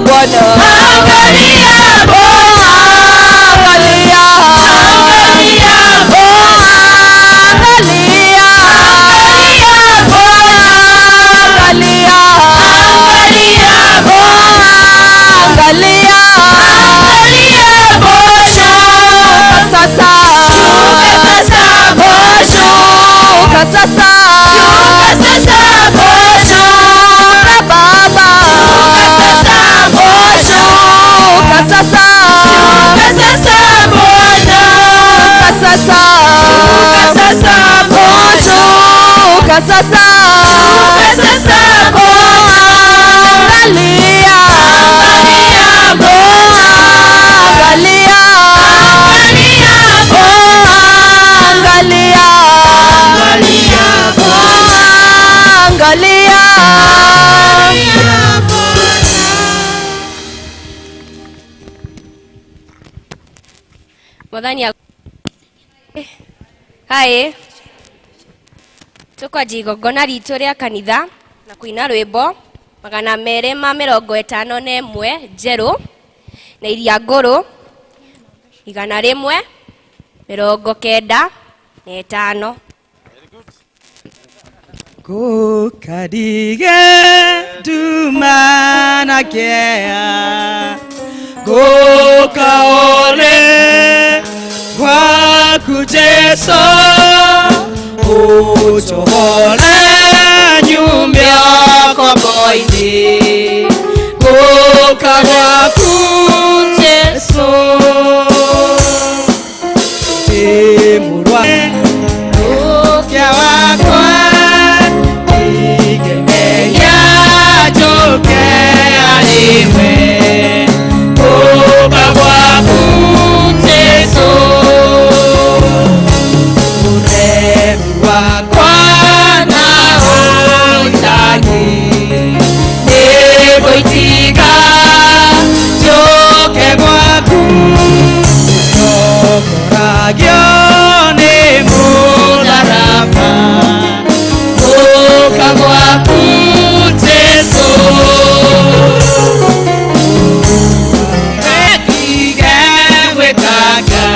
Bwana. Angalia Bwana. Angalia. Angalia Bwana. Angalia. Angalia Bwana. Angalia. Angalia Bwana. Angalia. Angalia Bwana. Shuka sasa. Shuka sasa Bwana. Shuka sasa. Shuka sasa Bwana. Shuka Baba. Shuka sasa Bwana. Shuka sasa. Shuka sasa Bwana. Shuka sasa. Shuka sasa Bwana. Shuka sasa. Shuka sasa Bwana. Angalia. Angalia Bwana. Angalia. Angalia Bwana. Angalia. Angalia Bwana. Angalia. Angalia Bwana. Mwathani haĩ tũkwanjia igongona ritũ rĩa kanitha na kũina rwĩmbo 251 njerũ na iria ngũrũ 195. Gukadige nduma na kĩeha, gukaone gwaku Jesu, utohore nyumia kombo-inĩ, gũka gwaku Jesu. Ndĩ mũrwaru ũkĩa wakwa, ingĩmenya njũke harĩ we, gũka gwaku Jesu. Ũremi wakwa na ũitangi, nĩngũitiga njũke gwaku, tongoragio nĩ mũtharaba, gũka gwaku Jesu. Ndige gwĩkanga,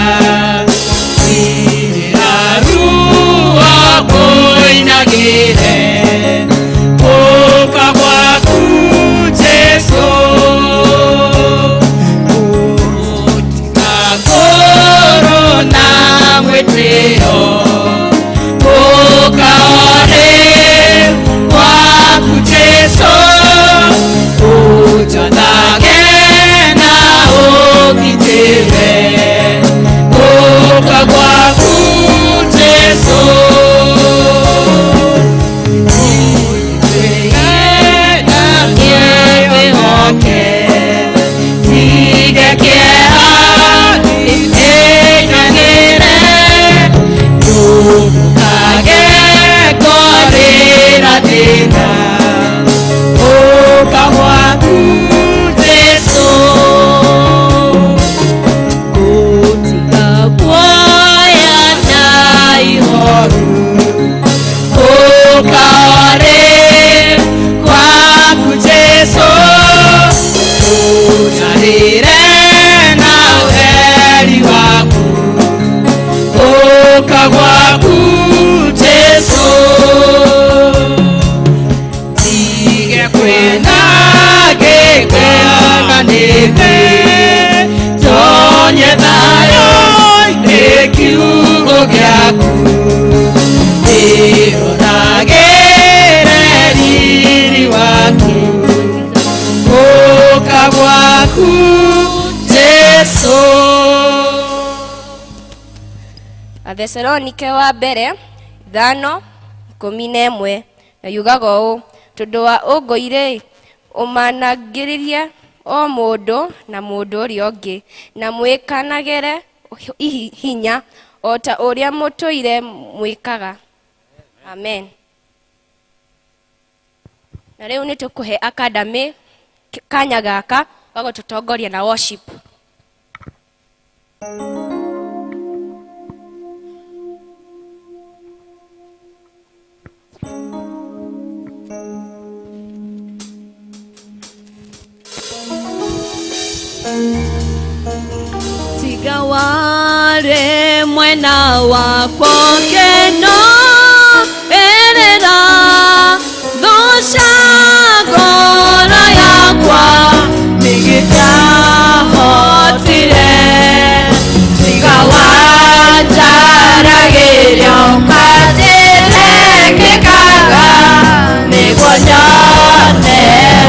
ndirĩ na ruo ngũinagĩre, gũka gwaku Jesu. Gũtigakorwo na mwĩtĩo, gũka orĩ gwaku Jesu, ũnjathage na ũngitĩre, gũka gwaku Jesu. Tige kĩeha ĩnyanĩre, ndũkage kũrĩra thĩna, gũka gwaku Jesu. Gũtiga guoya na ihoru, gũka orĩ gwaku Jesu, ũnjarĩre na ũtheri waku, gũka gwaku Jesu. Tige kwĩna gĩkena nĩthĩ, tonye thayũ-inĩ kiugo gĩaku, ndĩronagĩre riri waku, gũka gwaku Jesu. Athesalonike wa mbere 5:11 na yugaga ũũ, tondũ wa ũngũirĩ ũmanangĩrĩrie o mũndũ na mũndũ ũrĩa ũngĩ, na mwĩkanagĩre hinya o ta ũrĩa mũtũire mwĩkaga. Amen. Na rĩu nĩ tũkũhe academy kanya gaka ga gũtũtongoria na worship. Warĩ mwena wakwa keno erera thũca ngoro yakwa nĩgĩtahotire tiga wanjaragĩria ũkanjĩrekĩkaga nĩguo nyone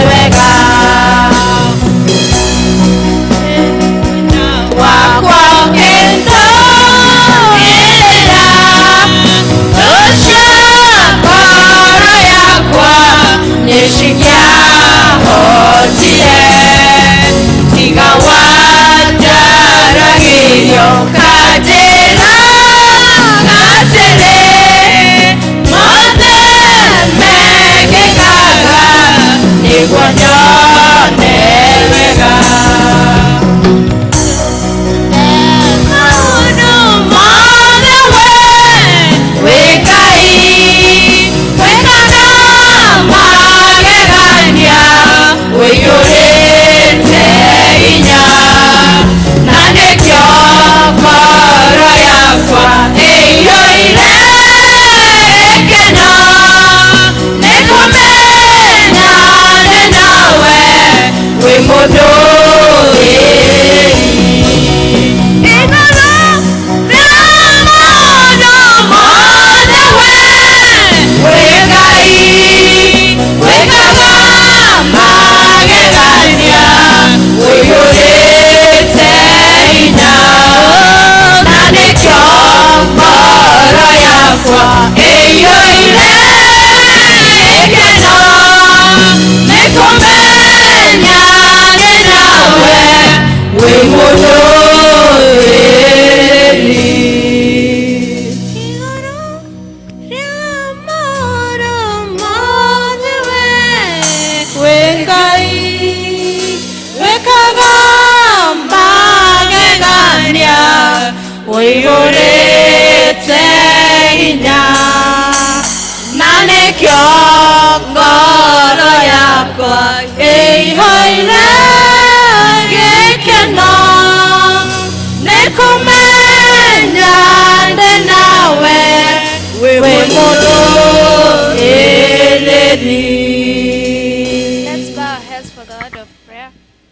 wega wakwa kendo ĩrĩra thũca ngoro yakwa nĩcingĩahotire tiga wanjaragĩria ũkanjĩra atĩrĩ mothe mekĩkaga nĩguo nyone wega. Maũndũ mothe we wĩ Ngai wĩkaga magegania ũiyũrĩte hinya na nĩkĩo ngoro yakwa ĩiyũire gĩkeno nĩ kũmenya ndĩ nawe wĩ mũndũ igũrũ rĩa maũndũ mothe we wĩ Ngai wĩkaga magegania ũiyũrĩte hinya na nĩkĩo ngoro yakwa ĩiyũire gĩkeno nĩ kũmenya ndĩ nawe wĩ mũndũ. Wĩ Ngai wĩkaga magegania ũiyũrĩte hinya na nĩkĩo ngoro yakwa ĩihũire gĩkeno nĩ kũmenya ndĩ nawe wĩ mũndũ ĩrĩri. Let's bow our heads for the word of prayer.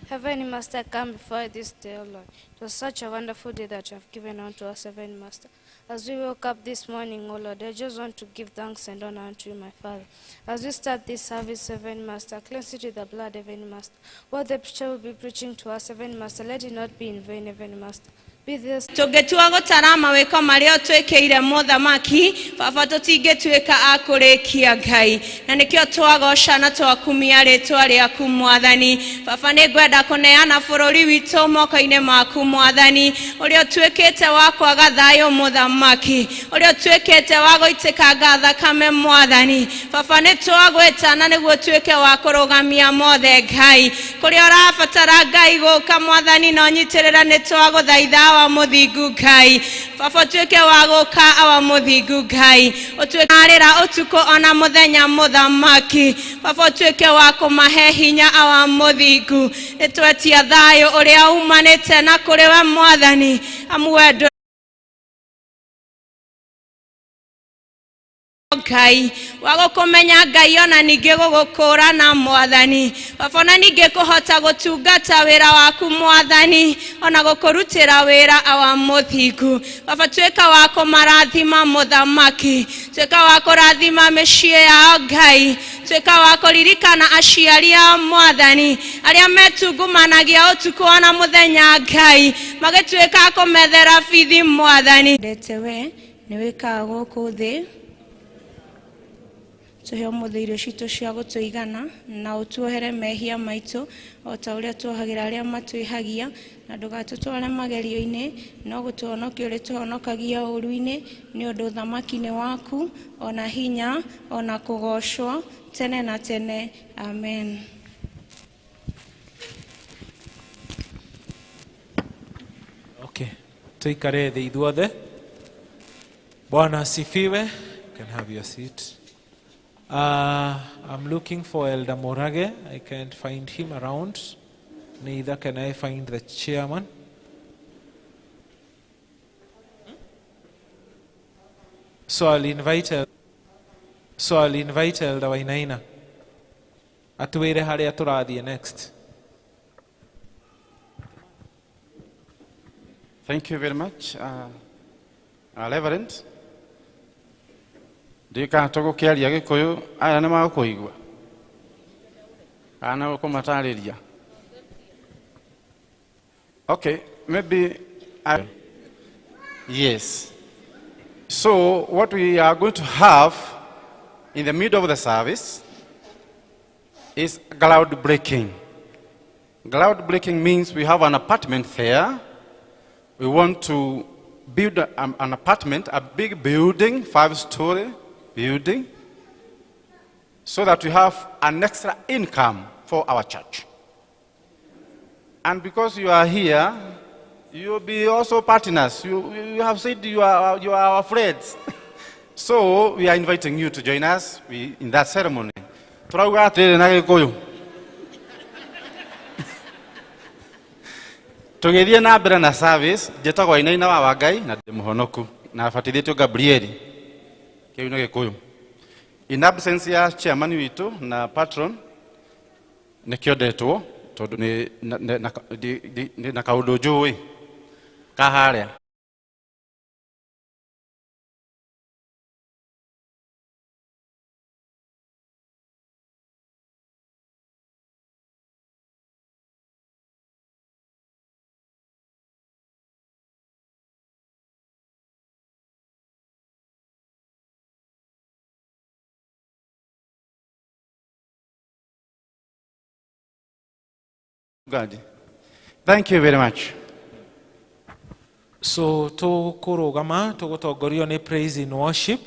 Heavenly Master, come before this day, O Lord. It was such a wonderful day that you have given unto us, Heavenly Master. As we woke up this morning, O Lord, I just want to give thanks and honor unto you, my Father. As we start this service, Heavenly Master, cleanse it with the blood, Heavenly Master. What the preacher will be preaching to us, Heavenly Master, let it not be in vain, Heavenly Master. Be this Tũngĩtua gũtara mawĩko marĩa ũtwĩkĩire mũthamaki baba tũtingĩtuĩka a kũrĩkia Ngai na nĩkĩo twagoca na twakumia rĩtwa rĩaku mwathani. Baba nĩ ngwenda kũneana bũrũri witũ moko-inĩ maku mwathani ũrĩa ũtuĩkĩte wa kwaga thayũ mũthamaki ũrĩa ũtuĩkĩte wa gũitĩkanga thakame mwathani. Baba nĩ twagwĩtana nĩguo ũtuĩke wa kũrũgamia mothe Ngai kũrĩa ũrabatara Ngai gũka mwathani na ũnyitĩrĩra nĩ twagũthaitha awa mũthingu Ngai. Baba ũtuĩke wa gũka awa mũthingu Ngai ũtuĩke arĩra ũtukũ ona mũthenya mũthamaki. Baba ũtuĩke wa kũmahe hinya awa mũthingu nĩ twetia thayũ ũrĩa umanĩte na kũrĩ we mwathani amu wendo Ngai wa gũkũmenya Ngai ona ningĩ gũgũkũrana mwathani. Baba ona ningĩ kũhota gũtungata wĩra waku mwathani ona gũkũrutĩra wĩra awa mũthingu. Baba tuĩka wa kũmarathima mũthamaki tuĩka wa kũrathima mĩciĩ yao Ngai tuĩka wa kũririkana aciari ao mwathani arĩa metungumanagia ũtukũ ona mũthenya Ngai magĩtuĩka kũmethera bithi mwathani. Ndete we nĩ wĩkaga gũkũ thĩ tũhe ũmũthĩ irio citũ cia gũtũigana na ũtuohere mehia maitũ o ta ũrĩa tuohagĩra arĩa matwĩhagia na ndũgatũtware magerio-inĩ no gũtũhonokia ũrĩtũhonokagia ũũru-inĩ nĩ ũndũ ũthamaki nĩ waku ona hinya ona kũgoocwo tene na tene. Amen. Okay, tuikare thĩ ithuothe. Bwana asifiwe. You can have your seat. I'm looking for Elder Morage. I can't find him around. Neither can I find the chairman. So I'll invite Elder Wainaina atwire haria turathie next. Thank you very much, Reverend. Ndika tũgũkĩaria Gĩkũyũ aya nĩ magũkũigua kana gũkũmatarĩria. Okay, maybe yes. So what we are going to have in the middle of the service is ground breaking. Ground breaking means we have an apartment there. We want to build an apartment, a big building, 5-story building, so that we have an extra income for our church. And because you are here, you'll be also partners. You have said you are our friends. So we are inviting you to join us in that ceremony. Turauga atiriri na Gikuyu. Tugithie na mbere na service, njĩtagwo Wainaina wa Wangai na ndĩ mũhonoku na batithĩtio Gabrieli. Kĩu nĩ Gĩkũyũ. In absence ya chairman witũ na patron nĩkĩo ndetwo tondũ nĩ na kaũndũ njũĩ ka harĩa. God. Thank you very much. So tũkũrũgama tũgũtongorio nĩ praise in worship.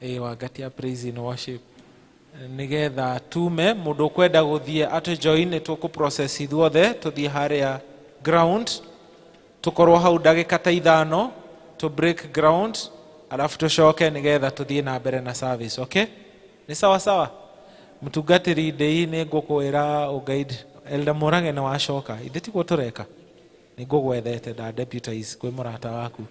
Wangatia praise in worship nigetha tume mũndũ ũkwenda gũthiĩ atũ join nĩ tũkũ process ithuothe tũthiĩ harĩa ground tũkorwo hau ndagĩka ta 5 to break ground alafu tũcoke nigetha tũthiĩ na mbere na service. Okay, nĩ sawa sawa. Mũtungatĩri ndĩi nĩ ngũkwĩra ũguide Elder Mũrage nĩ wacoka ithe tiguo tũreka nĩ ngũgwethete nda deputize kwĩ mũrata waku.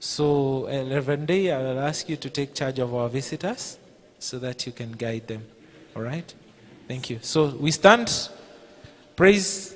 So Reverend Day, I will ask you to take charge of our visitors so that you can guide them. All right? Thank you. So we stand. Praise.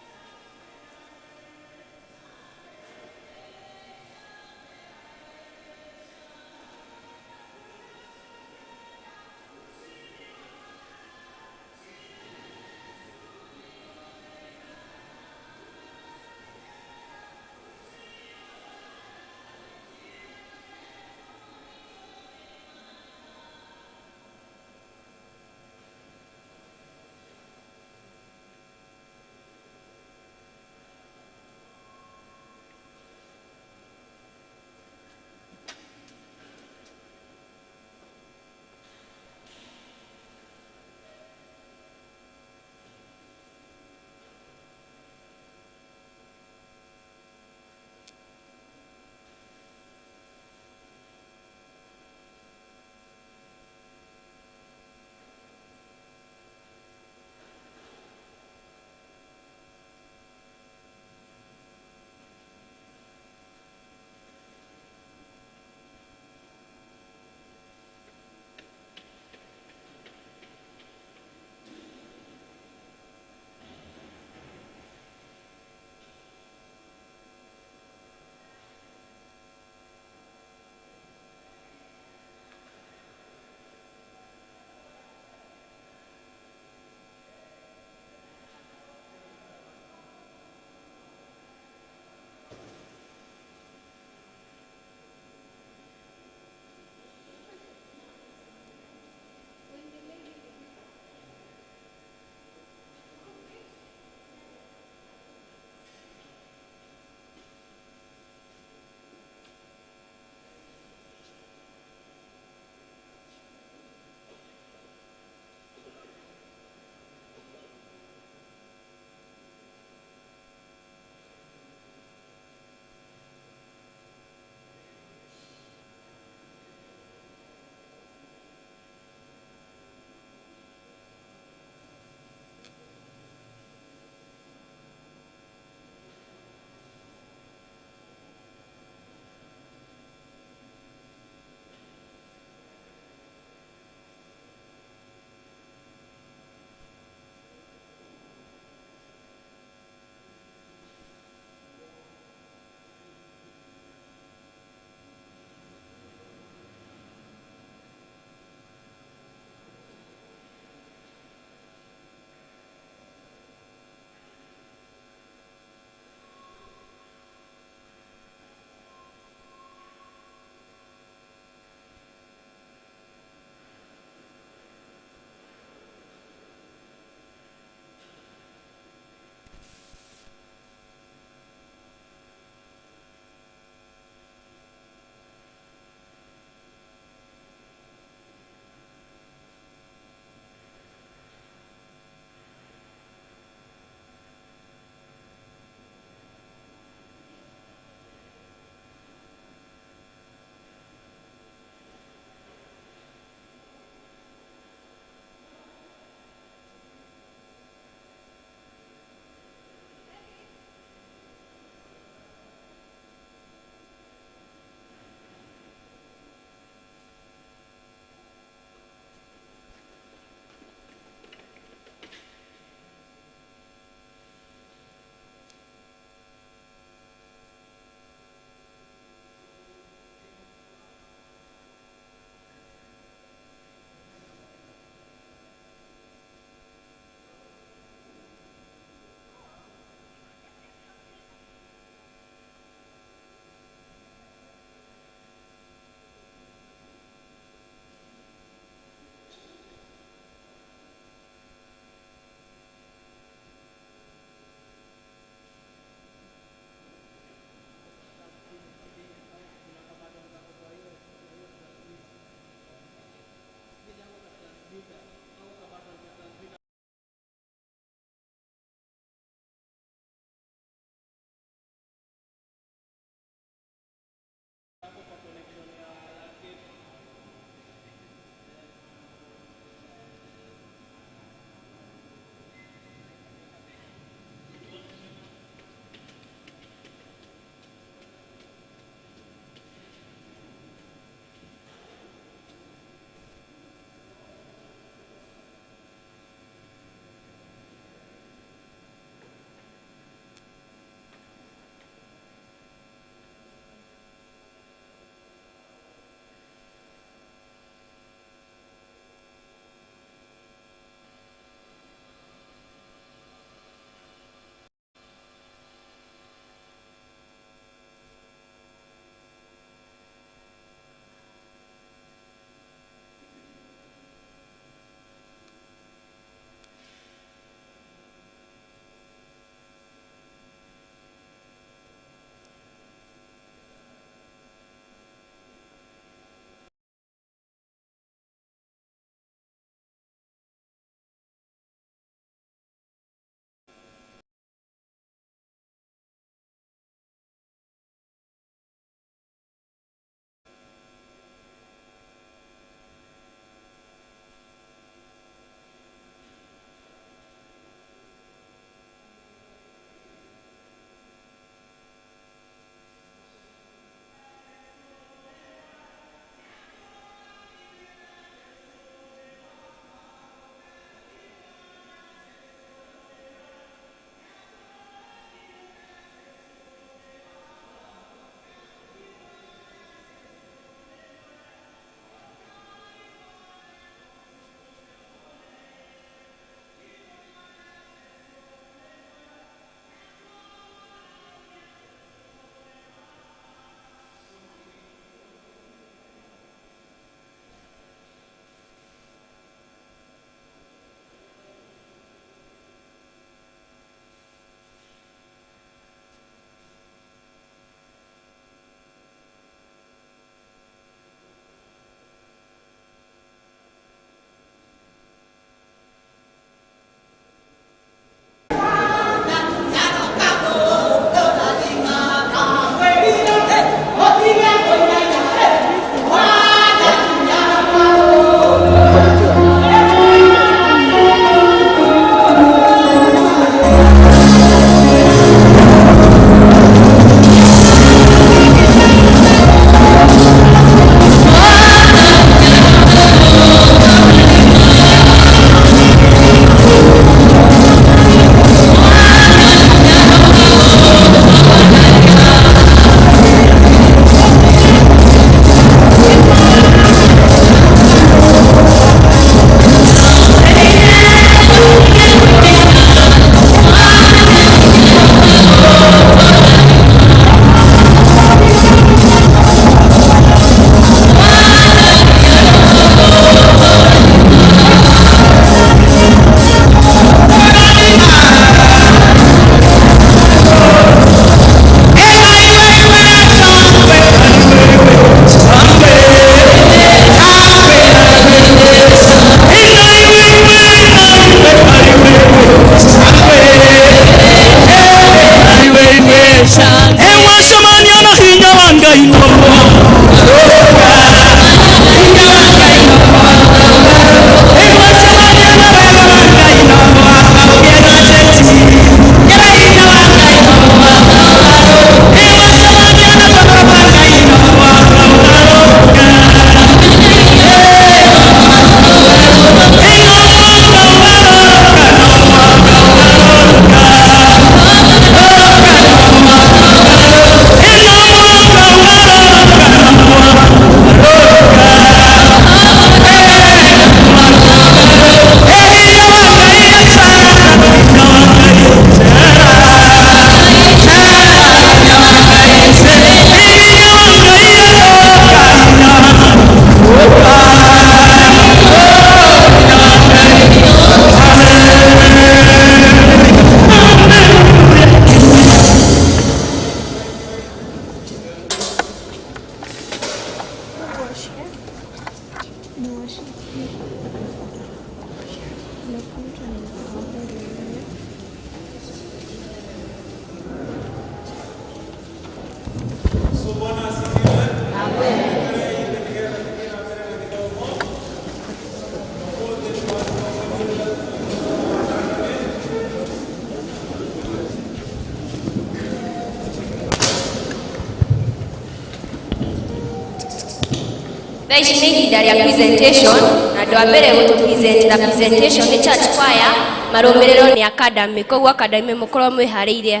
Thaa ici nĩ ihinda rĩa presentation na andũ a mbere gũtũ present na presentation nĩ church choir, marũmĩrĩrwo nĩ academy, koguo academy mũkorwo mwĩharĩirie.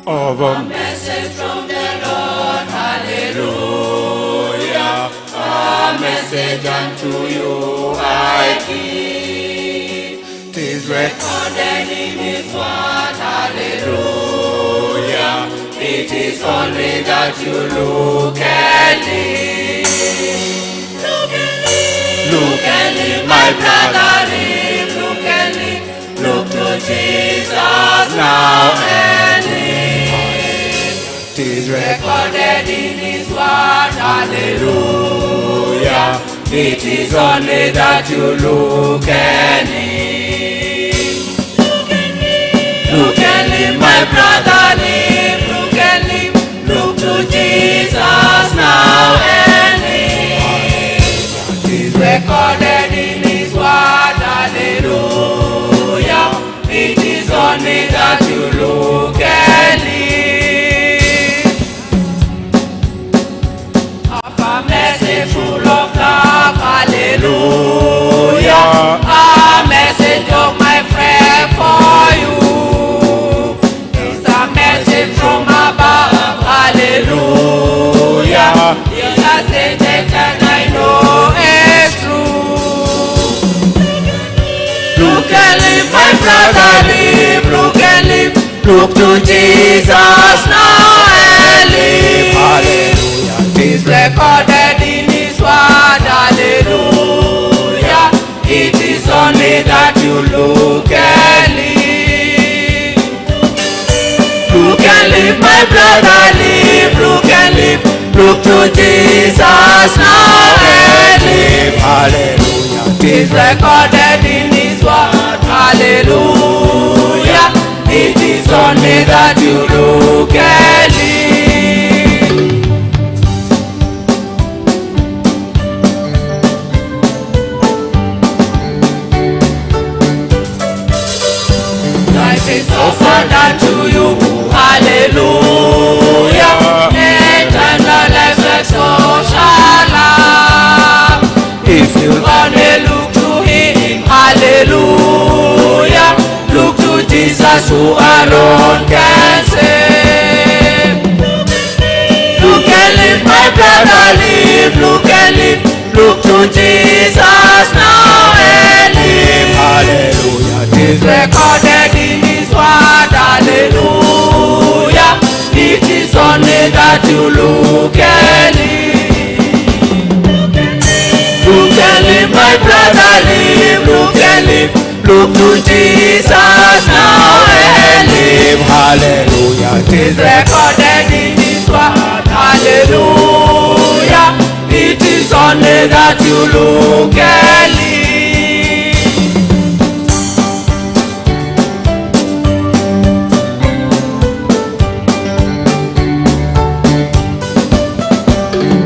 Of a message from the Lord, hallelujah. A message unto you I give. 'Tis recorded in His word, hallelujah. It is only that you look and live. Look and live, look and live, my brother, live. Look and live, look to Jesus now and live. 'Tis recorded in His word, hallelujah. It is only that you look and live. Look and live, my brother, live. Look and live, look to Jesus now and live. 'Tis recorded in His word, hallelujah. It is only that you look and live. A message full of love, hallelujah. A message of my friend for you. It's a message from above, hallelujah. It's a message and I know it's true. Look and live, my brother, live. Look and live, look to Jesus now and live. Hallelujah. 'Tis recorded in His word, hallelujah. It is only that you look and live. Look and live, my brother, live. Look and live, look to Jesus now and live. Hallelujah. 'Tis recorded in His word, hallelujah. It is only that you look and live. Life is offered unto you, hallelujah. Eternal life and social love. If you only look to Him, hallelujah. Look to Jesus who alone can save. Look and live, my brother, live. Look and live, look to Jesus now and live. Hallelujah. 'Tis recorded in His word, hallelujah. It is only you look and live. Look and live, my brother, live. Look and live. Look to Jesus now and live. Hallelujah. It is recorded in His word. Hallelujah. It is only that you look and live.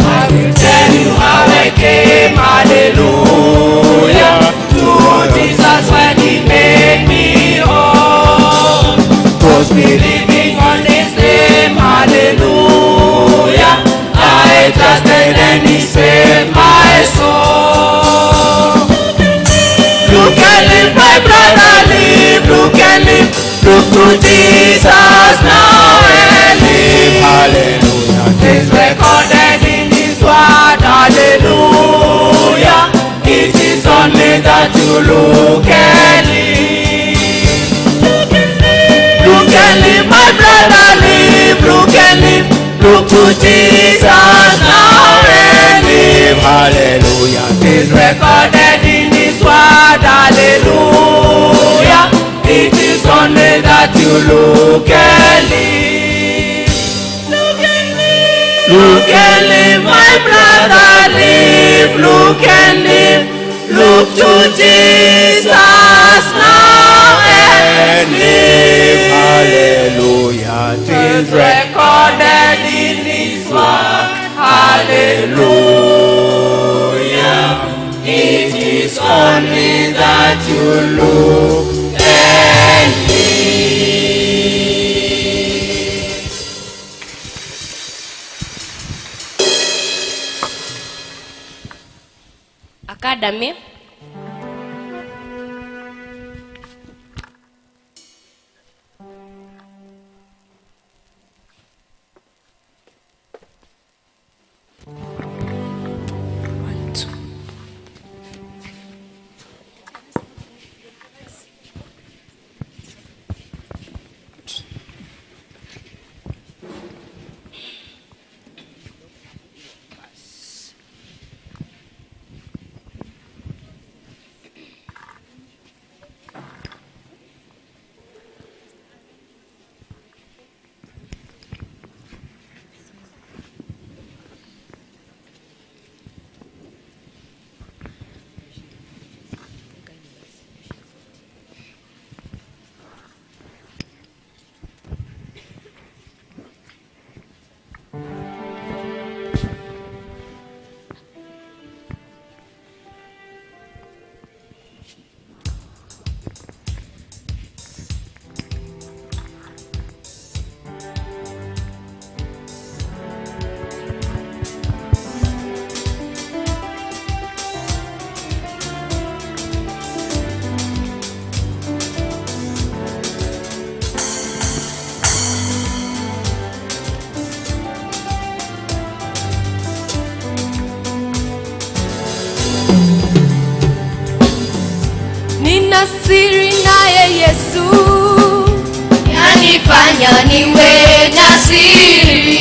I will tell you how I came, hallelujah, to Jesus when He made me whole. Was believing on His name, hallelujah, I trusted and He saved my soul. Look and live, my brother, live. Look and live. Look to Jesus now and live. Hallelujah. It is recorded in His word. Hallelujah. It is only that you look and live. Look and live, my brother, live. Look and live. Look to Jesus now and live. Hallelujah. It is recorded in His word. Hallelujah. It is only that you look and live. Look and live, my brother, live. Look and live. Look to Jesus now and live. Hallelujah. It is recorded in His word. Hallelujah. It is only that you look and live. Academy. One, two. Nina siri naye Yesu, yanifanya niwe jasiri.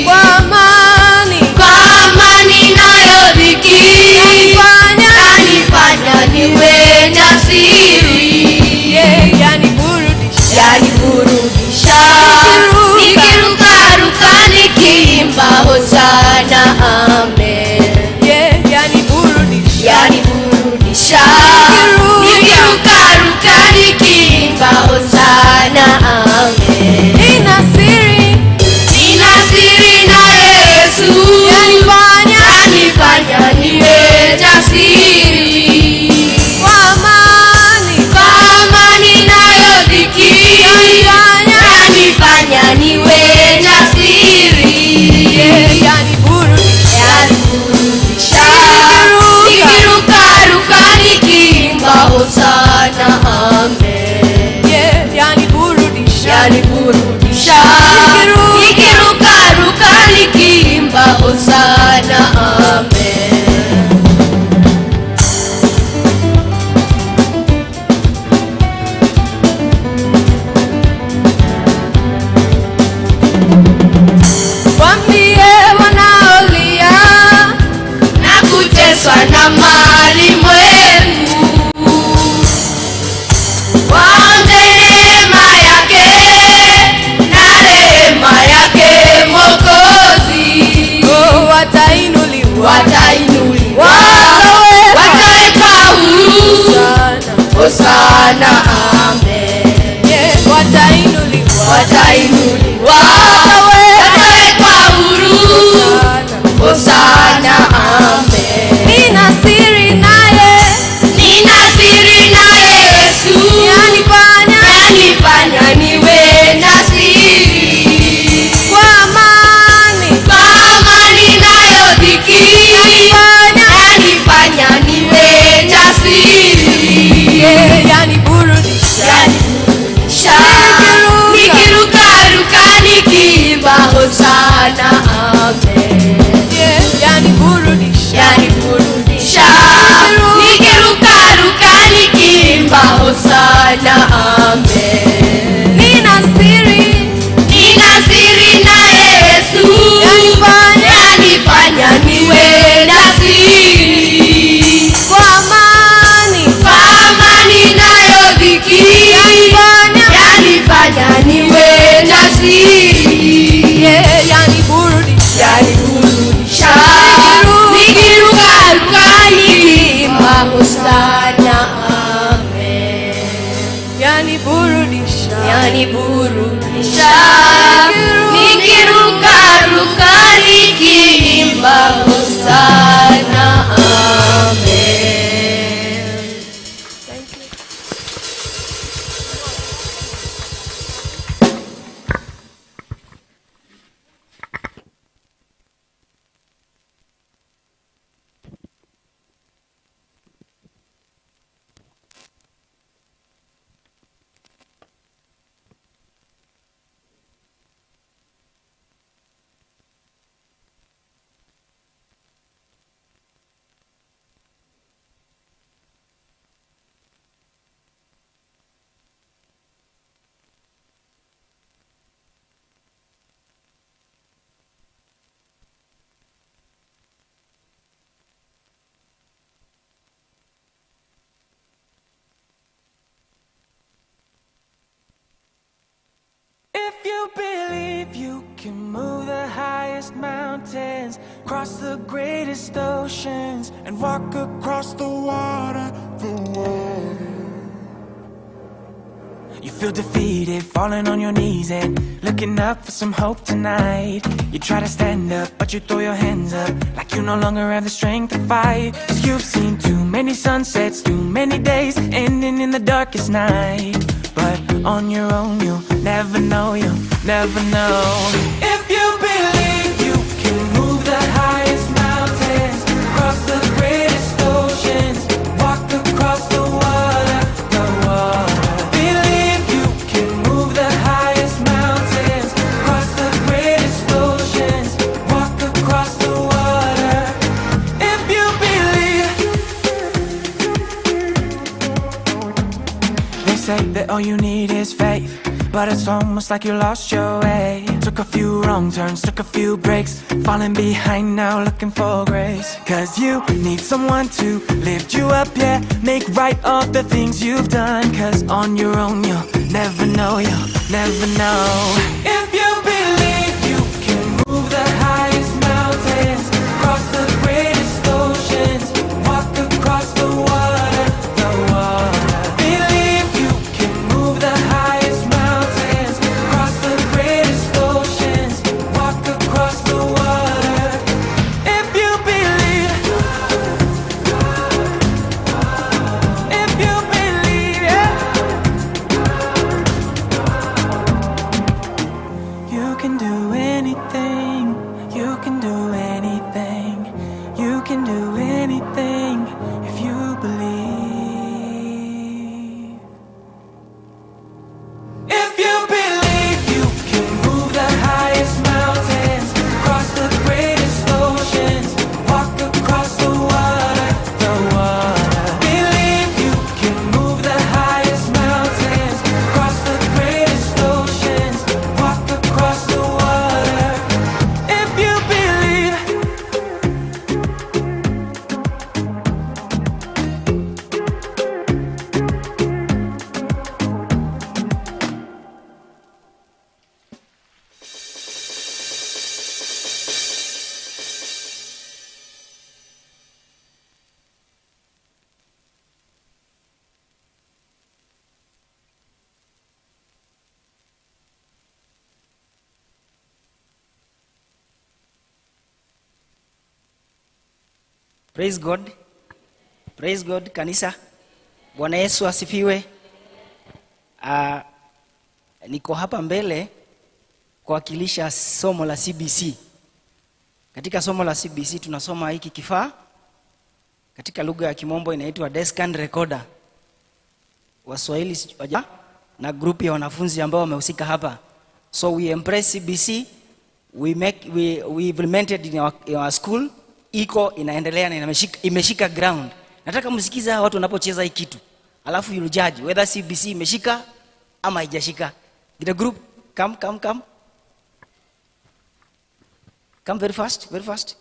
Kwa amani, kwa amani nayo dhiki, yanifanya niwe jasiri. Yeah, yaniburudisha, yaniburudisha, nikirukaruka nikiimba hosana amen. Yeah, yaniburudisha, yaniburudisha, nikirukaruka nikiimba hosana amen. believe you can move the highest mountains, cross the greatest oceans, and walk across the water, the water. You feel defeated, falling on your knees and looking up for some hope tonight. You try to stand up, but you throw your hands up like you no longer have the strength to fight. 'Cause you've seen too many sunsets, too many days ending in the darkest night. But on your own, you'll never know, you'll never know. If you believe you can move the highest mountains, cross the greatest oceans, walk across the water, the water. Believe you can move the highest mountains, cross the greatest oceans, walk across the water. If you believe. They say that all you need is faith, but it's almost like you lost your way. Took a few wrong turns, took a few breaks, falling behind now, looking for grace. 'Cause you need someone to lift you up, yeah, make right all the things you've done. 'Cause on your own, you'll never know, you'll never know. If you believe you can move the highest mountains, cross the greatest oceans, walk across the water, the water. Believe you can move the highest mountains, cross the greatest oceans, walk across the water. If you believe, if you believe, yeah. You can do anything, you can do anything, you can do anything if you believe. If you believe you can move the highest mountains, cross the greatest oceans, walk across the water, the water. Believe you can move the highest mountains, cross the greatest oceans, walk across the water. If you believe. Praise God. Praise God kanisa. Bwana Yesu asifiwe. Niko hapa mbele kuwakilisha somo la CBC. Katika somo la CBC tunasoma hiki kifaa, katika lugha ya Kimombo inaitwa desk and recorder. Waswahili na group ya wanafunzi ambao wamehusika hapa. So we embrace CBC, we implemented in our school. Iko inaendelea na imeshika ground. Nataka msikize hawa watu wanapocheza hii kitu, alafu you'll judge whether CBC imeshika ama haijashika. The group, come, come, come. Come very fast, very fast.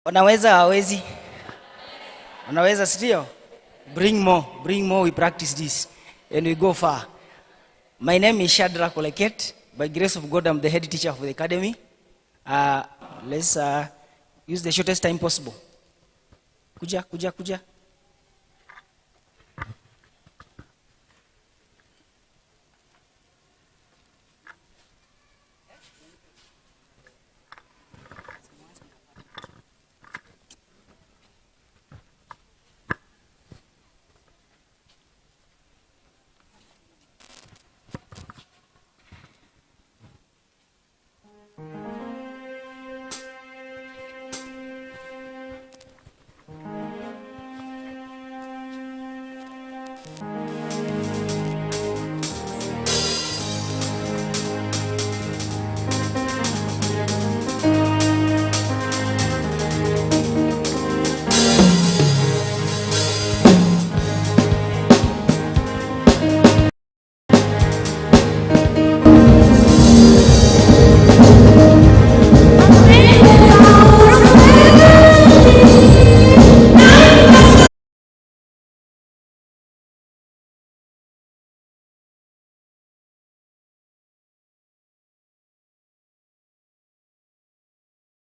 Wanaweza hawawezi? Wanaweza, si ndio? Bring more, bring more, we practice this and we go far. My name is Shadrach Oleket. By grace of God, I'm the head teacher of the academy. Let's use the shortest time possible. Kuja, kuja, kuja.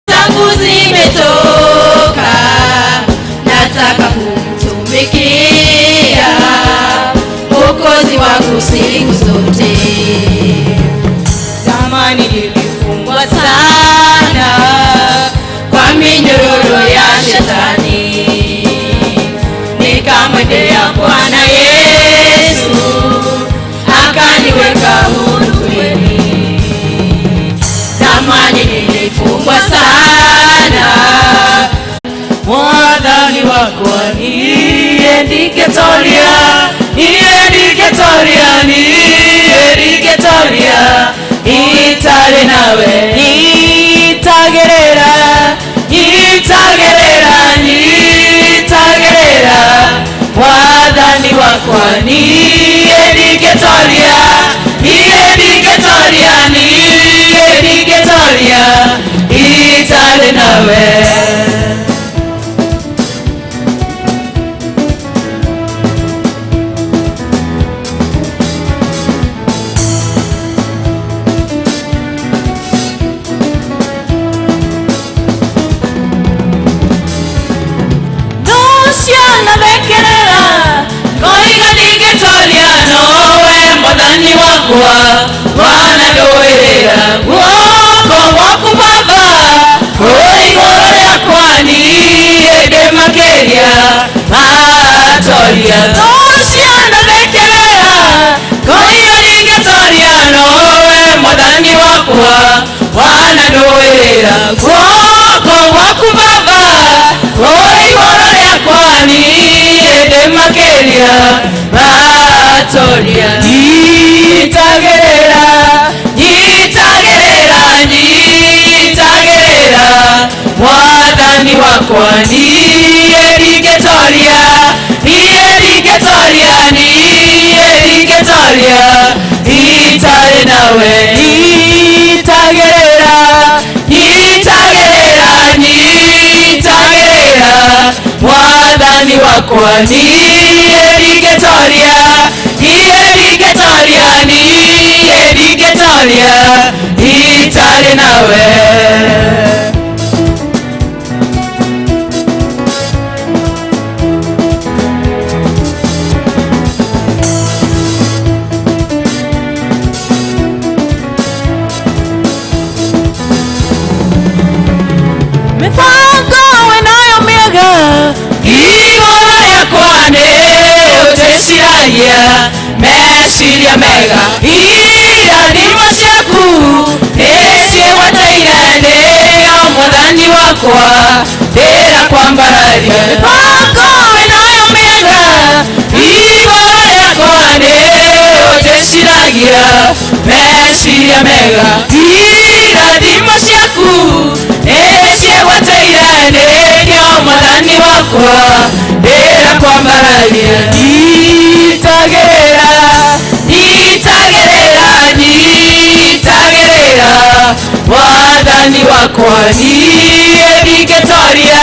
Zangu zimetoka, nataka kumtumikia Mwokozi wangu siku zote. Zamani nilifungwa sana kwa minyororo ya shetani, nikamwendea Bwana Yesu akaniweka huru kweli. Zamani nilifungwa sana. Mwathani wakwa niĩ ndingĩtoria, niĩ ndingĩtoria, niĩ ndingĩtoria itarĩ nawe. Nyitagĩrĩra, nyitagĩrĩra, nyitagĩrĩra Mwathani wakwa, niĩ ndingĩtoria, niĩ ndingĩtoria, niĩ ndingĩtoria itarĩ nawe. Cianathekerera ngoiga ndingĩtoria, nowe Mwathani wakwa wanandũĩrĩra. Guoko gwaku Baba kũrĩ igũrũ rĩakwa, niĩ ndĩ makĩria matoria. Thũ cianathekerera ngoiga ndingĩtoria, nowe Mwathani wakwa wanandũĩrĩra. Guoko gwaku Baba kũrĩ igũrũ rĩakwa, niĩ ndĩ makĩria matoria. Nyitagĩrĩra, nyitagĩrĩra, nyitagĩrĩra Mwathani wakwa, niĩ ndingĩtoria, niĩ ndingĩtoria, niĩ ndingĩtoria itarĩ nawe. Nyitagĩrĩra, nyitagĩrĩra, nyitagĩrĩra Mwathani wakwa, niĩ ndingĩtoria, niĩ ndingĩtoria, niĩ ndingĩtoria itarĩ nawe. Mĩbango ĩnayo mĩega igũrũ rĩakwa nĩ ũtĩciragia meciria mega, irathimo ciaku nĩciĩgwataire, nĩyo Mwathani wakwa ndĩra kwambararia. Mĩbango ĩnayo mĩega igũrũ rĩakwa nĩ ũtĩciragia meciria mega, irathimo ciaku nĩciĩgwataire, nĩkĩo Mwathani wakwa ndĩra kwambararia. Nyitagĩrĩra, nyitagĩrĩra, nyitagĩrĩra Mwathani wakwa, niĩ ndingĩtoria,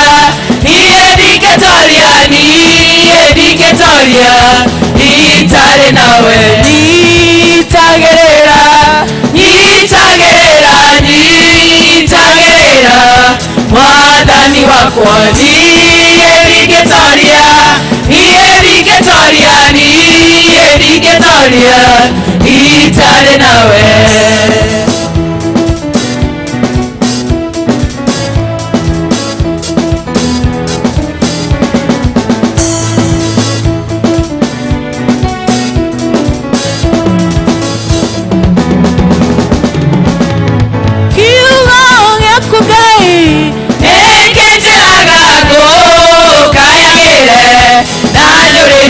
wakwa niĩ ndingĩtoria, niĩ ndingĩtoria, niĩ ndingĩtoria itarĩ nawe.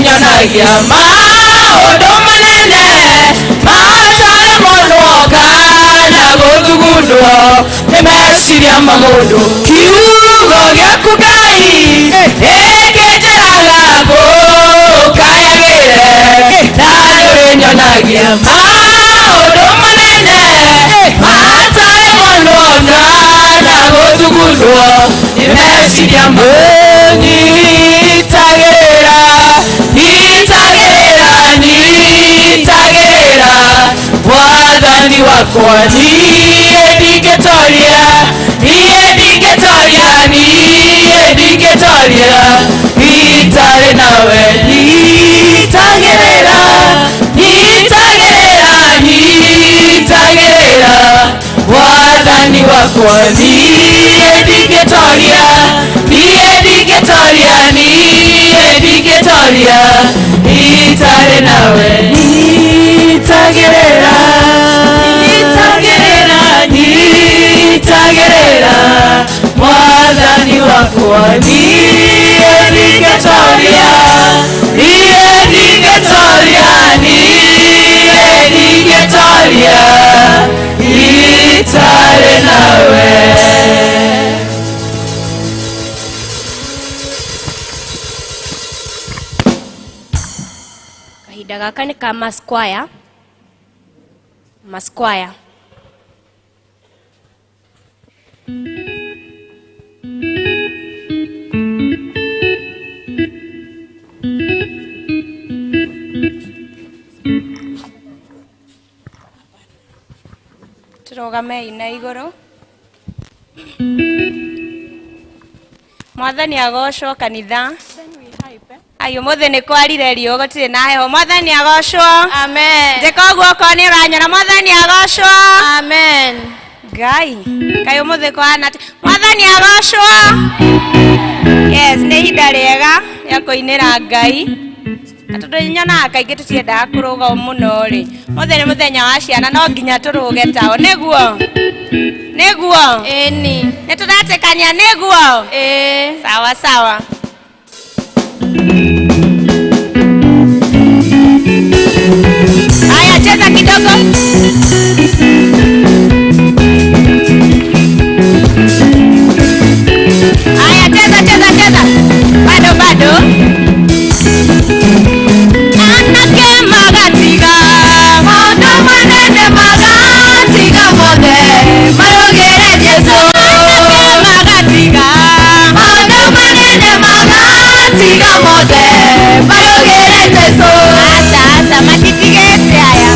Nyonagia maũndũ manene matarĩ monwo kana gũthugundwo nĩ meciria ma mũndũ. Kiugo gĩaku Ngai nĩkĩnjĩraga ngũkayagĩre, na nĩũrĩnyonagia maũndũ manene matarĩ monwo kana gũthugundwo nĩ meciria ma nyitagĩrĩra, nyitagĩrĩra, nyitagĩrĩra wathani wakwa niĩ ndingĩtoria, niĩ ndingĩtoria, niĩ ndingĩtoria itarĩ nawe. Nyitagĩrĩra, nyitagĩrĩra, nyitagĩrĩra wathani wakwa niĩ ndingĩtoria, niĩ ndingĩtoria, niĩ ndingĩtoria itarĩ nawe. Nyitagĩrĩra, nyitagĩrĩra, nyitagĩrĩra mwathani wakwa niĩ ndingĩtoria, niĩ ndingĩtoria, niĩ ndingĩtoria itarĩ nawe. Kahinda gaka nĩ ka masquire. Masquire. Tũrũgamei na igũrũ. Mwathani agocwo kanitha. Ai ũmũthĩ nĩ kwarire riũa gũtirĩ na heho. Mwathani agocwo. Amen. Njĩka ũguo okorwo nĩ ũranyona. Mwathani agocwo. Amen. Ngai kaĩ ũmũthĩ kũhana atĩa? Mwathani agocwo. Yes, nĩ ihinda rĩega rĩa kũinĩra Ngai. Na tondũ nyonaga kaingĩ tũtiendaga kũrũga mũno rĩ, ũmũthĩ nĩ mũthenya wa ciana, no nginya tũrũge tao. Nĩguo? Nĩguo? Ĩni. Nĩ tũretĩkania nĩguo? Ĩĩ. Sawa sawa. Haya, cheza kidogo. Haya, cheza cheza cheza. Bado bado. Anake magatiga maũndũ manene magatiga mothe marũgĩre Jesũ. Anake magatiga maũndũ manene magatiga mothe marũgĩre Jesũ. Aca aca, matitigĩte aya.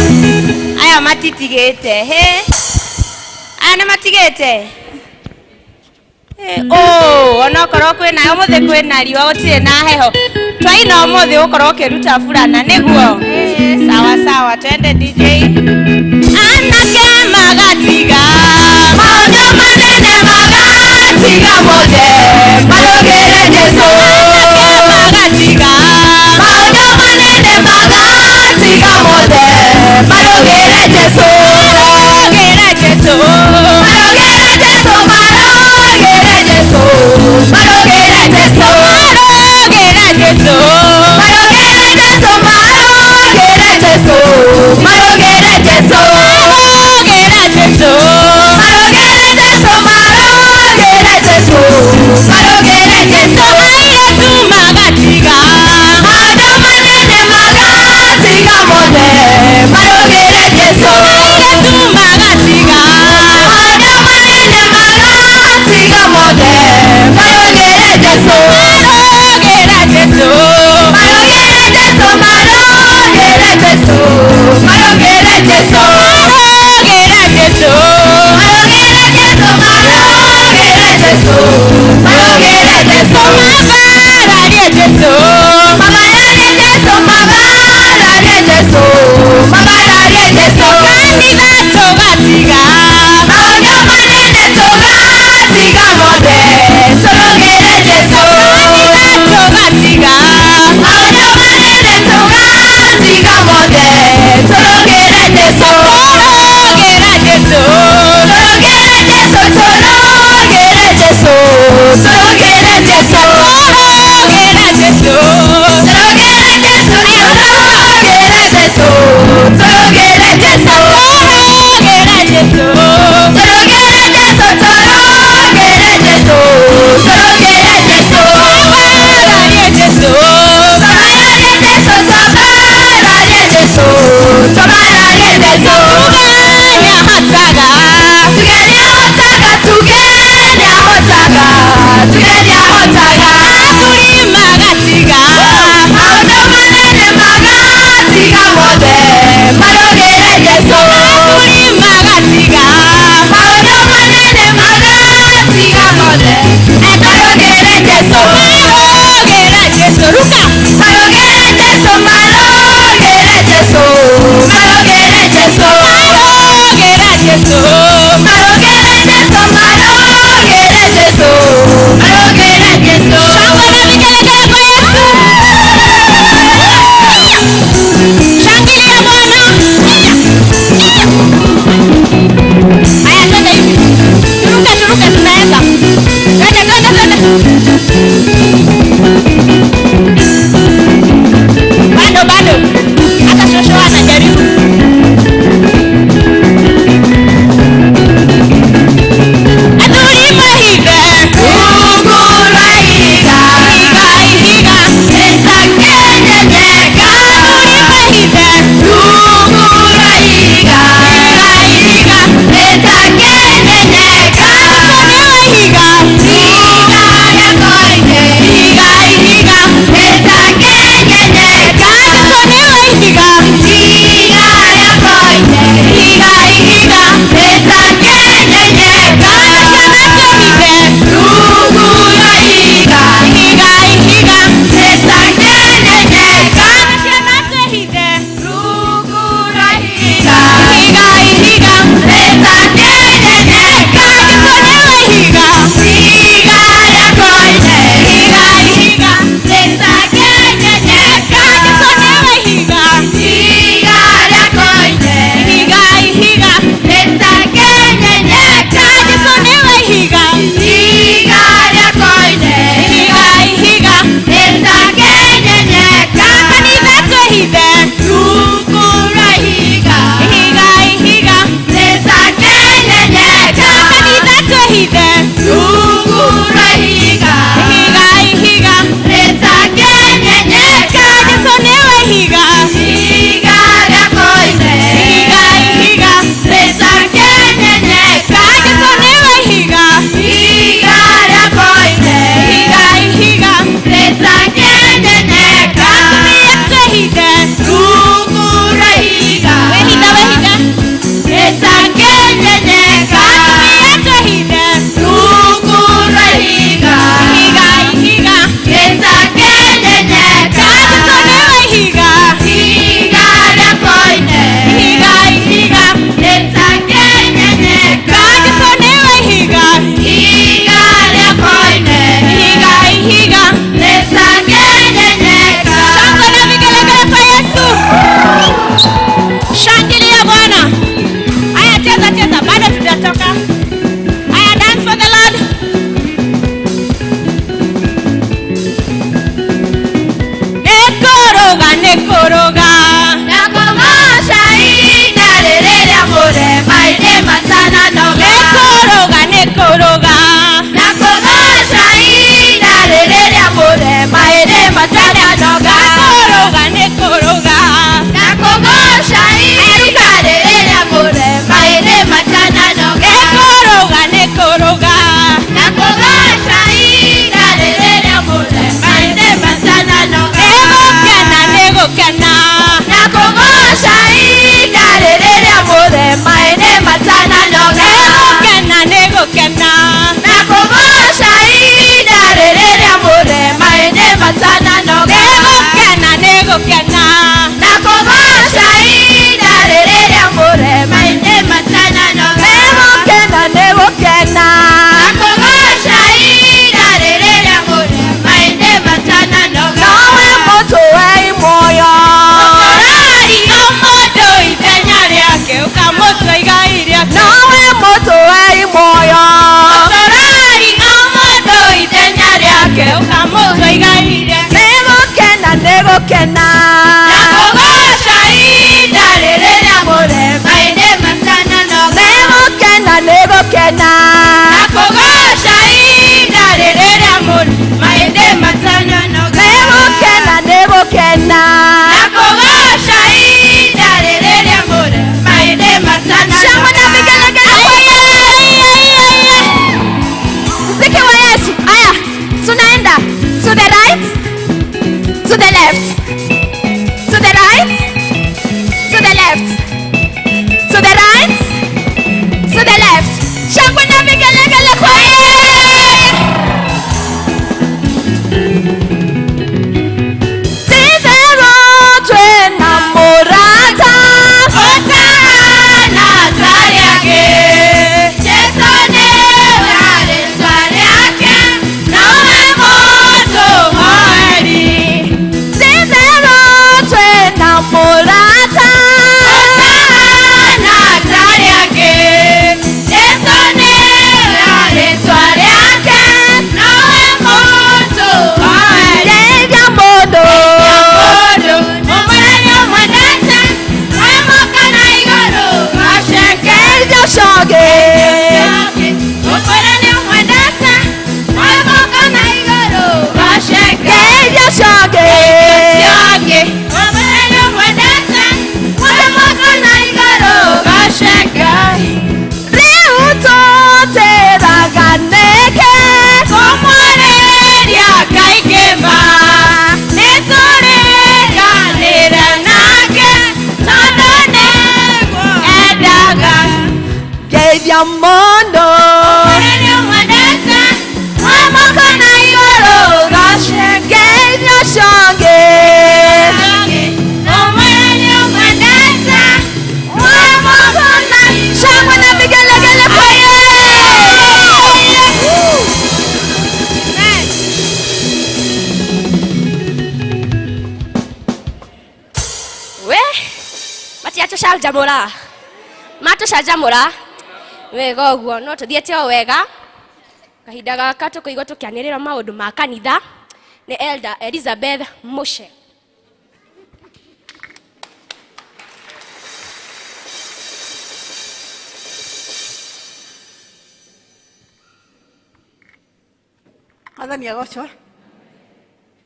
Aya matitigĩte. He. Aya nĩ matigĩte. Oh, onokorwo kwĩna ũmũthĩ kwĩna riũa gũtirĩ na heho. Twaina ũmũthĩ ũkorwo ũkĩruta burana nĩguo? Sawa sawa, twende DJ. Anake magatiga maũndũ manene magatiga mothe marũgĩre Jesũ. Anake magatiga maũndũ manene magatiga mothe marũgĩre Jesũ. Marũgĩre Jesũ. Marũgĩre Jesũ. Marũgĩre Jesũ. Marũgĩre Jesũ. Marũgĩre Jesũ. Marũgĩre Jesũ. Marũgĩre Jesũ. Marũgĩre Jesũ. Marũgĩre Jesũ. Marũgĩre Jesũ. Marũgĩre Jesũ. Marũgĩre Jesũ. Airĩtu magatiga maũndũ manene magatiga mothe marũgĩre Jesũ. Airĩtu magatiga maũndũ manene magatiga mothe marũgĩre Jesũ. Marũgĩre Jesũ. Marũgĩre Jesũ. Marũgĩre Jesũ. Marũgĩre Jesũ. Marũgĩre Jesũ. Marũgĩre Jesũ. Marũgĩre Jesũ. Marũgĩre Jesu, mabararie Jesu, mabararie Jesu, mabararie Jesu, mabararie Jesu. Kanitha tũgatiga maũndũ manene, tũgatiga mothe tũrũgĩre Jesu. Kanitha tũgatiga maũndũ manene, tũgatiga mothe tũrũgĩre Jesu, tũrũgĩre Jesu, tũrũgĩre Jesu, tũrũgĩre Jesu, tũrũgĩre Jesu, tũrũgĩre gũkena. Na kũgoca ihinda rĩrĩa mũrema-inĩ matananoga. Nĩ gũkena, nĩ gũkena. Na kũgoca ihinda rĩrĩa mũrema-inĩ matananoga. Nowe mũtũhei muoyo. Ũtorari o mũndũ ithenya rĩake, ũkamũtua igai rĩake. Nowe mũtũhei muoyo. Ũtorari o mũndũ ithenya rĩake, ũkamũtua igai rĩake. Nĩ gũkena, nĩ gũkena. Na kũgoca ihinda rĩrĩa mũrema-inĩ matananoga. Nĩ gũkena, nĩ gũkena. Na kũgoca ihinda rĩrĩa mũrema-inĩ matananoga. Nĩ gũkena, nĩ gũkena. Na kũgoca ihinda rĩrĩa mũrema-inĩ matananoga. Shangwe na vigelegele kwa Yesu. Mziki wa Yesu. Aya, tunaenda to the right, to the left, to the right, to the left, to the right, to the left. Shangwe na vigelegele kwa Yesu. Titherũ twĩna mũrata. Ũtahana ta rĩake. Jesũ nĩwe rĩĩtwa rĩake, nowe mũtũhoi. Titherũ twĩna mũrata. Ũtahana ta rĩake. Jesũ nĩwe rĩĩtwa rĩake, nowe mũtũhoi. Geithia mũndũ. Mũndũ ũmwe nĩũmwendete, wĩ na igũrũ gaceke. Geithia ũcio ũngĩ. Ũkwĩre nĩũmwendete, wĩ na igũrũ gaceke. Geithia ũcio ũngĩ. Ũmwĩre nĩũmwendete, wĩ na igũrũ gaceke. Rĩu tũtĩraga nĩkĩ? Kũmwarĩria kaingĩ ma, nĩtũrĩkanĩra nake, tondũ nĩguo endaga. Geithia mũndũ. Ũmwĩre nĩũmwendete, wĩ na igũrũ gaceke. Geithia ũcio ũngĩ. Ũmwĩre nĩũmwendete, wĩ na Shangwe na vigelegele kwa Yesu. We matiatũcanjamũra, matũcanjamũra wega ũguo, no tũthiĩte o wega. Kahinda gaka tũkũigua tũkĩanĩrĩra maũndũ ma kanitha nĩ Elder Elizabeth Mushe. Mwathani agocwo.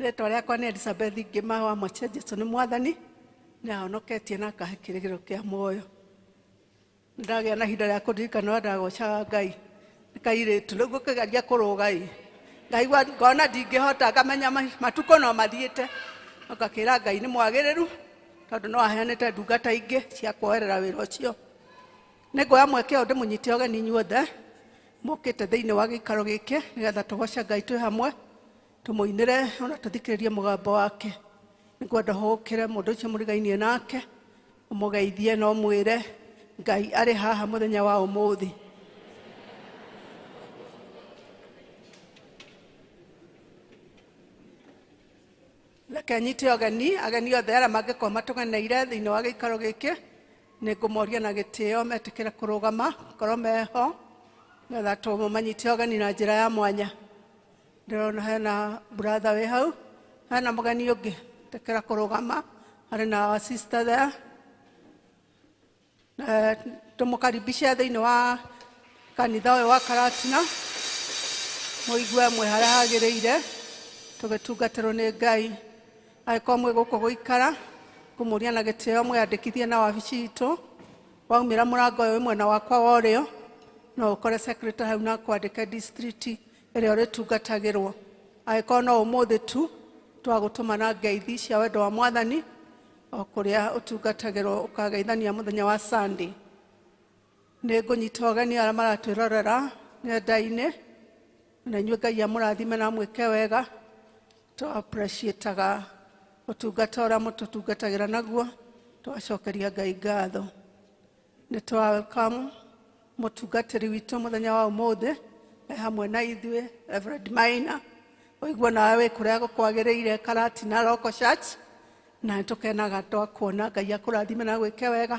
Rĩtwa rĩakwa nĩ Elizabeth Ngĩma wa Mwache. Jesũ nĩ Mwathani, nĩ ahonoketie na akahe kĩrĩgĩrĩro kĩa muoyo. Nĩ ndagĩa na ihinda rĩa kũririkana ũrĩa ndagocaga Ngai nĩ kairĩtu rĩu ngũkĩgeria kũrũga ĩ, ngaigua ngona ndingĩhota, ngamenya matukũ no mathiĩte, ngakĩra Ngai nĩ mwagĩrĩru tondũ no aheanĩte ndungata ingĩ cia kuoerera wĩra ũcio. Nĩ nguoya mweke ũyũ ndĩmũnyite ũgeni inyuothe mũkĩte thĩinĩ wa gĩikaro gĩkĩ nĩgetha tũgoce Ngai twĩ hamwe, tũmũinĩre ona tũthikĩrĩrie mũgambo wake. Nĩ ngwenda hũgũkĩre mũndũ ũcio mũrigainie nake, ũmũgeithie na ũmwĩre Ngai arĩ haha mũthenya wa ũmũthĩ. Reke nyite ũgeni ageni othe arĩa mangĩkorwo matũgeneire thĩinĩ wa gĩikaro gĩkĩ. Nĩ ngũmoria na gĩtĩo metĩkĩre kũrũgama korwo meho nĩgetha tũmanyite ũgeni na njĩra ya mwanya. Ndĩrona hena brother wĩ hau, hena mũgeni ũngĩ tĩkĩra kũrũgama, harĩ na our sister there. Tũmũkaribishe thĩinĩ wa kanitha ũyũ wa Karatina, mũigue mwĩ harĩa hagĩrĩire tũgĩtungatĩrwo nĩ Ngai. Angĩkorwo mwĩ gũkũ gũikara, ngũmũria na gĩtĩo mwĩyandĩkithie na wabici itũ. Waumĩra mũrango ũyũ wĩ mwena wakwa wa ũrĩo, no ũkore secretary hau na kwandĩke district ĩrĩa ũrĩtungatagĩrwo. Angĩkorwo no ũmũthĩ tu, twagũtũma na ngeithi cia wendo wa Mwathani o kũrĩa ũtungatagĩrwo, ũkageithania mũthenya wa Sunday. Nĩ ngũnyita ũgeni arĩa maratwĩrorera nenda-inĩ, na inyuĩ Ngai amũrathime na amwĩke wega. Tũ appreciate-aga Ũtungata ũrĩa mũtũtungatagĩra naguo, twacokeria Ngai ngatho. Nĩ twa welcome mũtungatĩri witũ mũthenya wa ũmũthĩ, e hamwe na ithuĩ, Reverend Maina. Ũigua nawe wĩ kũrĩa gũkwagĩrĩire Karatina Local Church, na nĩ tũkenaga twakuona. Ngai akũrathime na gwĩke wega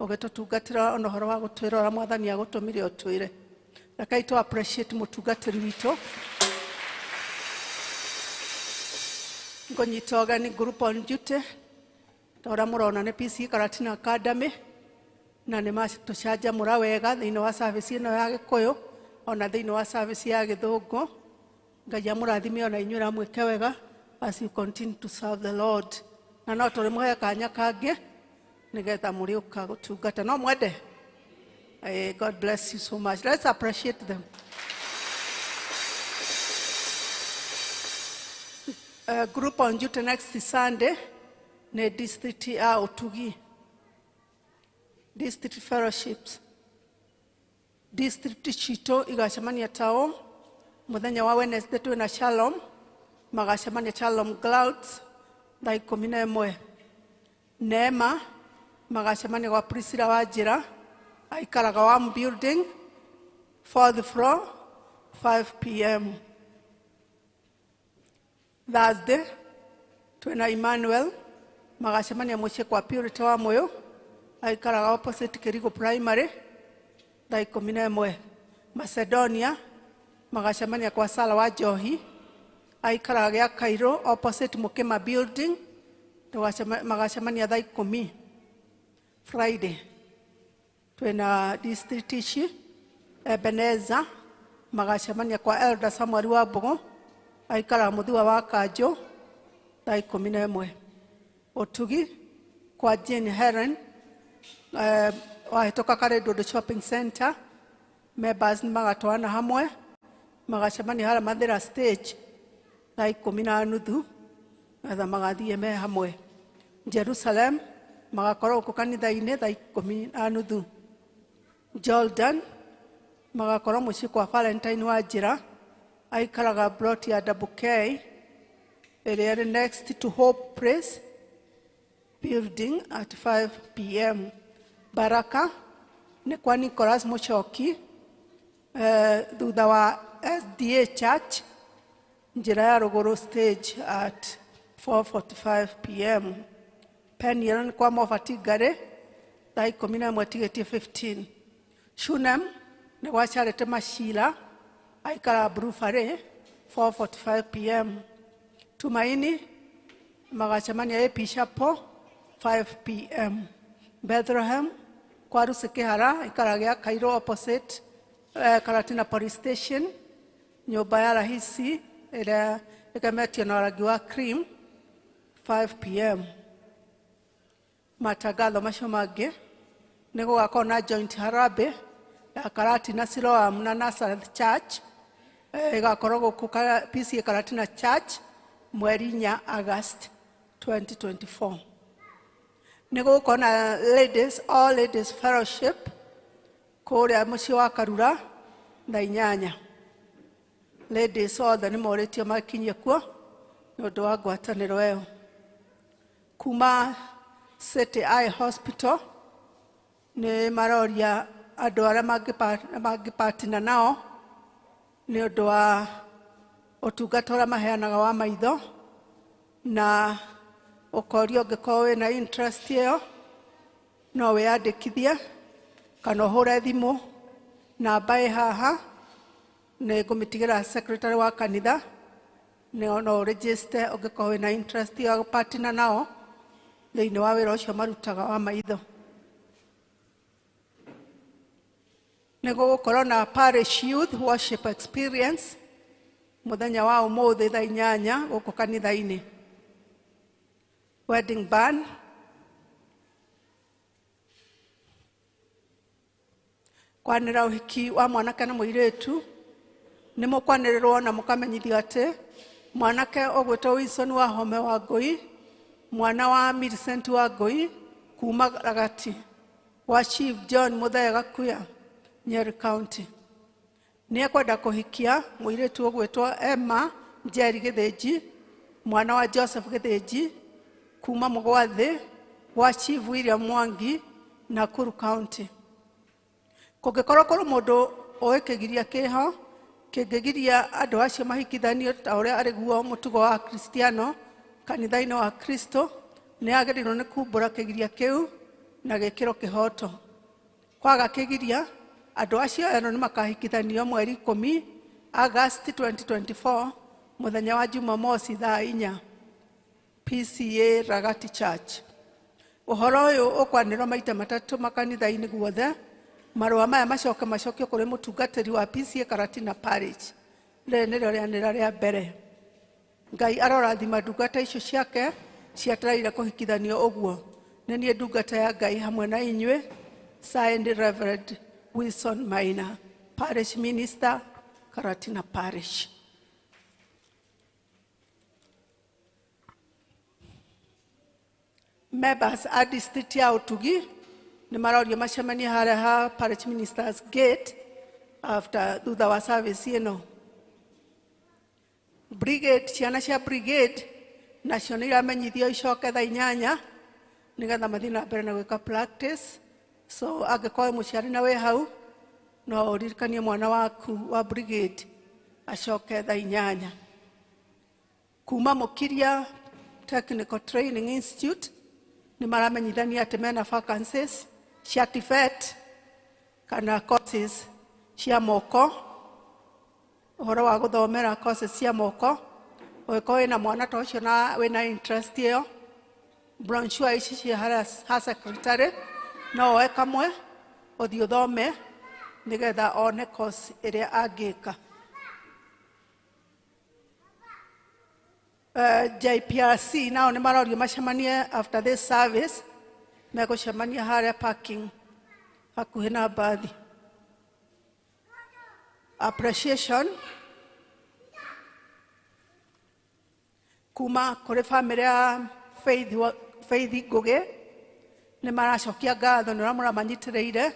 ũgĩtũtungatĩra ona ũhoro wa gũtwĩra ũrĩa Mwathani agũtũmire ũtwĩre. Rekei tũ appreciate mũtungatĩri witũ. Ngũnyita ũgeni group on duty ta ũrĩa mũrona nĩ PC Karatina Academy, na nĩ matũcanjamũra wega thĩinĩ wa service ĩno ya Gĩkũyũ ona thĩinĩ wa service ya Gĩthũngũ. Ngai amũrathime ona inyuĩ na mwĩke wega as you continue to serve the Lord. Na no tũrĩmũhe kanya kangĩ nĩgetha mũrĩũka gũtungata. No mwende? God bless you so much. Let's appreciate them. Group on duty next Sunday ni district ya Utugi, district fellowships. District citũ igacemania tao muthenya wa Wednesday twina Shalom, magacemania Shalom Clouds thaa 11. Neema magacemania gwa Priscilla wa Njĩra, aikaraga wa building 4th floor 5 p.m. Thursday twina Emmanuel magacemania muciĩ kwa Purity wa Moyo, aikaraga opposite Kirigo Primary thaa 11. Macedonia magacemania kwa Sala wa Njohi, aikaraga gĩa Cairo opposite Mukima building, magacemania thaa 10. Friday twina district ici Ebeneza magacemania kwa Elder Samuel wa Mbogo, aikaraga Muthua wa Kanjũ thaa 11. Utugi kwa Jane Helen, wahĩtũka Karĩndũndũ Shopping Center, members nĩ magatwarana hamwe magacemania harĩa Mathĩra stage thaa 10:30, getha magathiĩ me hamwe. Jerusalem magakorwo gũkũ kanitha-inĩ thaa 10:30. Jordan magakorwo mũciĩ kwa Valentine wa Njĩra, aikaraga plot ya Double K ĩrĩa ĩrĩ next to Hope Place building at 5 p.m. Baraka nĩ kwa Nicholas Mũchoki, thutha wa SDA Church, njĩra ya rũgũrũ stage at 4:45 p.m. Peniel nĩ kwa Mofati Ngari thaa 11:15. Shunem nĩ gwa Charity Mashila, aikara Blue Valley 4:45 p.m. Tumaini magacemania AP Chapel 5 p.m. Bethlehem kwa Rusi Kihara, ikara gĩa Cairo opposite Karatina Police Station, nyũmba ya rahisi ĩrĩa ĩgemetio na rangi wa cream 5 p.m. Matangatho macio mangĩ nĩ gũgakorwo na joint harambee ya Karatina Siloam na Nazareth Church, ĩgakorwo gũkũ PCA Karatina Church mweri 4 August 2024. Nĩ gũgũkorwo na ladies, all ladies fellowship kũrĩa mũciĩ wa Karura thaa 8. Ladies othe nĩ morĩtio makinyie kuo nĩ ũndũ wa ngwatanĩro ĩyo. Kuma City Eye Hospital nĩ maroria andũ arĩa mangĩpatina nao nĩ ũndũ wa ũtungata ũrĩa maheanaga wa maitho, na ũkorio ũngĩkorwo wĩna interest ĩyo no wĩyandĩkithie kana ũhũre thimũ namba ĩ haha, nĩ ngũmĩtigĩra secretary wa kanitha, no ũregister ũngĩkorwo wĩna interest ya gũpatina nao thĩinĩ wa wĩra ũcio marutaga wa maitho. Nĩ gũgũkorwo na parish youth worship experience mũthenya wa ũmũthĩ thaa 8 gũkũ kanitha-inĩ. Wedding band kwanĩra ũhiki wa mwanake na mũirĩtu, nĩ mũkwanĩrĩrwo na mũkamenyithio atĩ mwanake ũgwĩtwo Wilson wa Home wa Ngũi, mwana wa Millicent wa Ngũi kuma Ragati wa Chief John Muthee Gakuya, Nyeri County, nĩ ekwenda kũhikia mũirĩtu ũgwĩtwo Emma Njeri Gĩthĩnji, mwana wa Joseph Gĩthĩnji kuma Mũgwathĩ gwa Chief William Mwangi, Nakuru County. Kũngĩkorwo kũrĩ mũndũ ũĩ kĩgiria kĩho kĩngĩgiria andũ acio mahikithanio ta ũrĩa arĩ guo mũtugo wa Kristiano kanitha-inĩ wa Kristo, nĩ agĩrĩirwo nĩ kumbũra kĩgiria kĩu na gĩkĩro kĩhoto. Kwaga kĩgiria, andũ acio erũ nĩ makahikithanio mweri 10 August 2024 mũthenya wa Jumamosi thaa 4 PCA Ragati Church. Ũhoro ũyũ ũkwanĩrwo maita matatũ makanitha-inĩ guothe. Marũa maya macoke macokio kũrĩ mũtungatĩri wa PCA Karatina Parish. Rĩrĩ nĩrĩo rĩanĩrĩra rĩa mbere. Ngai arorathima ndungata icio ciake ciatereire kũhikithanio ũguo. Nĩ niĩ ndungata ya Ngai hamwe na inyuĩ, signed Reverend Wilson Maina, Parish Minister, Karatina Parish. Members a district ya Utugi nĩ marorio macemanie harĩa ha Parish Ministers Gate after thutha wa service ĩno. Brigade, ciana cia brigade nacio nĩ iramenyithio icoke thaa 8 nĩgetha mathiĩ na mbere na gwĩka practice. So angĩkorwo wĩ mũciari na wĩ hau, no ũririkanie mwana waku wa brigade acoke thaa 8. Kuma Mũkiria Technical Training Institute nĩ maramenyithania atĩ mena vacancies cia TVET kana courses cia moko, ũhoro wa gũthomera courses cia moko. Ũngĩkorwo wĩna mwana ta ũcio na wĩna interest ĩyo, brochure ici ciĩ harĩa ha secretary, no woe kamwe ũthiĩ ũthome nĩgetha one course ĩrĩa angĩka. JPRC nao nĩ marorio macemanie after this service, megũcemania harĩa parking hakuhĩ na mbathi. Appreciation kuma kũrĩ famĩlĩ ya Faith Ngũgĩ nĩ maracokia ngatho nĩ ũrĩa mũramanyitĩrĩire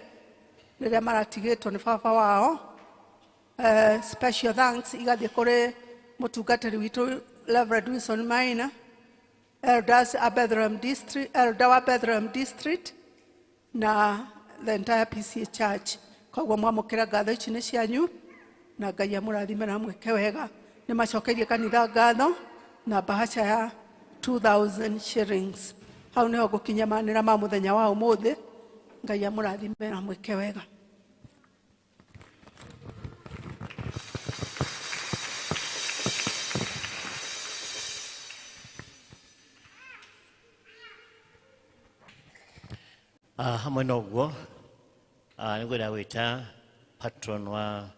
rĩrĩa maratigĩtwo nĩ baba wao. Special thanks igathiĩ kũrĩ mũtungatĩri witũ Reverend Wilson Maina, elders a Bethlehem District, elder wa Bethlehem District na the entire PCA Church. Koguo mwamũkĩra ngatho ici nĩ cianyu na Ngai amũrathime na amwĩke wega. Nĩ macokeirie kanitha ngatho na bahasha ya 2000 shillings. Hau nĩho ngũkinyia manĩra ma mũthenya wa ũmũthĩ. Ngai amũrathime na amwĩke wega. Hamwe na ũguo nĩngwenda gwĩta patron wa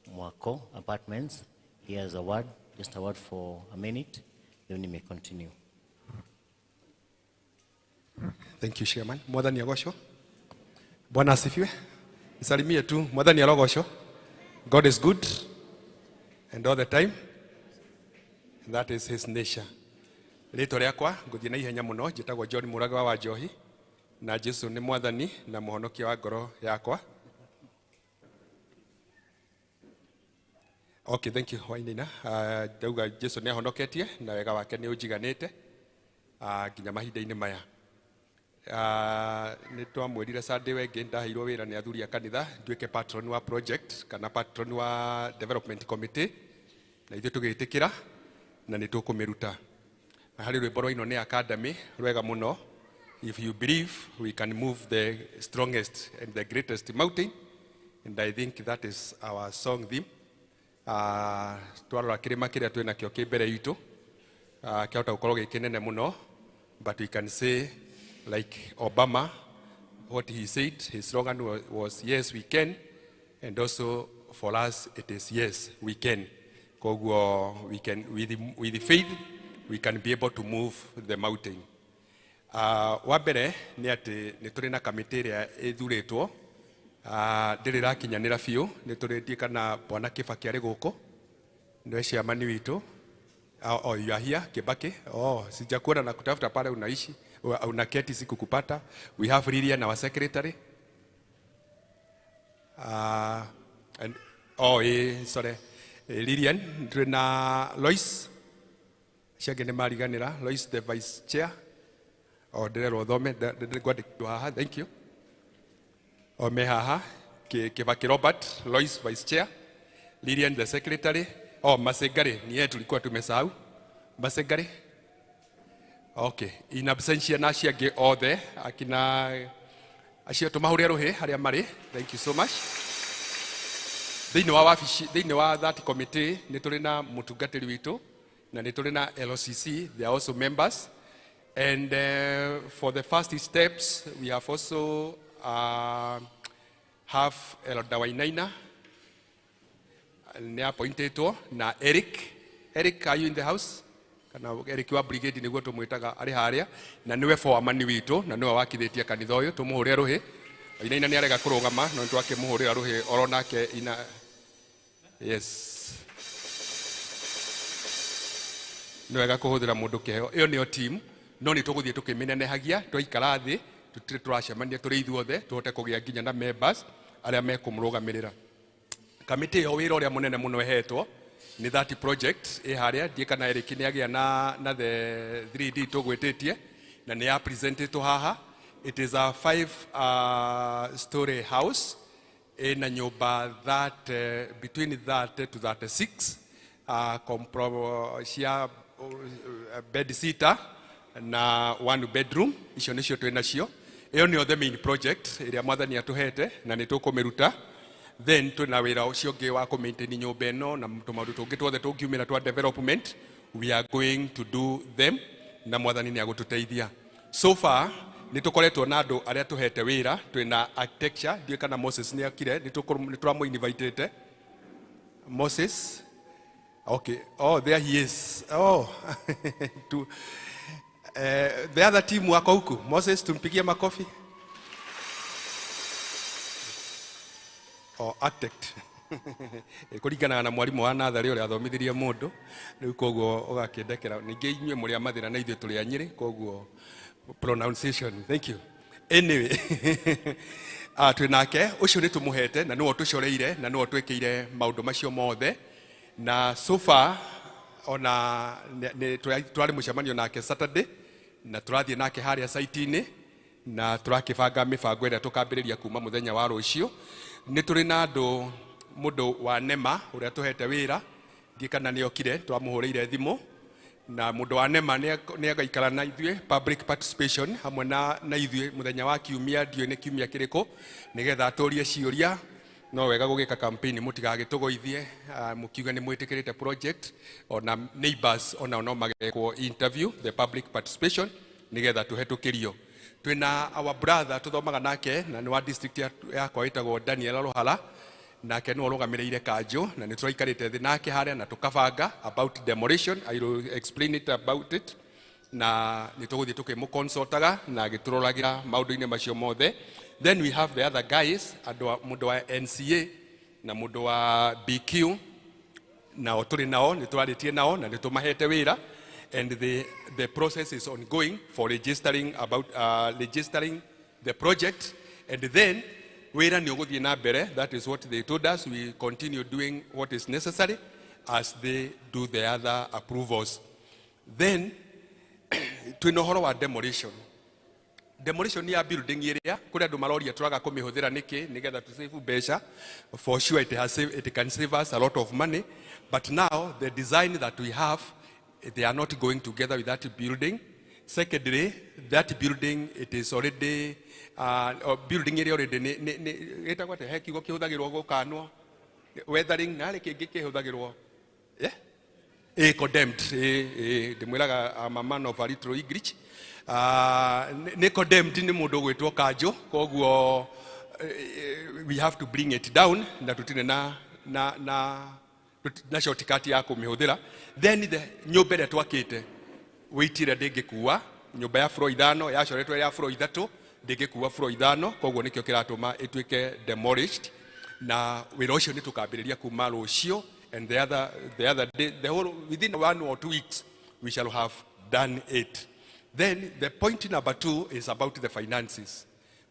Mwako Apartments. He has a word, just a word for a minute, then he may continue. Thank you, Chairman. Mwathani agocwo. Bwana asifiwe. Nisalimie tu Mwathani arogocwo. God is good and all the time. And that is his nature. Rĩtwa rĩakwa ngũthiĩ na ihenya mũno, njĩtagwo John Mũraga wa Njohi, na Jesu nĩ Mwathani na mũhonokia wa ngoro yakwa. Okay, thank you Wainaina. Ndauga Jesu nĩ ahonoketie na wega wake nĩ ũnjiganĩte nginya mahinda-inĩ maya. Nĩ twamwĩrire Sunday wengĩ ndaheirwo wĩra nĩ athuri a kanitha nduĩke patron wa project kana patron wa development committee, na ithuĩ tũgĩtĩkĩra na nĩ tũkũmĩruta. Harĩ rwĩmbo rwainwo nĩ academy rwega mũno. If you believe, we can move the strongest and the greatest mountain, and I think that is our song theme. Twarora kĩrĩma kĩrĩa twĩ nakĩo kĩ mbere itũ, kĩahota gũkorwo gĩ kĩnene mũno, but we can say like Obama, what he said, his slogan was yes we can, and also for us it is yes we can. Koguo we can, with the faith we can be able to move the mountain. Wa mbere nĩ atĩ nĩ tũrĩ na kamĩtĩ ĩrĩa ĩthurĩtwo, ndĩrĩ ĩrakinyanĩra biũ. Nĩ tũrĩ ndiĩ kana Bwana Kibaki arĩ gũkũ, nĩwe chairman witũ. Oh, you are here, Kibaki. Oh, sijakuona na kutafuta pale unaishi, unaketi sikukupata. We have Lilian, our secretary. And oh, sorry, Lilian, tũrĩ na Lois, acio angĩ nĩ mariganĩra. Lois the vice chair. O ndĩrerwo thome ngwandĩkwo haha. Thank you. O me haha Kibaki Robert, Lois vice chair, Lilian the secretary. Oh, Masengari ni yeye tulikuwa tumesahau. Masengari. Okay, in absentia na acio angĩ othe akina acio tũmahũrĩre rũhĩ harĩa marĩ. Thank you so much. Thĩinĩ wa wabici, thĩinĩ wa that committee nĩ tũrĩ na mũtungatĩri witũ na nĩ tũrĩ na LCC, they are also members. And for the first steps we have also have Elder Wainaina nĩ appointetwo na Eric. Eric, are you in the house? Kana Eric wa brigade nĩguo tũmwĩtaga arĩ harĩa, na nĩwe foreman witũ na nĩwe wakithĩtie kanitha ũyũ, tũmũhũrĩre rũhĩ. Wainaina nĩ arega kũrũgama no nĩtwakĩmũhũrĩra rũhĩ oro nake ina. Yes, nĩ wega kũhũthĩra mũndũ kĩheo. Ĩyo nĩyo team, no nĩ tũgũthiĩ tũkĩmĩnenehagia twaikara thĩ tũtirĩ tũracemania tũrĩ ithuothe tũhote kũgĩa nginya na members arĩa mekũmũrũgamĩrĩra. Kamĩtĩ ĩyo wĩra ũrĩa mũnene mũno ĩhetwo nĩ that project ĩ harĩa. Ndiĩ kana Eric nĩ agĩa na the 3D tũgwĩtĩtie na nĩ ya presentetwo haha. It is a 5 story house ĩna nyũmba that between 30 to 36 cia bed sita na 1 bedroom. Icio nĩcio twĩ nacio. Ĩyo nĩyo the main project ĩrĩa mwathani atũhete na nĩ tũkũmĩruta. Then twĩna wĩra ũcio ũngĩ wa kũ-maintain nyũmba ĩno na tũmaũndũ tũngĩ tuothe tũngiumĩra twa development, we are going to do them na mwathani nĩ agũtũteithia. So far nĩ tũkoretwo na andũ arĩa tũhete wĩra. Twĩna architecture, ndiũĩ kana Moses nĩ akire, nĩ tũramũ-invitĩte Moses. Okay, oh there he is. Oh the other team wako huku. Moses, tumpigie makofi. Oh, architect. Kũringanaga na mwarimũ wa natharĩ ũrĩa athomithirie mũndũ rĩu, koguo ũgakĩndekera. Ningĩ inyuĩ mũrĩ a Mathĩra na ithuĩ tũrĩ a Nyĩrĩ, koguo pronunciation. Thank you. Anyway, twĩ nake ũcio nĩ tũmũhete na nĩwe tũcoreire na nĩwe twĩkĩire maũndũ macio mothe. Na so far ona twarĩ mũcemanio nake Saturday na tũrathiĩ nake harĩa site-inĩ na tũrakĩbanga mĩbango ĩrĩa tũkambĩrĩria kuma mũthenya wa rũciũ. Nĩ tũrĩ na andũ, mũndũ wa NEMA ũrĩa tũhete wĩra, ndiĩ kana nĩ okire, twamũhũrĩire thimũ. Na mũndũ wa NEMA nĩ agaikara na ithuĩ public participation hamwe na ithuĩ mũthenya wa kiumia, ndiũĩ nĩ kiumia kĩrĩkũ, nĩgetha atũrie ciũria. No wega gũgĩka campaign mũtigagĩtũgũithie mũkiuge nĩ mwĩtĩkĩrĩte project. Ona neighbors onao no magekwo interview, the public participation, nĩgetha tũhetũkĩrio. Twĩna our brother tũthomaga nake na nĩ wa district yakwa wĩtagwo Daniel Rohala, nake nĩwe ũrũgamĩrĩire kanjũ na nĩ tũraikarĩte thĩ nake harĩa na tũkabanga about demolition. I will explain it about it. Na nĩ tũgũthiĩ tũkĩmũconsultaga na agĩtũroragĩra maũndũ-inĩ macio mothe. Then we have the other guys, andũ mũndũ wa NCA na mũndũ wa BQ, nao tũrĩ nao, nĩ tũrarĩtie nao na nĩ tũmahete wĩra. And the process is ongoing for registering about registering the project, and then wĩra nĩ ũgũthiĩ na mbere. That is what they told us. We continue doing what is necessary as they do the other approvals. Then twĩna ũhoro wa demolition. Demolition ya building ĩrĩa kũrĩ andũ maroria tũraga kũmĩhũthĩra nĩkĩ, nĩgetha tũ save mbeca. For sure it can save us a lot of money, but now the design that we have, they are not going together with that building. Secondly, that building, it is already building ĩrĩa already nĩ ĩtagwo atĩa, he kiugo kĩhũthagĩrwo gũkanwo weathering, na harĩ kĩngĩ kĩhũthagĩrwo yeah? Condemned. Ndĩmwĩraga I'm a man of a little English. Nĩ condemned nĩ mũndũ ũgwĩtwo kanjũ, koguo we have to bring it down na tũtirĩ na shortcut ya kũmĩhũthĩra. Then the nyũmba ĩrĩa twakĩte weight ĩrĩa ndĩngĩkua, nyũmba ya floor 5 yacoretwo ya floor 3 ndĩngĩkua floor 5, koguo nĩkĩo kĩratũma ĩtuĩke demolished. Na wĩra ũcio nĩ tũkambĩrĩria kuma rũciũ, and the other day, the whole within 1 or 2 weeks we shall have done it. Then the point number 2 is about the finances.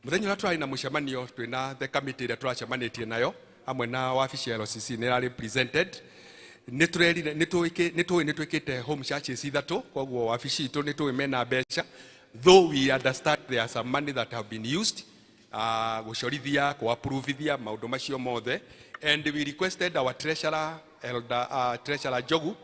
Mũthenya ũrĩa tũrarĩ na mũcemanio twĩna the committee ĩrĩa tũracemanĩtie nayo hamwe na wabici ya LCC nĩ ĩrarĩ presented. Nĩ tũrerire nĩ tũĩ nĩ twĩkĩte home churches 3, koguo wabici itũ nĩ tũĩ mena mbeca. Though we understand there are some money that have been used, gucorithia, kuapprovithia maundu macio mothe, and we requested our treasurer, elder treasurer Jogu,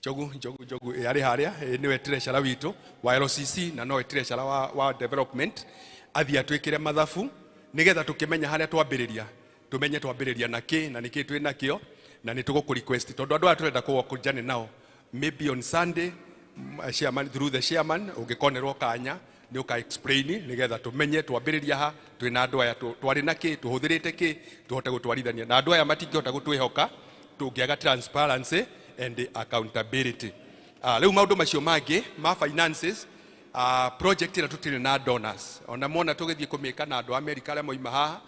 Jogu ari haria, niwe treasurer witu wa LCC na nowe treasurer wa development, athie atwikire mathabu nigetha tukimenya haria twambiriria, tumenye twambiriria na ki na niki twi nakio, na ni tuguku request tondu andu aya turenda kuwakujane nao maybe on Sunday, chairman, through the chairman ungikonerwo kanya ni uka explain nigetha tumenye twambiriria ha twina andu aya twari na ki tuhuthirite ki tuhote gutwarithania na andu aya matingihota gutwihoka tungiaga transparency and accountability. Riu maundu macio mangi ma finances, project ira tutire na donors ona mona tugithie kumika na andu America aria moima haha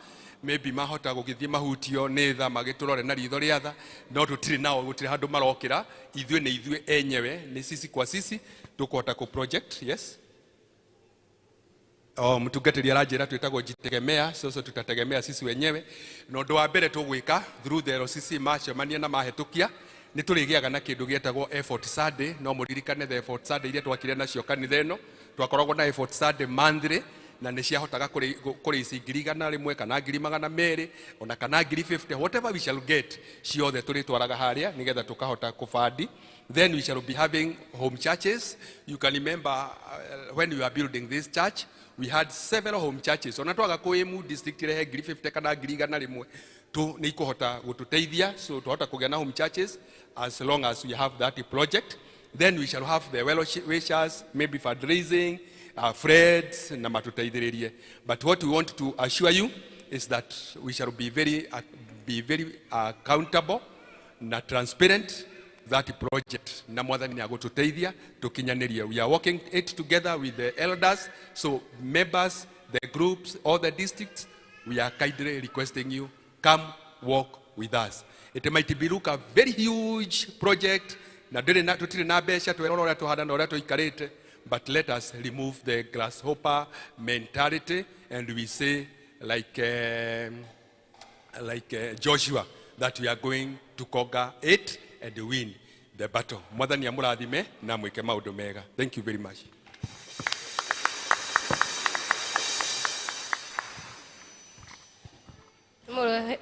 maybe mahota gugithie mahutio ni tha magiturore na ritho ria tha, no tutire nao gutire handu marokira, ithuĩ nĩ ithuĩ enyewe, ni sisi kwa sisi tukuhota ku project. Yes, mtungatĩri aranjĩra twĩtagwo jitegemea, so tutategemea sisi wenyewe. Na ũndũ wa mbere tũgwĩka through the LCC macemania na mahĩtũkia nĩ tũrĩgĩaga na kĩndũ gĩetagwo Effort Sunday. No mũririkane the Effort Sunday iria twakire nacio kanitha ĩno, twakoragwo na Effort Sunday monthly na nĩ ciahotaga kũrĩici 100,000 kana 200,000 ona kana 50,000, whatever we shall get ciothe tũrĩtwaraga harĩa nĩgetha tũkahota kũbandi. Then we shall be having home churches. You can remember when we were building this church, we had several home churches. Ona twaga kũĩmu district rehe 50,000 kana 100,000 tu nĩ ikuhota gũtũteithia, so twahota kũgĩa na home churches as long as we have that project. Then we shall have the well wishers, maybe fundraising, friends na matuteithĩrĩrie. But what we want to assure you is that we shall be very accountable na transparent that project, na mwathani nĩ agũtũteithia tũkinyanĩrie. We are working it together with the elders, so members, the groups, all the districts, we are kindly requesting you come work with us. It might be look a very huge project na ndĩrĩ na tũtirĩ na mbeca twerora ũrĩa tũhana na ũrĩa tũikarĩte, but let us remove the grasshopper mentality and we say like Joshua that we are going to conquer it and win the battle. Mwathani amũrathime na mwĩke maũndũ mega. Thank you very much.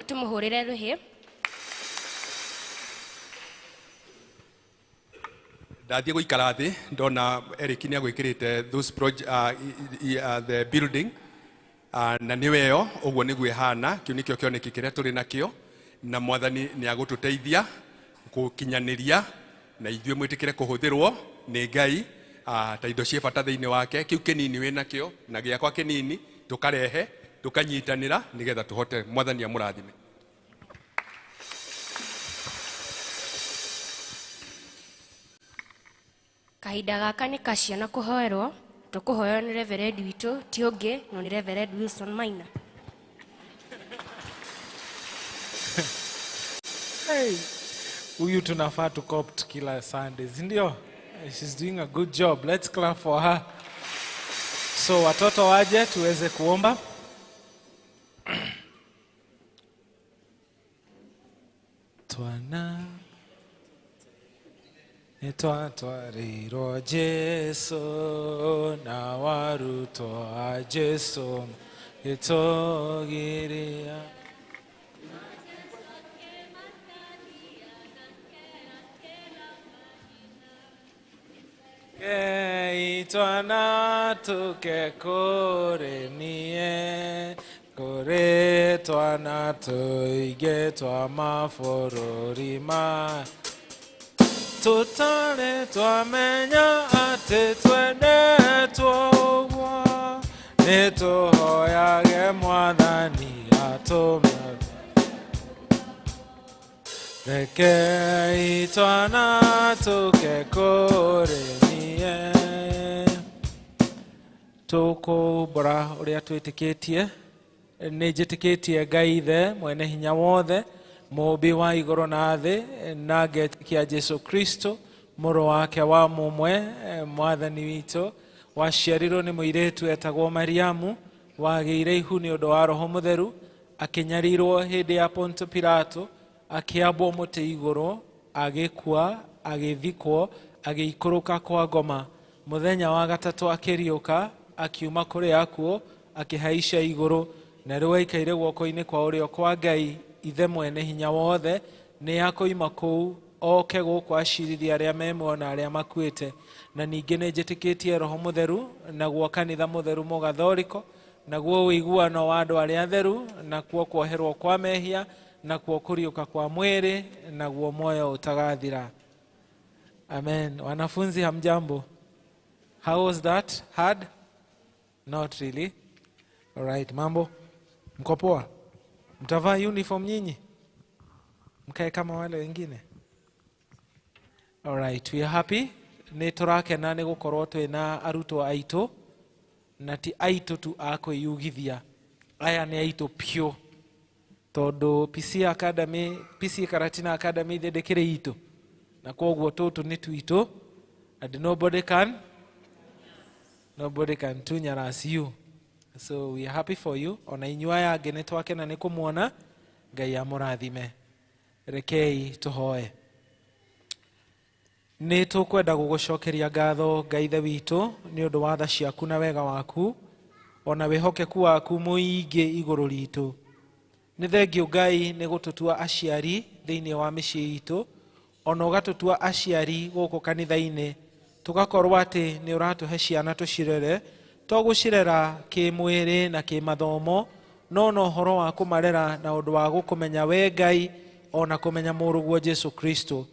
Tumuhũrĩre rũhĩ. Ndathiĩ gũikara thĩ ndona Eric nĩ agwĩkĩrĩte those project, the building, na nĩwe ĩyo ũguo nĩguo ĩhana. Kĩu nĩkĩo kĩoneki kĩrĩa tũrĩ nakĩo na mwathani nĩ agũtũteithia gũkinyanĩria na ithuĩ mwĩtĩkĩre kũhũthĩrwo nĩ Ngai ta indo ciĩ bata thĩinĩ wake. Kĩu kĩnini wĩ nakĩo na gĩakwa kĩnini tũkarehe tũkanyitanĩra nĩgetha tũhote. Mwathani amũrathime. Kahinda gaka nĩ ka ciana kũhoerwo, tũkũhoerwo nĩ Reverend witũ ti ũngĩ no nĩ Reverend Wilson Maina. Hey, huyu tunafaa tu copt kila Sunday, si ndio? She's doing a good job. Let's clap for her. So watoto waje tuweze kuomba. Twana nitwatwarirwo Jesu na warutwo a Jesu gĩtũgiria. Twana tuke kũrĩ niĩ kũrĩ twana tũingĩ twa mabũrũri ma tũtarĩ twamenya atĩ twendetwo ũguo nĩ tũhoyage mwathani atũme. Rekei twana tũke kũrĩ niĩ. Tũkũmbũra ũrĩa twĩtĩkĩtie. Nĩ njĩtĩkĩtie Ngai Ithe mwene hinya wothe, mũũmbi wa igũrũ na thĩ, na ngetĩkia Jesu Kristo mũrũ wake wa mũmwe mwathani witũ, waciarirwo nĩ mũirĩtu etagwo Mariamu, wagĩire ihu nĩ ũndũ wa Roho Mũtheru, akĩnyarirwo hĩndĩ ya Ponto Pilato, akĩambwo mũtĩ igũrũ, agĩkua, agĩthikwo, agĩikũrũka kwa ngoma. Mũthenya wa gatatũ akĩriũka, akiuma kũrĩ akuũ, akĩhaica igũrũ, na rĩu aikaire guoko-inĩ kwa ũrĩo kwa Ngai Ithe mwene hinya wothe. Nĩ akoima kũu oke gũkũ acirithie arĩa me muoyo na arĩa makuĩte. Na ningĩ nĩ njĩtĩkĩtie Roho Mũtheru, naguo kanitha mũtheru mũgathoriko, naguo ũiguano wa andũ arĩa atheru, nakuo kuoherwo kwa mehia, nakuo kũriũka kwa mwĩrĩ, naguo muoyo ũtagathira. Amen. Wanafunzi hamjambo? How was that? Hard? Not really. All right, mambo? Mko poa? Mtavaa uniform nyinyi? Mkae kama wale wengine? All right, we are happy. Nĩ tũrakena nĩ gũkorwo twĩna arutwo aitũ, na ti aitũ tu a kwĩyugithia, aya nĩ aitũ piũ, tondũ PC Academy, PC Karatina Academy ithe ndĩkĩrĩ itũ, na koguo tũtũ nĩ twitũ, and nobody can tunyarasi you. So we are happy for you. Ona inyuĩ aya angĩ nĩ twakena nĩ kũmuona. Ngai amũrathime. Rekei tũhoe. Nĩ tũkwenda gũgũcokeria ngatho, Ngai Ithe witũ, nĩ ũndũ wa tha ciaku na wega waku, ona wĩhokeku waku mũingĩ igũrũ ritũ. Nĩ thengio Ngai nĩ gũtũtua aciari thĩinĩ wa mĩciĩ itũ, ona ũgatũtua aciari gũkũ kanitha-inĩ, tũgakorwo atĩ nĩ ũratũhe ciana tũcirere, to gũcirera kĩmwĩrĩ na kĩmathomo, no na ũhoro wa kũmarera na ũndũ wa gũkũmenya we Ngai, ona kũmenya mũrũguo Jesu Kristo.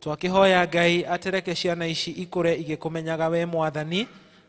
Twakĩhoya Ngai atĩ reke ciana ici ikũre igĩkũmenyaga we Mwathani,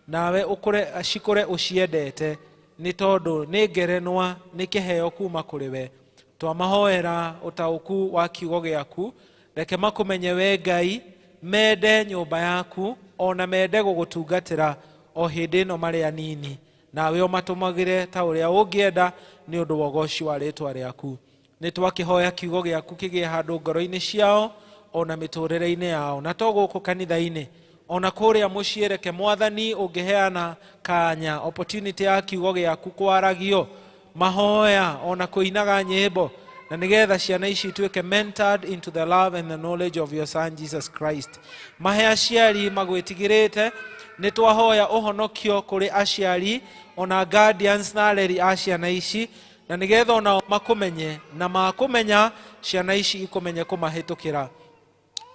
nawe ũkũre cikũre ũciendete, nĩ tondũ nĩ ngerenwa, nĩ kĩheo kuma kũrĩ we. Twamahoera ũtaũku wa kiugo gĩaku, reke makũmenye we Ngai, mende nyũmba yaku, ona mende gũgũtungatĩra o hĩndĩ ĩno marĩ anini, nawe ũmatũmagĩre ta ũrĩa ũngĩenda nĩ ũndũ wa ũgoci wa rĩtwa rĩaku. Nĩ twakĩhoya kiugo gĩaku kĩgĩe handũ ngoro-inĩ ciao ona mĩtũrĩre-inĩ yao, na to gũkũ kanitha-inĩ, ona kũrĩa mũciĩ. Reke Mwathani ũngĩheana kanya, opportunity ya kiugo gĩaku kwaragio, mahoya, ona kũinaga nyĩmbo, na nĩgetha ciana ici ituĩke mentored into the love and the knowledge of your Son Jesus Christ. Mahe aciari magwĩtigĩrĩte. Nĩ twahoya ũhonokio kũrĩ aciari ona guardians na areri a ciana ici, na nĩgetha onao makũmenye, na makũmenya ciana ici ikũmenye kũmahĩtũkĩra.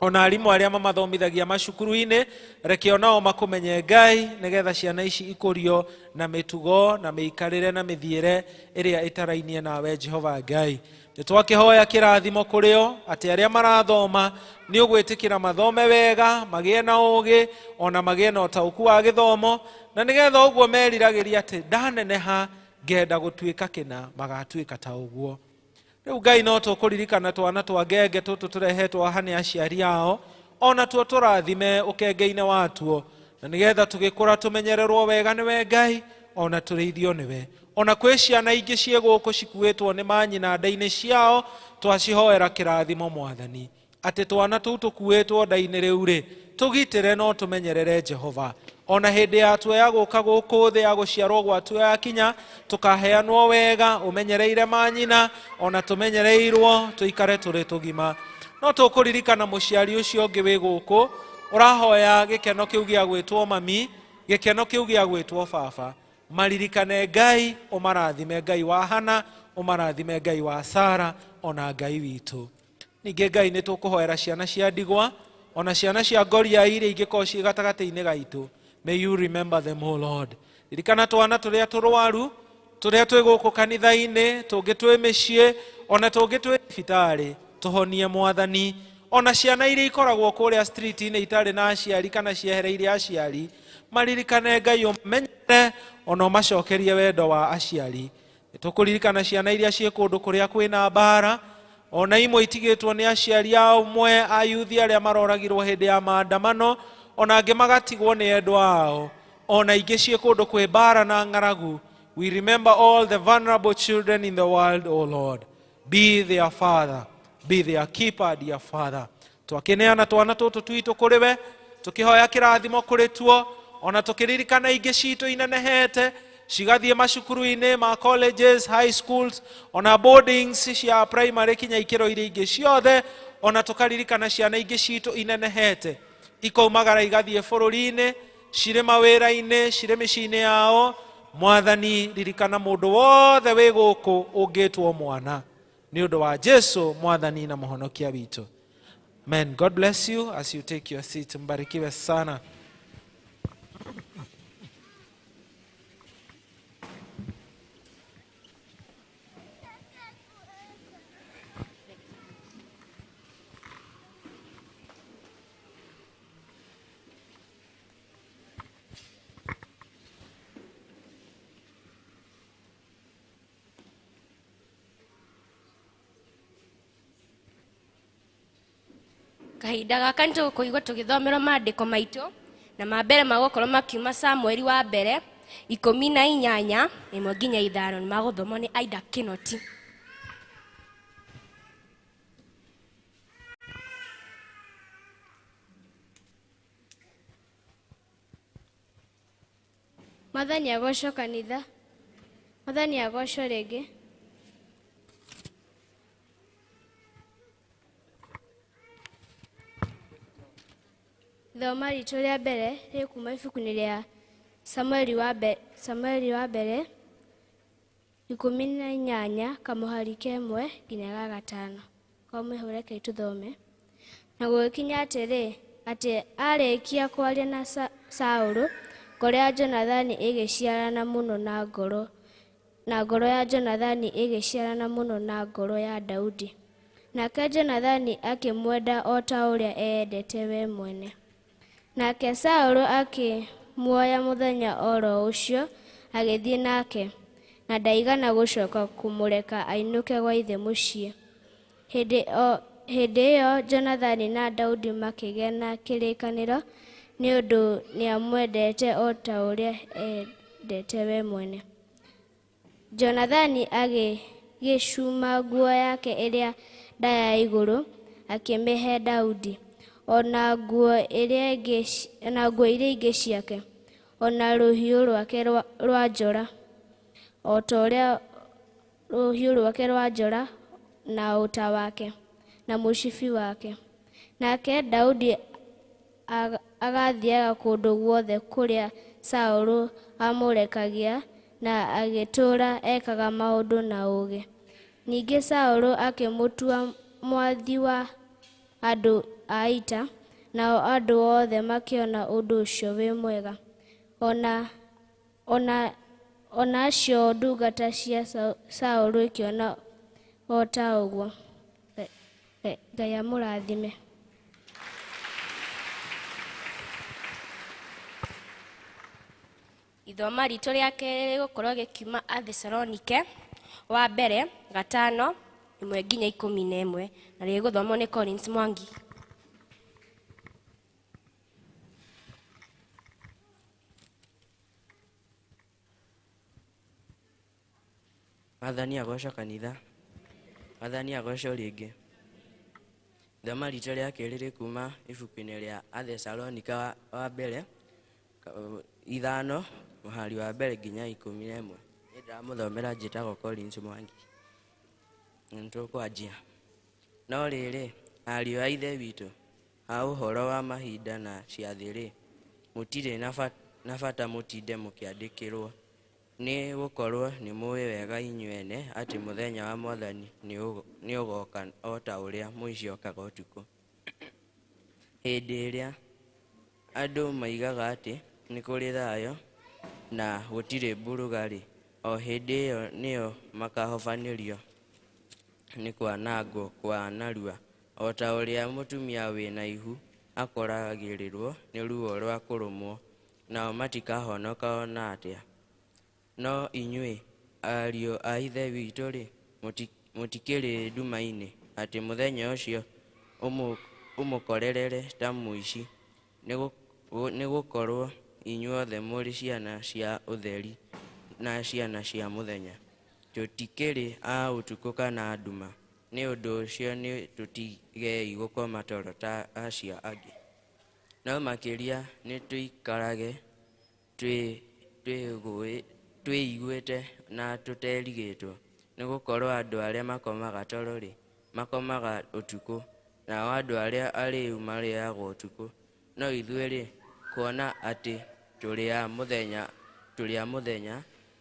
Ona arimũ arĩa mamathomithagia macukuru-inĩ, reke onao makũmenye Ngai, nĩgetha ciana ici ikũrio na mĩtugo na mĩikarĩre na mĩthiĩre ĩrĩa ĩtarainie nawe Jehova Ngai. Nĩ twakĩhoya kĩrathimo kũrĩo, atĩ arĩa marathoma nĩ ũgwĩtĩkĩra mathome wega, magĩe na ũgĩ, ona magĩe na ũtaũku wa gĩthomo, na nĩgetha ũguo meriragĩria atĩ ndaneneha ngenda gũtuĩka kĩna, magatuĩka ta ũguo. Rĩu Ngai no tũkũririkana twana twa ngenge tũtũ tũrehetwo haha nĩ aciari ao, ona tuo tũrathime ũkenge-inĩ watuo, na nĩgetha tũgĩkũra tũmenyererwo wega nĩwe Ngai, ona tũrĩithio nĩwe. Ona kwĩ ciana ingĩ ciĩ gũkũ cikuĩtwo nĩ manyina nda-inĩ ciao, twacihoera kĩrathimo Mwathani, atĩ twana tũu tũkuĩtwo nda-inĩ rĩu rĩ, tũgitĩre no tũmenyerere Jehova. Ona hĩndĩ yatuo ya gũka gũkũ thĩ, ya gũciarwo gwatuo yakinya, tũkaheanwo wega ũmenyereire manyina, ona tũmenyereirwo tũikare tũrĩ tũgima. No tũkũririkana mũciari ũcio ũngĩ wĩ gũkũ ũrahoya gĩkeno kĩu gĩa gwĩtwo mami, gĩkeno kĩu gĩa gwĩtwo baba. Maririkane Ngai, ũmarathime Ngai wa Hana, ũmarathime Ngai wa Sara, ona Ngai witũ. Ningĩ Ngai nĩ tũkũhoera ciana cia ndigwa, ona ciana cia ngoria iria ingĩkorwo ciĩ gatagatĩ-inĩ gaitũ. May you remember them, O Lord. Ririkana twana tũrĩa tũrwaru, tũrĩa twĩ gũkũ kanitha-inĩ, tũngĩ twĩ mĩciĩ, ona tũngĩ twĩ thibitarĩ, tũhonie Mwathani. Ona ciana iria ikoragwo kũrĩa street-inĩ itarĩ na aciari kana ciehereire aciari, maririkane Ngai, ũmenyere ona ũmacokerie wendo wa aciari. Tũkũririkana ciana iria ciĩ kũndũ kũrĩa kwĩna mbara, ona imwe itigĩtwo nĩ aciari amwe a yuthi arĩa maroragirwo hĩndĩ ya maandamano, ona angĩ magatigwo nĩ endwa ao, ona ingĩ ciĩ kũndũ kwĩ mbara na ng'aragu. We remember all the vulnerable children in the world, O Lord. Be their father, be their keeper, dear Father. Twakĩneana twana tũtũ twitũ kũrĩ we, tũkĩhoya kĩrathimo kũrĩ tuo, ona tũkĩririkana ingĩ citũ inenehete cigathiĩ macukuru-inĩ ma colleges, high schools, ona boardings cia primary kinya ikĩro iria ingĩ ciothe. Ona tũkaririkana ciana ingĩ citũ inenehete ikaumagara igathiĩ bũrũri-inĩ. cirĩ mawĩra-inĩ, cirĩ mĩciĩ-inĩ yao. Mwathani, ririkana mũndũ wothe wĩ gũkũ ũngĩtwo mwana nĩ ũndũ wa Jesu Mwathani na Mũhonokia witũ. Amen. God bless you as you take your seat. Mbarikiwe sana. Kahinda gaka nĩ tũgũkũigua tũgĩthomerwo maandĩko maitũ na ma mbere magũkorwo makiuma Samueli wa mbere 18 1-5 nĩ magũthomwo nĩ Aida Kinoti. Mwathani agocwo kanitha. Mwathani agocwo rĩngĩ. Ithoma ritũ rĩa mbere rĩ kuma ibuku-inĩ rĩa Samueli wa mbere 18 kamũhari ka 1 nginya ga 5. Kwa mwĩhũreke tũthome. Na gũgĩkinya atĩrĩ, atĩ arĩkia kwaria na Saũlũ, ngoro ya Jonathani ĩgĩciarana mũno na ngoro na ngoro ya Jonathani ĩgĩciarana mũno na ngoro ya Daudi. Nake Jonathani akĩmwenda o ta ũrĩa eendete we mwene. Nake Saũlũ akĩmuoya mũthenya oro ũcio agĩthiĩ nake, na ndaigana gũcoka kũmũreka ainũke gwa ithe mũciĩ. Hĩndĩ ĩyo Jonathani na Daudi makĩgĩa na kĩrĩkanĩro, nĩ ũndũ nĩamwendete o ta ũrĩa eendete we mwene. Jonathani agĩgĩcuma nguo yake ĩrĩa ndaya ya igũrũ akĩmĩhe Daudi, ona nguo iria ingĩ ciake, ona rũhiũ rwake rwa njora, o ta ũrĩa rũhiũ rwake rwa njora na ũta wake na mũcibi wake. Nake Daudi agathiaga kũndũ guothe kũrĩa Saũlũ aamũrekagia, na agĩtũũra ekaga maũndũ na ũũgĩ. Ningĩ Saũlũ akĩmũtua mwathi wa andũ a ita, nao andũ othe makĩona ũndũ ũcio wĩ mwega. Ona acio ndungata cia Saũlũ ikĩona o ta ũguo. Ngai amũrathime. Ithoma ritũ rĩa kerĩ rĩgũkorwo gĩkiuma Athesalonike wa mbere 5 1-11 na rĩgũthomwo nĩ Collins Mwangi. Mwathani agocwo kanitha. Mwathani agocwo rĩngĩ. Ithoma ritũ rĩa kerĩ rĩkuma ibuku-inĩ rĩa Athesalonika wa mbere 5 mũhari wa mbere nginya 11. Nĩ ndĩramũthomera njĩtagwo Collins Mwangi. Nĩtũkwanjia. No rĩrĩ, ariũ a Ithe witũ, ha ũhoro wa mahinda na ciathĩ-rĩ, mũtirĩ na bata mũtinde mũkĩandĩkĩrwo, nĩ gũkorwo nĩmũũĩ wega inyuĩ ene atĩ mũthenya wa Mwathani nĩũgooka o ta ũrĩa mũici okaga ũtukũ. Hĩndĩ ĩrĩa andũ moigaga atĩ nĩ kũrĩ thayũ na gũtirĩ mburuga-rĩ, o hĩndĩ ĩyo nĩyo makahobanĩrio nĩ kwanangwo kwa narua, o ta ũrĩa mũtumia wĩ na ihu akoragĩrĩrwo nĩ ruo rwa kũrũmwo, nao matikahonoka ona atĩa. No inyuĩ, ariũ a Ithe witũ-rĩ, mũtikĩrĩ nduma-inĩ, atĩ mũthenya ũcio ũmũkorerere ta mũici, nĩ gũkorwo inyuothe mũrĩ ciana cia ũtheri na ciana cia mũthenya. Tũtikĩrĩ a ũtukũ kana nduma, nĩ ũndũ ũcio nĩ tũtigei gũkoma toro ta acio angĩ. No makĩria nĩ tũikarage twĩiguĩte na tũterigĩtwo, nĩ gũkorwo andũ arĩa makomaga toro-rĩ, makomaga ũtukũ, nao andũ arĩa arĩĩu marĩĩagwo ũtukũ. No ithuĩ-rĩ, kuona atĩ Tũrĩ a mũthenya,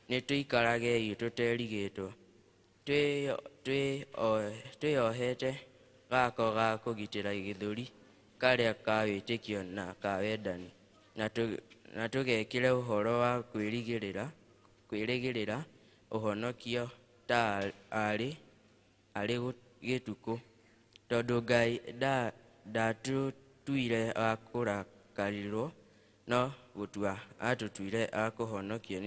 nĩ tũikaragei tũterigĩtwo, twĩohete gako ga kũgitĩra gĩthũri karĩa ka wĩtĩkio na ka wendani, na tũgekĩra ũhoro wa kwĩrĩgĩrĩra ũhonokio ta arĩ gĩtukũ, tondũ Ngai ndatũtuire a kũrakarĩrwo, no gũtua atũtuire a kũhonokio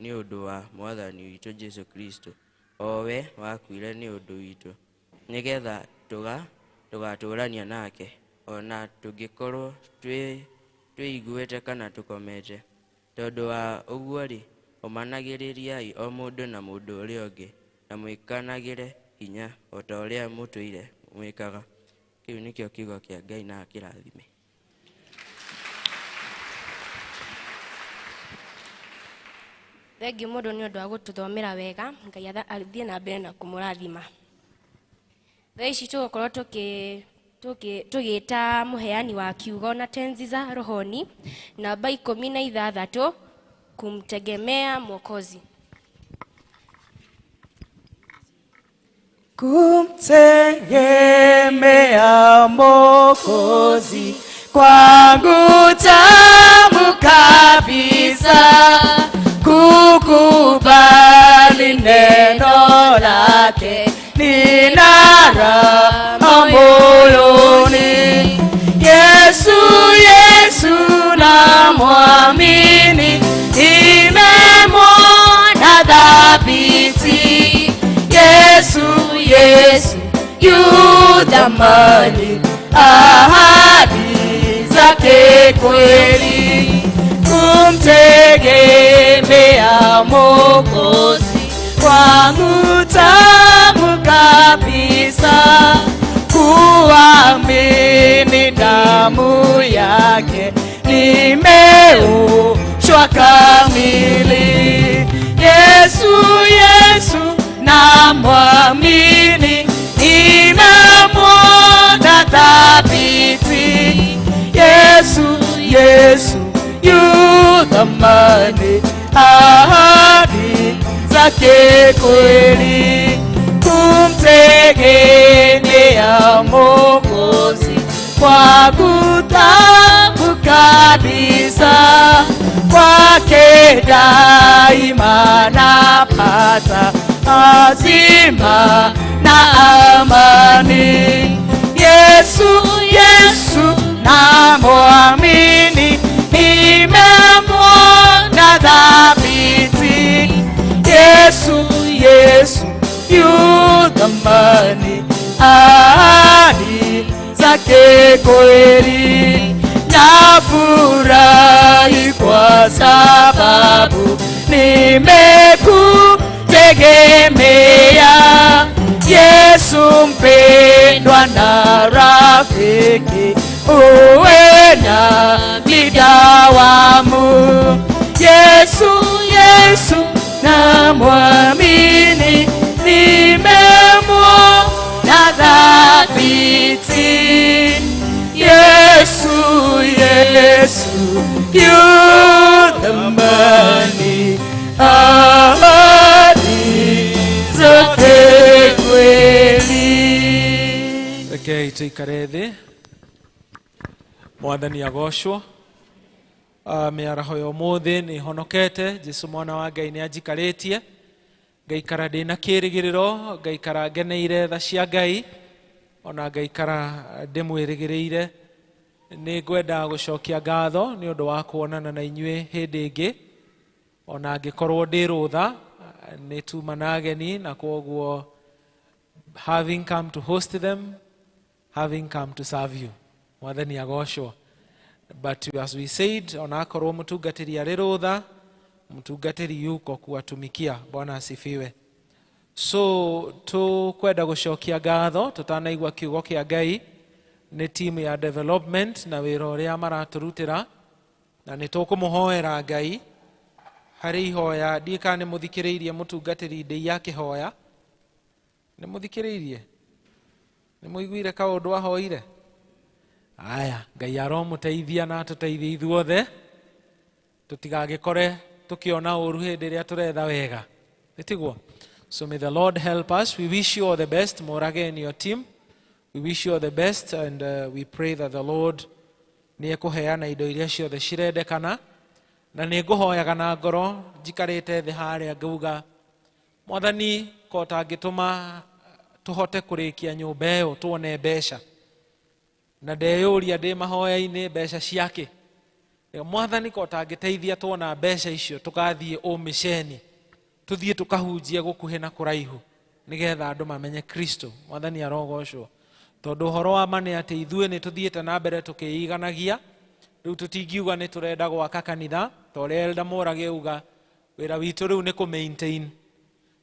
nĩ ũndũ wa Mwathani witũ Jesũ Kristo, o we wakuire nĩ ũndũ witũ, nĩgetha tũgatũũrania nake, o na tũngĩkorwo twĩiguĩte kana tũkomete. Tondũ wa ũguo-rĩ, ũmanagĩrĩriai o mũndũ na mũndũ ũrĩa ũngĩ, na mwĩkanagĩre hinya o ta ũrĩa mũtũire mwĩkaga. Kĩu nĩkĩo kiugo kĩa Ngai na akĩrathime. Thengiũ mũndũ nĩ ũndũ wa gũtũthomera wega, Ngai athiĩ na mbere na kũmũrathima. Thaa ici tũgũkorwo tũgĩta mũheani wa kiugo na tenzi za rohoni namba 16, kumtegemea Mwokozi. Kumtegemea Mwokozi kwangu tamu kabisa, kukubali neno lake nina raha moyoni. Yesu, Yesu namwamini, nimemwona thabiti. Yesu, Yesu yu thamani, ahadi zake kweli. Kumtegemea Mwokozi kwangu tamu kabisa, kuamini damu yake nimeoshwa kamili. Yesu, Yesu namwamini, nimemwona thabiti. Yesu, Yesu yu thamani, ahadi zake kweli. Kumtegemea Mwokozi kwangu tamu kabisa, kwake daima napata azima na amani. Yesu, Yesu namwamini, nimemwona thabiti. Yesu, Yesu yu thamani, ahadi zake kweli. Nafurahi kwa sababu nimekutegemea Yesu mpendwa na rafiki, uwe nami dawamu. Yesu, Yesu namwamini, nimemwona thabiti. Yesu, Yesu yu thamani, ahadi zake kweli. Rekei tuikare thĩ, Mwathani agocwo. Mĩaraho ya ũmũthĩ nĩ honokete. Jesu mwana wa Ngai nĩ anjikarĩtie, ngaikara ndĩna kĩĩrĩgĩrĩro, ngaikara ngeneire tha cia Ngai, ona ngaikara ndĩmwĩrĩgĩrĩire. Nĩ ngwenda gũcokia ngatho nĩ ũndũ wa kuonana na inyuĩ hĩndĩ ĩngĩ, ona angĩkorwo ndĩ rũtha, nĩ tuma na ageni, na kwoguo having come to host them, having come to serve you. Mwathani agocwo. But as we said, onakorwo mũtungatĩri arĩ rũtha, mũtungatĩri yuko kuwatumikia. Bwana asifiwe. So tukwenda gũcokia ngatho tũtanaigua kiugo kĩa Ngai nĩ team ya development na wĩra ũrĩa maratũrutĩra, na nĩ tũkũmũhoera Ngai harĩ ihoya. Ndiĩ kana nĩ mũthikĩrĩirie mũtungatĩri ndĩi akĩhoya. Nĩ mũthikĩrĩirie? Nĩ mũiguire kaũndũ ahoire? Aya, Ngai aromũteithia na atũteithie ithuothe. Tũtigagĩkore tũkĩona ũru hĩndĩ ĩrĩa tũretha wega. Nĩtiguo? So may the Lord help us. We wish you all the best, Morage and your team. We wish you all the best, and we pray that the Lord nĩ ekũheana indo iria ciothe cirendekana. Na nĩ ngũhoyaga na ngoro njikarĩte thĩ harĩa ngauga, Mwathani, ko ũtangĩtũma tũhote kũrĩkia nyũmba ĩyo tuone mbeca. Na ndeyũria ndĩ mahoya-inĩ mbeca ciake. Mwathani, ko ũtangĩteithia tuona mbeca icio tũgathiĩ ũmĩceni, tũthiĩ tũkahunjie gũkuhĩ na kũraihu nĩgetha andũ mamenye Kristo. Mwathani arogocwo. Tondũ ũhoro wa ma nĩ atĩ ithuĩ nĩ tũthiĩte na mbere tũkĩiganagia. Rĩu tũtingiuga nĩ tũrenda gwaka kanitha ta ũrĩa Elder Mũrage auga, wĩra witũ rĩu nĩ kũ maintain,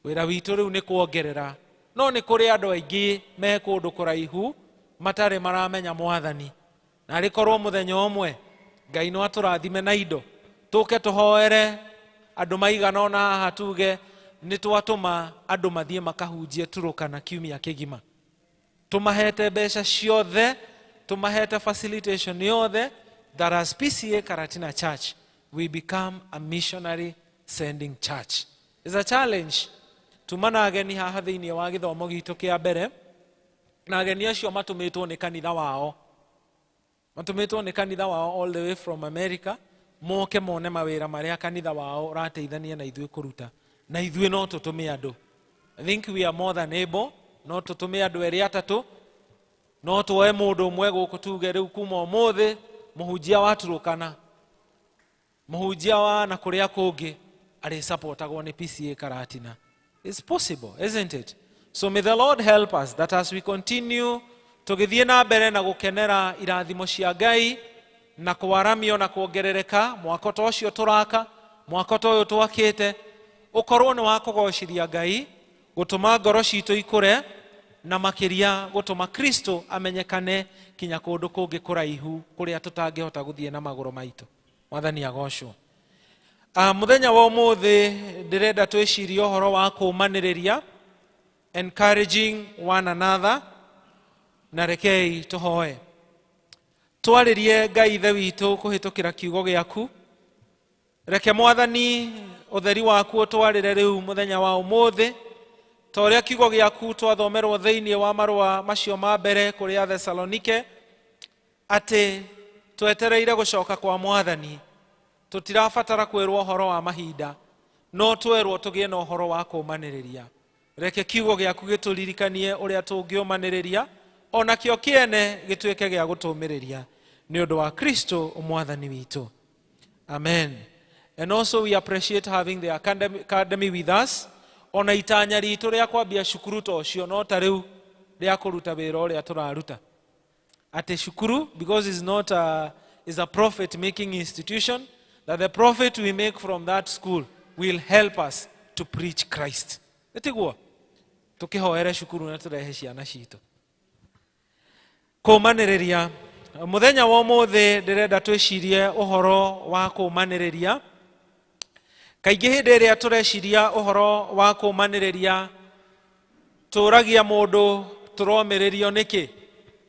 wĩra witũ rĩu nĩ kuongerera. No nĩ kũrĩ andũ aingĩ me kũndũ kũraihu matarĩ maramenya Mwathani. Na arĩ korwo mũthenya ũmwe Ngai no atũrathime na indo, tũke tũhoere andũ maigana ũna haha, tuge nĩ twatũma andũ mathiĩ makahunjie Turukana kiumia kĩgima, tũmahete mbeca ciothe, tũmahete facilitation yothe, that as PCA Karatina Church we become a missionary sending church. It's a challenge. Tuma na ageni haha thĩinĩ wa gĩthomo gitũ kĩa mbere, na ageni acio matũmĩtwo nĩ kanitha wao, matũmĩtwo nĩ kanitha wao all the way from America, moke mone mawĩra marĩa kanitha wao ũrateithania na ithuĩ kũruta. Na ithuĩ no tũtũme andũ. I think we are more than able. No tũtũme andũ erĩ atatũ, no tuoe mũndũ ũmwe gũkũ tuge rĩu kuma ũmũthĩ mũhunjia wa Turukana, mũhunjia wa na kũrĩa kũngĩ arĩsupportagwo nĩ PCA Karatina. It's possible, isn't it? So may the Lord help us that as we continue tũgĩthiĩ na mbere na gũkenera irathimo cia Ngai na kwaramio na kuongerereka, mwako ta ũcio tũraka, mwako ta ũyũ twakĩte, ũkorwo nĩ wa kũgocithia Ngai, gũtũma ngoro citũ ikũre, na makĩria gũtũma Kristo amenyekane kinya kũndũ kũngĩ kũraihu kũrĩa tũtangĩhota gũthiĩ na magũrũ maitũ. Mwathani agocwo. Mũthenya wa ũmũthĩ ndĩrenda twĩcirie ũhoro wa kũũmanĩrĩria, encouraging one another, na rekei tũhoe. Twarĩrie Ngai Ithe witũ kũhĩtũkĩra kiugo gĩaku. Reke Mwathani ũtheri waku ũtwarĩre rĩu mũthenya wa ũmũthĩ, ta ũrĩa kiugo gĩaku twathomerwo thĩinĩ wa marũa macio ma mbere kũrĩ Athesalonike, atĩ twetereire gũcoka kwa Mwathani. Tũtirabatara kwĩrwo ũhoro wa mahinda, no twerwo tũgĩe na ũhoro wa kũũmanĩrĩria. Reke kiugo gĩaku gĩtũririkanie ũrĩa tũngĩũmanĩrĩria, ona kĩo kĩene gĩtuĩke gĩa gũtũũmĩrĩria, nĩ ũndũ wa Kristo Mwathani witũ. Amen. And also we appreciate having the academy with us. Ona itanya ritũ rĩa kwambia cukuru ta ũcio no ta rĩu rĩa kũruta wĩra ũrĩa tũraruta. Atĩ cukuru, because it's not a, is a profit making institution, that the profit we make from that school will help us to preach Christ. Nĩtiguo? Tũkĩhoere cukuru na tũrehe ciana citũ. Kũũmanĩrĩria. Mũthenya wa ũmũthĩ ndĩrenda twĩcirie ũhoro wa kũũmanĩrĩria. Kaingĩ hĩndĩ ĩrĩa tũreciria ũhoro wa kũũmanĩrĩria, tũragia mũndũ tũromĩrĩrio nĩkĩ.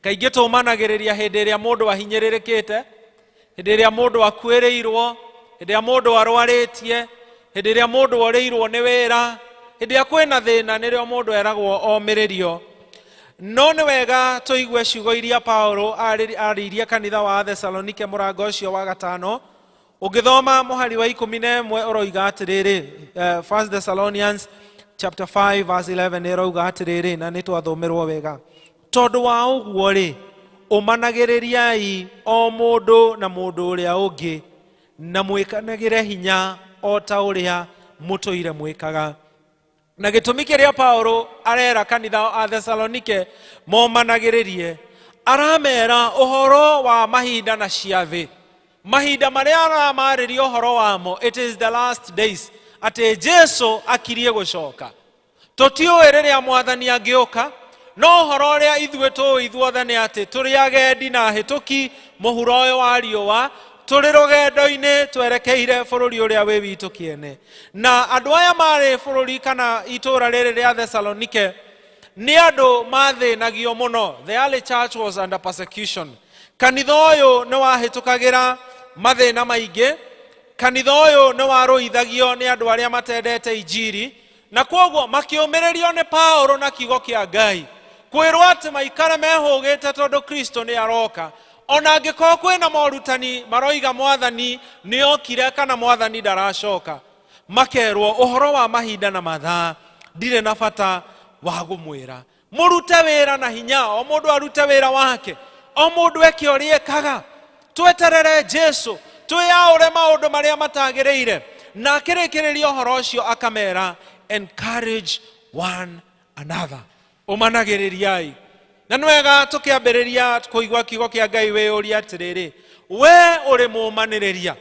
Kaingĩ tũũmanagĩrĩria hĩndĩ ĩrĩa mũndũ ahinyĩrĩrĩkĩte, hĩndĩ ĩrĩa mũndũ akuĩrĩirwo, hĩndĩ ĩrĩa mũndũ arwarĩtie, hĩndĩ ĩrĩa mũndũ orĩirwo nĩ wĩra, hĩndĩ ĩrĩa kwĩna thĩna nĩrĩo mũndũ eragwo omĩrĩrio. No nĩ wega tũigue ciugo iria Paulo arĩirie kanitha wa Thesalonike mũrango ũcio wa gatano. Ũngĩthoma mũhari wa 11 ũroiga atĩrĩrĩ, 1 Thessalonians chapter 5 verse 11 ĩroiga atĩrĩrĩ, na nĩ twathomerwo wega. Tondũ wa ũguo rĩ, ũmanagĩrĩriai o mũndũ na mũndũ ũrĩa ũngĩ, na mwĩkanagĩre hinya o ta ũrĩa mũtũire mwĩkaga. Na gĩtũmi kĩrĩa Paulo arera kanitha a Thesalonike momanagĩrĩrie, aramera ũhoro wa mahinda na ciathĩ. Mahinda marĩa aramarĩria ũhoro wamo, it is the last days, atĩ Jesu akirie gũcoka. Tũtiũĩ rĩrĩa Mwathani angĩũka, no ũhoro ũrĩa ithuĩ tũĩ ithuothe nĩ atĩ tũrĩ agendi na ahĩtũki mũhuro ũyũ wa riũa, tũrĩ rũgendo-inĩ twerekeire bũrũri ũrĩa wĩ witũ kĩene. Na andũ aya marĩ bũrũri kana itũũra rĩrĩ rĩa Thesalonike nĩ andũ mathĩnagio mũno. The early church was under persecution. Kanitha ũyũ nĩ wahĩtũkagĩra mathĩna maingĩ. Kanitha ũyũ nĩ warũithagio nĩ andũ arĩa matendete injiri, na kwoguo makĩũmĩrĩrio nĩ Paũlũ na kiugo kĩa Ngai kwĩrwo atĩ maikare mehũgĩte tondũ Kristo nĩ aroka. Ona angĩkorwo kwĩna morutani maroiga mwathani nĩ okire kana mwathani ndaracoka, makerwo ũhoro wa mahinda na mathaa ndirĩ na bata wa gũmwĩra. Mũrute wĩra na hinya, o mũndũ arute wĩra wake, o mũndũ eke ũrĩa ekaga. Tweterere Jesu, twĩyaũre maũndũ marĩa matagĩrĩire. Na akĩrĩkĩrĩria ũhoro ũcio akamera, encourage one another, ũmanagĩrĩriai. Na nĩ wega tũkĩambĩrĩria kũigua kiugo kĩa Ngai wĩyũrie atĩrĩrĩ, we ũrĩ mũũmanĩrĩria?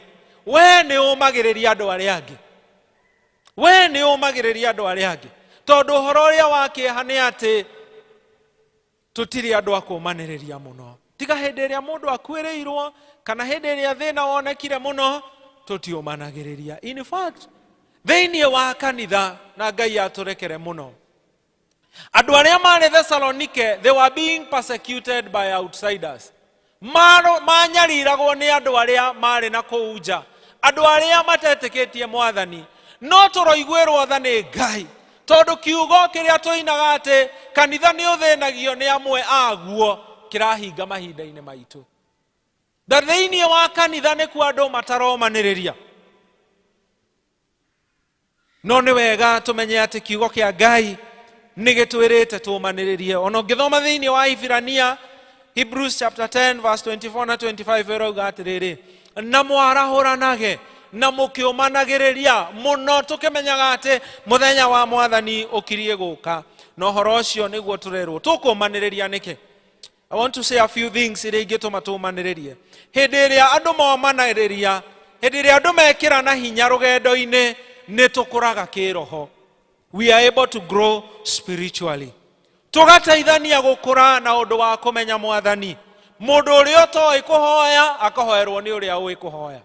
We nĩ ũmagĩrĩria andũ arĩa angĩ? We nĩ ũmagĩrĩria andũ arĩa angĩ? Tondũ ũhoro ũrĩa wa kĩeha nĩ atĩ tũtirĩ andũ a kũũmanĩrĩria mũno. Tiga hĩndĩ ĩrĩa mũndũ akuĩrĩirwo kana hĩndĩ ĩrĩa thĩna wonekire mũno, tũtiũmanagĩrĩria. In fact, thĩinĩ wa kanitha, na Ngai atũrekere mũno, andũ arĩa marĩ Thessalonike, they were being persecuted by outsiders. Manyariragwo nĩ andũ arĩa marĩ na kũu nja, andũ arĩa matetĩkĩtie mwathani. No tũroiguĩrwo tha nĩ Ngai, tondũ kiugo kĩrĩa tũinaga atĩ kanitha nĩ ũthĩnagio nĩ amwe aguo kĩrahinga mahinda-inĩ maitũ. Na thĩinĩ wa kanitha nĩkuo andũ mataromanĩrĩria. No nĩ wega tũmenye atĩ kiugo kĩa Ngai nĩ gĩtwĩrĩte tũmanĩrĩrie. Ona ũngĩthoma thĩinĩ wa Iburania, Hebrews chapter 10 verse 24 na 25, ĩrauga atĩrĩrĩ, na mwarahũranage na mũkĩũmanagĩrĩria mũno, tũkĩmenyaga atĩ mũthenya wa mwathani ũkirie gũka. Na ũhoro ũcio nĩguo tũrerwo tũkũmanĩrĩria nĩkĩ. I want to say a few things iria ingĩtũma tũmanĩrĩrie. Hĩndĩ ĩrĩa andũ momanĩrĩria, hĩndĩ ĩrĩa andũ mekĩra na hinya rũgendo-inĩ, nĩ tũkũraga kĩroho. We are able to grow spiritually. Tũgateithania gũkũra na ũndũ wa kũmenya mwathani. Mũndũ ũrĩa ũtoĩ kũhoya akahoerwo nĩ ũrĩa ũĩ kũhoya,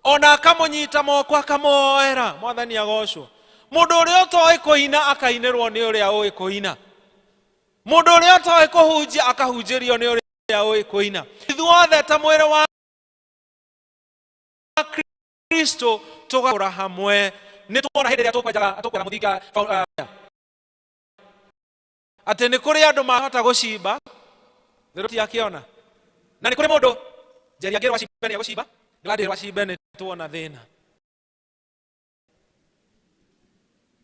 ona akamũnyita moko akamũhoera, mwathani agocwo. Mũndũ ũrĩa ũtoĩ kũina akainĩrwo nĩ ũrĩa ũĩ kũina. Mũndũ ũrĩa ũtoĩ kũhunjia akahunjĩrio nĩ ũrĩa ũĩ kũina. Ithuothe ta mwĩrĩ wa Kristo tũgakũra hamwe. Nĩ tuona hĩndĩ ĩrĩa tũkwenjaga tũkwetha mũthinga atĩ nĩ kũrĩ andũ mahota gũcimba thĩrũ akĩona, na nĩ kũrĩ mũndũ njeri angĩrwo acimbe nĩ egũcimba, ndĩrandĩrwo acimbe nĩ tuona thĩna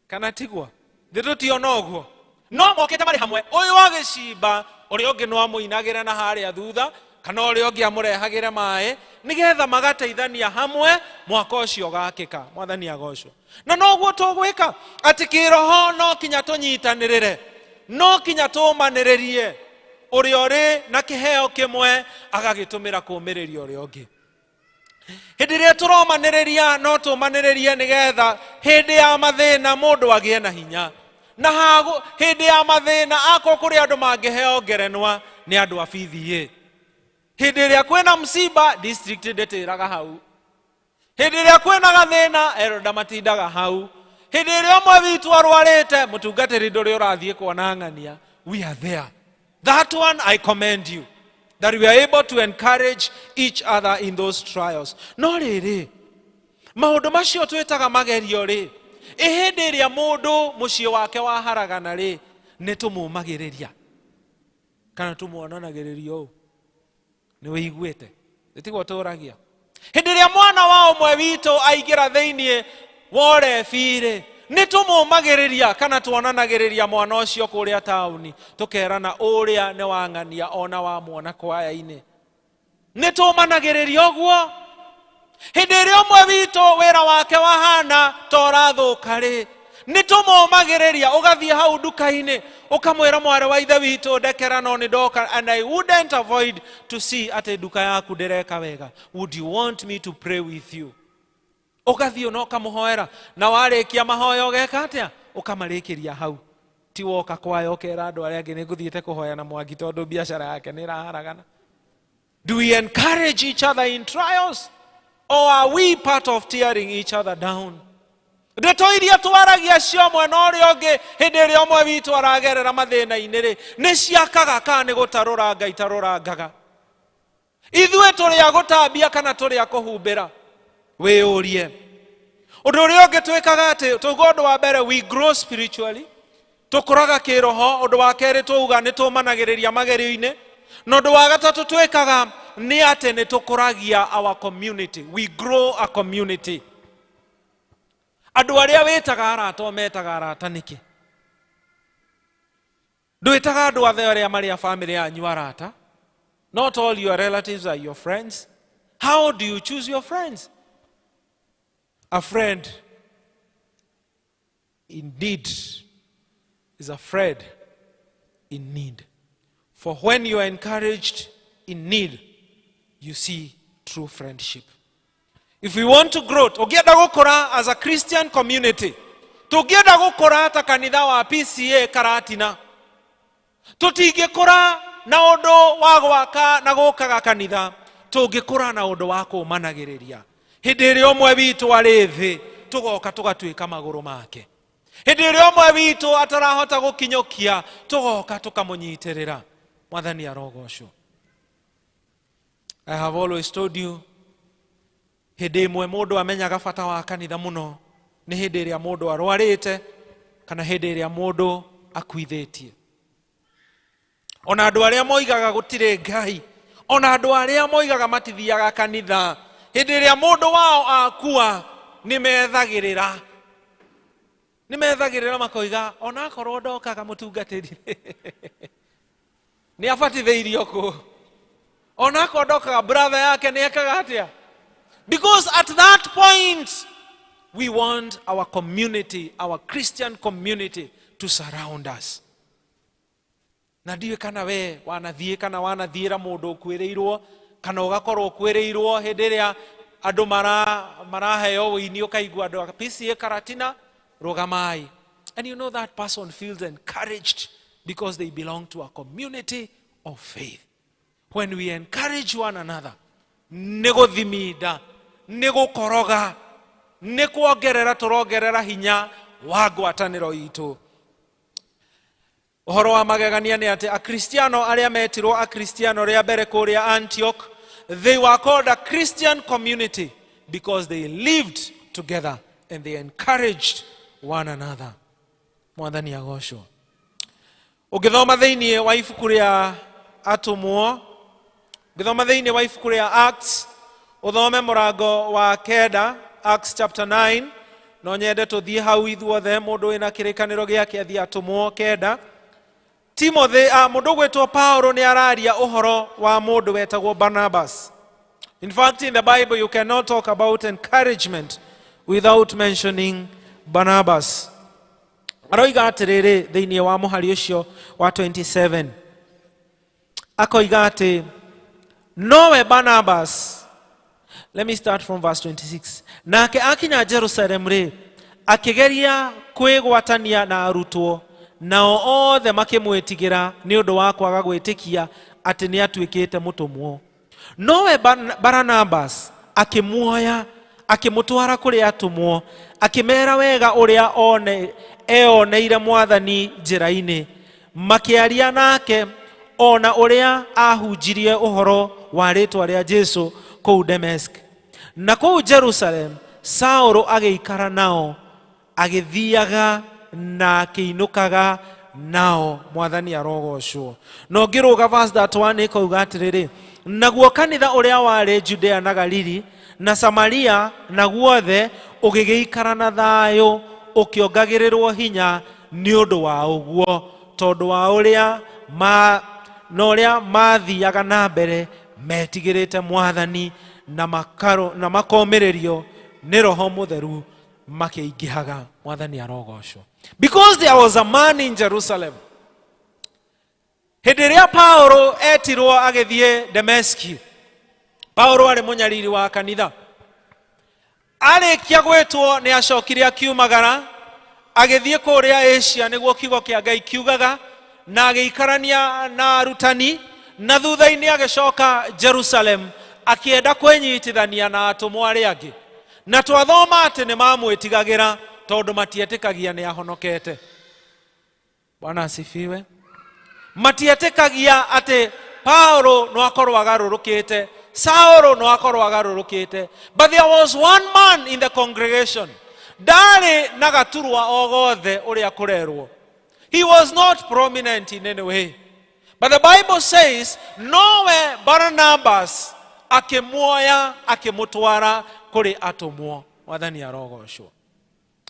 kana tigwa thĩ tũtiona ũguo. No mokĩte marĩ hamwe, ũyũ agĩcimba, ũrĩa ũngĩ no amũinagĩre na harĩa thutha, kana ũrĩa ũngĩ amũrehagĩre maĩ, nĩgetha magateithania hamwe mwaka ũcio ũgakĩka. Mwathani agocwo. Na noguo tũgwĩka atĩ kĩroho no kinya tũnyitanĩrĩre, no kinya tũmanĩrĩrie. Ũrĩa ũrĩ na kĩheo kĩmwe agagĩtũmĩra kũũmĩrĩria ũrĩa ũngĩ. Hĩndĩ ĩrĩa tũromanĩrĩria, no tũmanĩrĩrie nĩgetha hĩndĩ ya mathĩna mũndũ agĩe na hinya. Na hĩndĩ ya mathĩna akorwo kũrĩ andũ mangĩheo ngerenwa nĩ andũ a BDA. Hĩndĩ ĩrĩa kwĩna msiba, district ndĩtĩraga hau. Hĩndĩ ĩrĩa kwĩna gathĩna, elder matindaga hau. Hĩndĩ ĩrĩa ũmwe witũ arwarĩte, mũtungatĩri ndũrĩ ũrathiĩ kuona ng'ania. We are there. That one I commend you, that we are able to encourage each other in those trials. No rĩrĩ, maũndũ macio twĩtaga magerio rĩ, ĩ hĩndĩ ĩrĩa mũndũ mũciĩ wake waharagana rĩ, nĩ tũmũmagĩrĩria kana tũmuonanagĩrĩria ũũ? Nĩ wĩiguĩte ĩtigwo tũragia. Hĩndĩ ĩrĩa mwana wa ũmwe witũ aingĩra thĩinĩ wa ũrebi rĩ, nĩ tũmũmagĩrĩria kana tuonanagĩrĩria mwana ũcio kũrĩa taũni, tũkerana ũrĩa nĩ wang'ania ona wa muona kwaya-inĩ? Nĩ tũmanagĩrĩria ũguo? Hĩndĩ ĩrĩa ũmwe witũ wĩra wake wahana ta ũrathũka rĩ, nĩ tũmũmagĩrĩria? Ũgathiĩ hau nduka-inĩ ũkamwĩra, mwarĩ wa ithe witũ, ndekera no nĩ ndoka and I wouldn't avoid to see atĩ nduka yaku ndĩreka wega. Would you want me to pray with you? Ũgathiĩ na ũkamũhoera, na warĩkia mahoya ũgeka atĩa? Ũkamarĩkĩria hau. Ti woka kwaya ũkera andũ arĩa angĩ nĩ ngũthiĩte kũhoya na Mwangi tondũ biacara yake nĩ ĩraharagana. Do we encourage each other in trials, or are we part of tearing each other down? Ndeto iria twaragia cio mwena ũrĩa ũngĩ hĩndĩ ĩrĩa ũmwe witũ aragerera mathĩna-inĩ rĩ, nĩ ciakaga kana nĩ gũtarũranga itarũrangaga? Ithuĩ tũrĩ a gũtambia kana tũrĩ a kũhumbĩra? Wĩyũrie. Ũndũ ũrĩa ũngĩ twĩkaga atĩ tauga, ũndũ wa mbere, we grow spiritually, tũkũraga kĩroho. Ũndũ wa kerĩ twauga nĩ tũmanagĩrĩria magerio-inĩ. Na ũndũ wa gatatũ twĩkaga nĩ atĩ nĩ tũkũragia our community, we grow a community. Andũ arĩa wĩtaga arata, ũmetaga arata nĩkĩ? Ndwĩtaga andũ othe arĩa marĩ a family yanyu arata. Not all your relatives are your friends. How do you choose your friends? A friend indeed is a friend in need, for when you are encouraged in need, you see true friendship. If we want to grow, ũngĩenda gũkũra as a Christian community, tũngĩenda gũkũra ta kanitha wa PCA Karatina, tũtingĩkũra na ũndũ wa gwaka na gũkaga kanitha. Tũngĩkũra na ũndũ wa kũmanagĩrĩria. Hĩndĩ ĩrĩa ũmwe witũ arĩ thĩ, tũgoka tũgatuĩka magũrũ make. Hĩndĩ ĩrĩa ũmwe witũ atarahota gũkinyũkia, tũgoka tũkamũnyitĩrĩra. Mwathani arogocwo. I have always told you, hĩndĩ ĩmwe mũndũ amenyaga bata wa kanitha mũno nĩ hĩndĩ ĩrĩa mũndũ arwarĩte kana hĩndĩ ĩrĩa mũndũ akuithĩtie. Ona andũ arĩa moigaga gũtirĩ Ngai, ona andũ arĩa moigaga matithiaga kanitha, hĩndĩ ĩrĩa mũndũ wao akua, nĩ methagĩrĩra, nĩ methagĩrĩra makoiga, onakorwo ndokaga, mũtungatĩri nĩ abatithĩirio kũ, onakorwo ndokaga, brother yake nĩ ekaga atĩa. Because at that point we want our community, our Christian community, to surround us. Na ndiũĩ kana we wanathiĩ kana wanathiĩra mũndũ ũkuĩrĩirwo kana ũgakorwo ũkuĩrĩirwo, hĩndĩ ĩrĩa andũ maraheo ũini, ũkaigua andũ a PCA Karatina, rũgamai. And you know that person feels encouraged because they belong to a community of faith. When we encourage one another, nĩ gũthiminda, nĩ gũkoroga, nĩ kuongerera, tũrongerera hinya wa ngwatanĩro itũ. Ũhoro wa magegania nĩ atĩ Akristiano arĩa metirwo Akristiano rĩa mbere kũrĩa Antioch, they were called a Christian community because they lived together and they encouraged one another. Mwathani agocwo. Ũngĩthoma thĩinĩ wa ibuku rĩa Atũmwo, ũngĩthoma thĩinĩ wa ibuku rĩa Acts, ũthome mũrango wa 9, Acts chapter 9. No nyende tũthiĩ hau ithuothe, mũndũ wĩna kĩrĩkanĩro gĩake athiĩ Atũmwo 9. Timothy, mũndũ ũgwĩtwo Paulo nĩ araria ũhoro wa mũndũ wetagwo Barnabas. In fact, in the Bible you cannot talk about encouragement without mentioning Barnabas. Aroiga atĩrĩrĩ thĩinĩ wa mũhari ũcio wa 27, akoiga atĩ nowe Barnabas, let me start from verse 26. Nake akinya Jerusalem rĩ, akĩgeria kwĩgwatania na arutwo, nao othe makĩmwĩtigĩra nĩ ũndũ wa kwaga gwĩtĩkia atĩ nĩ atuĩkĩte mũtũmwo. Nowe Baranabas akĩmuoya, akĩmũtwara kũrĩ atũmwo, akĩmera wega ũrĩa one eoneire Mwathani njĩra-inĩ, makĩaria nake, ona ũrĩa ahunjirie ũhoro wa rĩtwa rĩa Jesu kũu Dameski. Na kũu Jerusalem Saũlũ agĩikara nao, agĩthiaga na akĩinũkaga nao. Mwathani arogocwo. Na ũngĩrũga verse 31, ĩkauga atĩrĩrĩ, naguo kanitha ũrĩa warĩ Judea na Galili na Samaria na guothe ũgĩgĩikara na thayũ, ũkĩongagĩrĩrwo hinya nĩ ũndũ wa ũguo, tondũ wa ũrĩa ma na ũrĩa mathiaga na mbere metigĩrĩte Mwathani na makaro na makomĩrĩrio nĩ Roho Mũtheru makĩingĩhaga. Mwathani arogocwo. Because there was a man in Jerusalem. Hĩndĩ ĩrĩa Paulo etirwo agĩthiĩ Dameski, Paulo arĩ mũnyariri wa kanitha. Arĩkia gwĩtwo, nĩ acokire akiumagara agĩthiĩ kũrĩa Asia, nĩguo kiugo kĩa Ngai kiugaga, na agĩikarania na arutani, na thutha-inĩ agĩcoka Jerusalem akĩenda kwĩnyitithania na atũmwo arĩa angĩ. Na twathoma atĩ nĩ mamwĩtigagĩra tondũ matietĩkagia nĩ ahonokete. Bwana asifiwe. Matietĩkagia atĩ Paulo no akorwo agarũrũkĩte. Saũlũ no akorwo agarũrũkĩte. But there was one man in the congregation ndarĩ na gaturwa o gothe ũrĩa kũrerwo. He was not prominent in any way, but the Bible says nowe Barnabas akĩmuoya akĩmũtwara kũrĩ atũmwo. Mwathani arogocwo.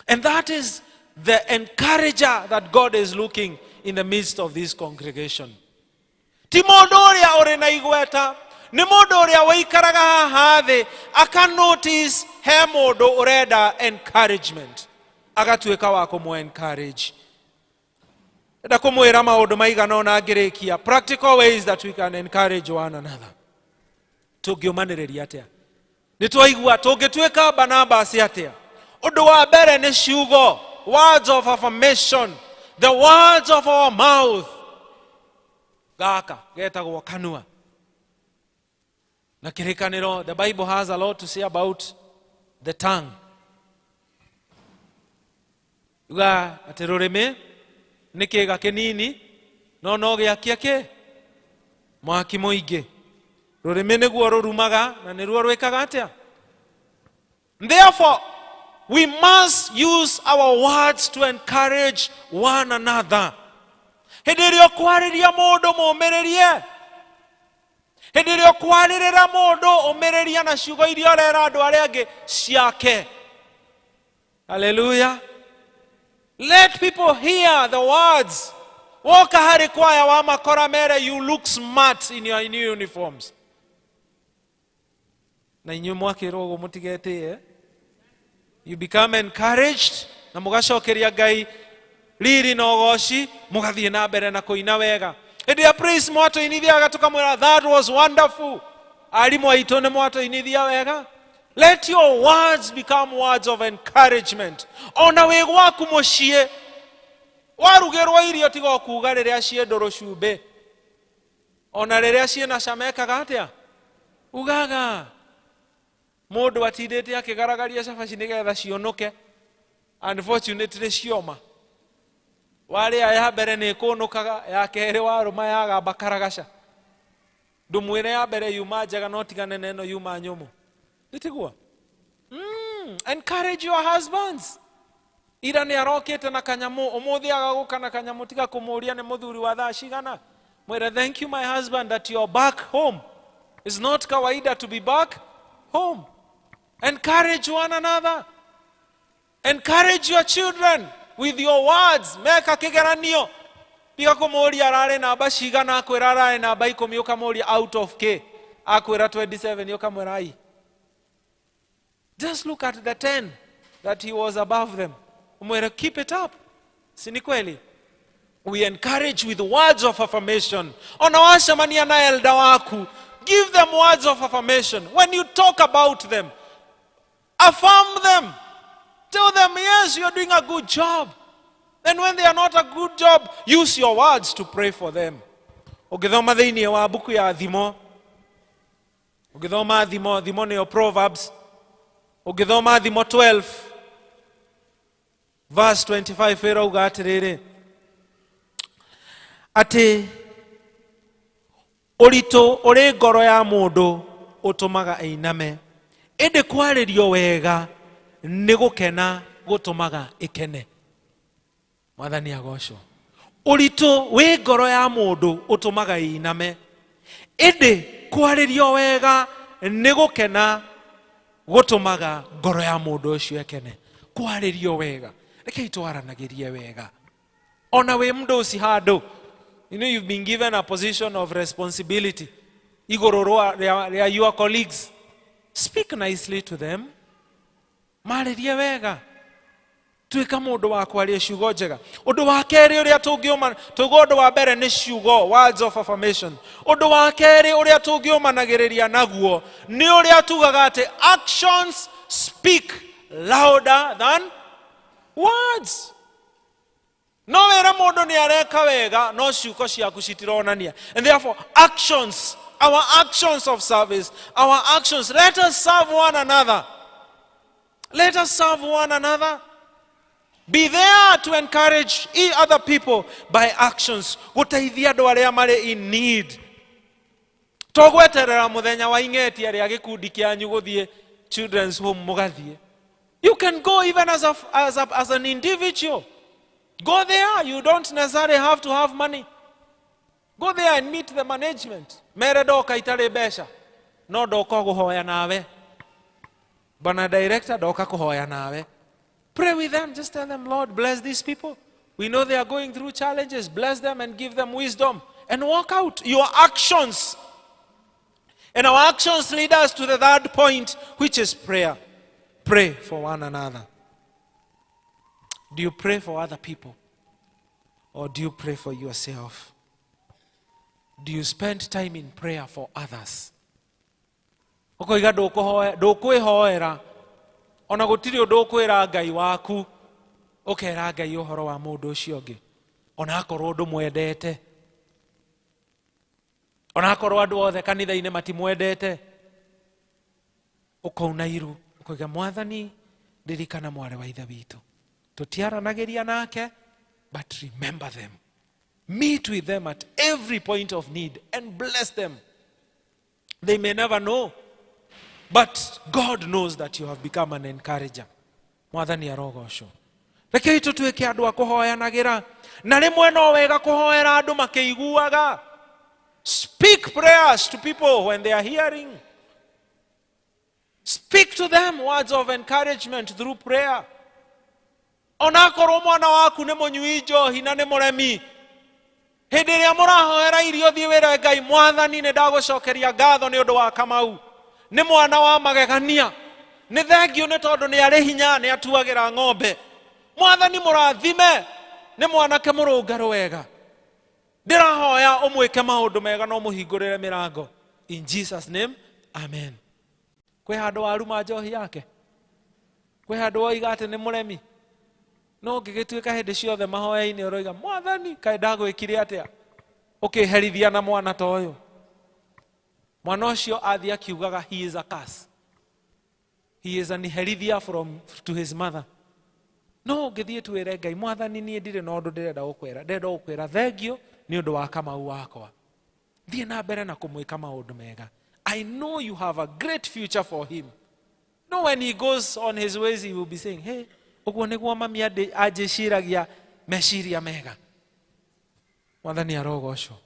And that is the encourager that God is looking in the midst of this congregation. Ti mũndũ ũrĩa ũrĩ na igweta, nĩ mũndũ ũrĩa wĩikaraga haha thĩ aka notice he mũndũ ũrenda encouragement, agatuĩka wa kũmũ encourage. Enda kũmwĩra maũndũ maigana ũna ngĩrĩkia, practical ways that we can encourage one another. Tũngĩũmanĩrĩria atĩa? Nĩ twaigua tũngĩtuĩka Barnabas atĩa? Ũndũ wa mbere nĩ ciugo, words of affirmation, the words of our mouth. Gaka getagwo kanua na kĩrĩkanĩro. The Bible has a lot to say about the tongue. Uga atĩ rũrĩmĩ nĩ kĩga kĩnini no no gĩakia kĩ mwaki mũingĩ. Rũrĩmĩ nĩguo rũrumaga na nĩruo rwĩkaga atĩa. Therefore we must use our words to encourage one another. Hĩndĩ ĩrĩa ũkwarĩria mũndũ, mũmĩrĩrie. Hĩndĩ ĩrĩa ũkwarĩrĩra mũndũ, ũmĩrĩria na ciugo iria ũrera andũ arĩa angĩ ciake. Hallelujah. Let people hear the words. Woka harĩ kwaya wa makora, mere you look smart in your new uniforms. Na inyuĩ mwakĩrwo ũguo mũtigetĩe. You become encouraged na mũgacokeria Ngai riri na ũgoci, mũgathiĩ na mbere na kũina wega. Hĩndĩ ya praise mwatũinithiaga tũkamwĩra, "That was wonderful." Arimũ aitũ nĩ mwatũinithia wega. Let your words become words of encouragement. Ona wĩ gwaku mũciĩ, warugĩrwo irio, tiga o kuga rĩrĩa ciĩ ndũrũ cumbĩ, ona rĩrĩa ciĩna cama ekaga atĩa? Ugaga. Mũndũ atindĩte akĩgaragaria cabaci nĩgetha ciũnũke, unfortunately cioma. Warĩa ya mbere nĩ ĩkũnũkaga, ya kerĩ warũma yagamba karagaca. Ndũmwĩre ya mbere yuma njega no tigane na ĩno yuma nyũmũ. Nĩtiguo? Encourage your husbands. Ira nĩ arokĩte na kanyamũ, ũmũthĩ agagũka na kanyamũ, tiga kũmũria nĩ mũthuri wa thaa cigana. Mwĩre, "Thank you, my husband, that you are back home. It's not kawaida to be back home." Encourage one another. Encourage your children with your words. Meka kĩgeranio, tiga kũmũria ararĩ namba cigana, akwĩra ararĩ namba 10, ũkamũria out of k, akwĩra 27, ũkamwĩra, "Ai, just look at the 10 that he was above them." Umwĩre, "Keep it up." Si ni kweli? We encourage with words of affirmation. Ona wacemania na elder waku, give them words of affirmation. When you talk about them, affirm them. Tell them, "Yes, you're doing a good job." And when they are not a good job, use your words to pray for them. Ũngĩthoma thĩinĩ wa buku ya Thimo, ũngĩthoma Thimo, Thimo nĩyo Proverbs, ũngĩthoma Thimo 12 verse 25, ĩrauga atĩrĩrĩ, atĩ ũritũ ũrĩ ngoro ya mũndũ ũtũmaga ĩiname, ĩndĩ kwarĩrio wega nĩ gũkena gũtũmaga ĩkene. Mwathani agocwo. Ũritũ wĩ ngoro ya mũndũ ũtũmaga ĩiname, ĩndĩ kwarĩrio wega nĩ gũkena gũtũmaga ngoro ya mũndũ ũcio ĩkene. Kwarĩrio wega, rekei twaranagĩrie wega. Ona wĩ mũndũ handũ, you've been given a position of responsibility igũrũ rĩa your colleagues, speak nicely to them. Marĩrie wega. Tuĩka mũndũ wa kwaria ciugo njega. Ũndũ wa kerĩ ũrĩa tũngĩũma tuga, ũndũ wa mbere nĩ ciugo, words of affirmation. Ũndũ wa kerĩ ũrĩa tũngĩũmanagĩrĩria naguo nĩ ũrĩa tugaga atĩ actions speak louder than words. No wĩre mũndũ nĩ areka wega, no ciugo ciaku citironania. And therefore actions, our actions of service, our actions, let us serve one another. Let us serve one another. Be there to encourage other people by actions. Gũteithia andũ arĩa marĩ in need. To gweterera muthenya wa ing'etia rĩa gĩkundi kĩanyu gũthiĩ children's home mũgathiĩ. You can go even as an individual. Go there. You don't necessarily have to have money. Go there and meet the management. Mere ndoka itarĩ mbeca, no ndoka kũhoya nawe. Bwana director, ndoka kũhoya nawe. Pray with them. Just tell them, Lord, bless these people. We know they are going through challenges. Bless them and give them wisdom. And walk out your actions. And our actions lead us to the third point, which is prayer. Pray for one another. Do you pray for other people? Or do you pray for yourself? Do you spend time in prayer for others? Ũkoiga ndũkwĩhoera, ona gũtirĩ ũndũ ũkwĩra Ngai waku, ũkera Ngai ũhoro wa mũndũ ũcio ũngĩ, ona akorwo ndũmwendete, ona akorwo andũ othe kanitha-inĩ matimwendete, ũkauna iru, ũkoiga Mwathani, ririkana mwarĩ wa ithe witũ, tũtiaranagĩria nake, but remember them. Meet with them at every point of need and bless them. They may never know, but God knows that you have become an encourager. Mwathani arogocwo. Rekei tũtuĩke andũ a kũhoyanagĩra, na rĩmwe no wega kũhoera andũ makĩiguaga. Speak prayers to people when they are hearing. Speak to them words of encouragement through prayer. Onakorwo mwana waku nĩ mũnyui njohi na nĩ mũremi, hĩndĩ ĩrĩa mũrahoera irio thiĩ wĩre Ngai, Mwathani, nĩ ndagũcokeria ngatho nĩ ũndũ wa Kamau, nĩ mwana wa magegania, nĩ thengiũ nĩ tondũ nĩ arĩ hinya, nĩ atuagĩra ng'ombe. Mwathani mũrathime, nĩ mwanake mũrũngarũ wega, ndĩrahoya ũmwĩke maũndũ mega na ũmũhingũrĩre mĩrango. In Jesus name, amen. Kwĩ handũ waruma njohi yake? Kwĩ handũ woiga atĩ nĩ mũremi? No ũngĩgĩtuĩka hĩndĩ ciothe mahoya-inĩ ũroiga, Mwathani, kaĩ ndagwĩkire atĩa ũkĩherithia na mwana ta ũyũ? Mwana ũcio athiĩ akiugaga he is a curse. He is an herithia from to his mother. No ũngĩthiĩ twĩre Ngai, Mwathani, niĩ ndirĩ na ũndũ ndĩrenda gũkwĩra, ndĩrenda gũkwĩra thengio nĩ ũndũ wa Kamau wakwa. Thiĩ na mbere na kũmwĩka maũndũ mega. I know you have a great future for him. No, when he goes on his ways, he will be saying, hey, ũguo nĩguo mami anjĩciragia meciria mega. Mwathani arogocwo.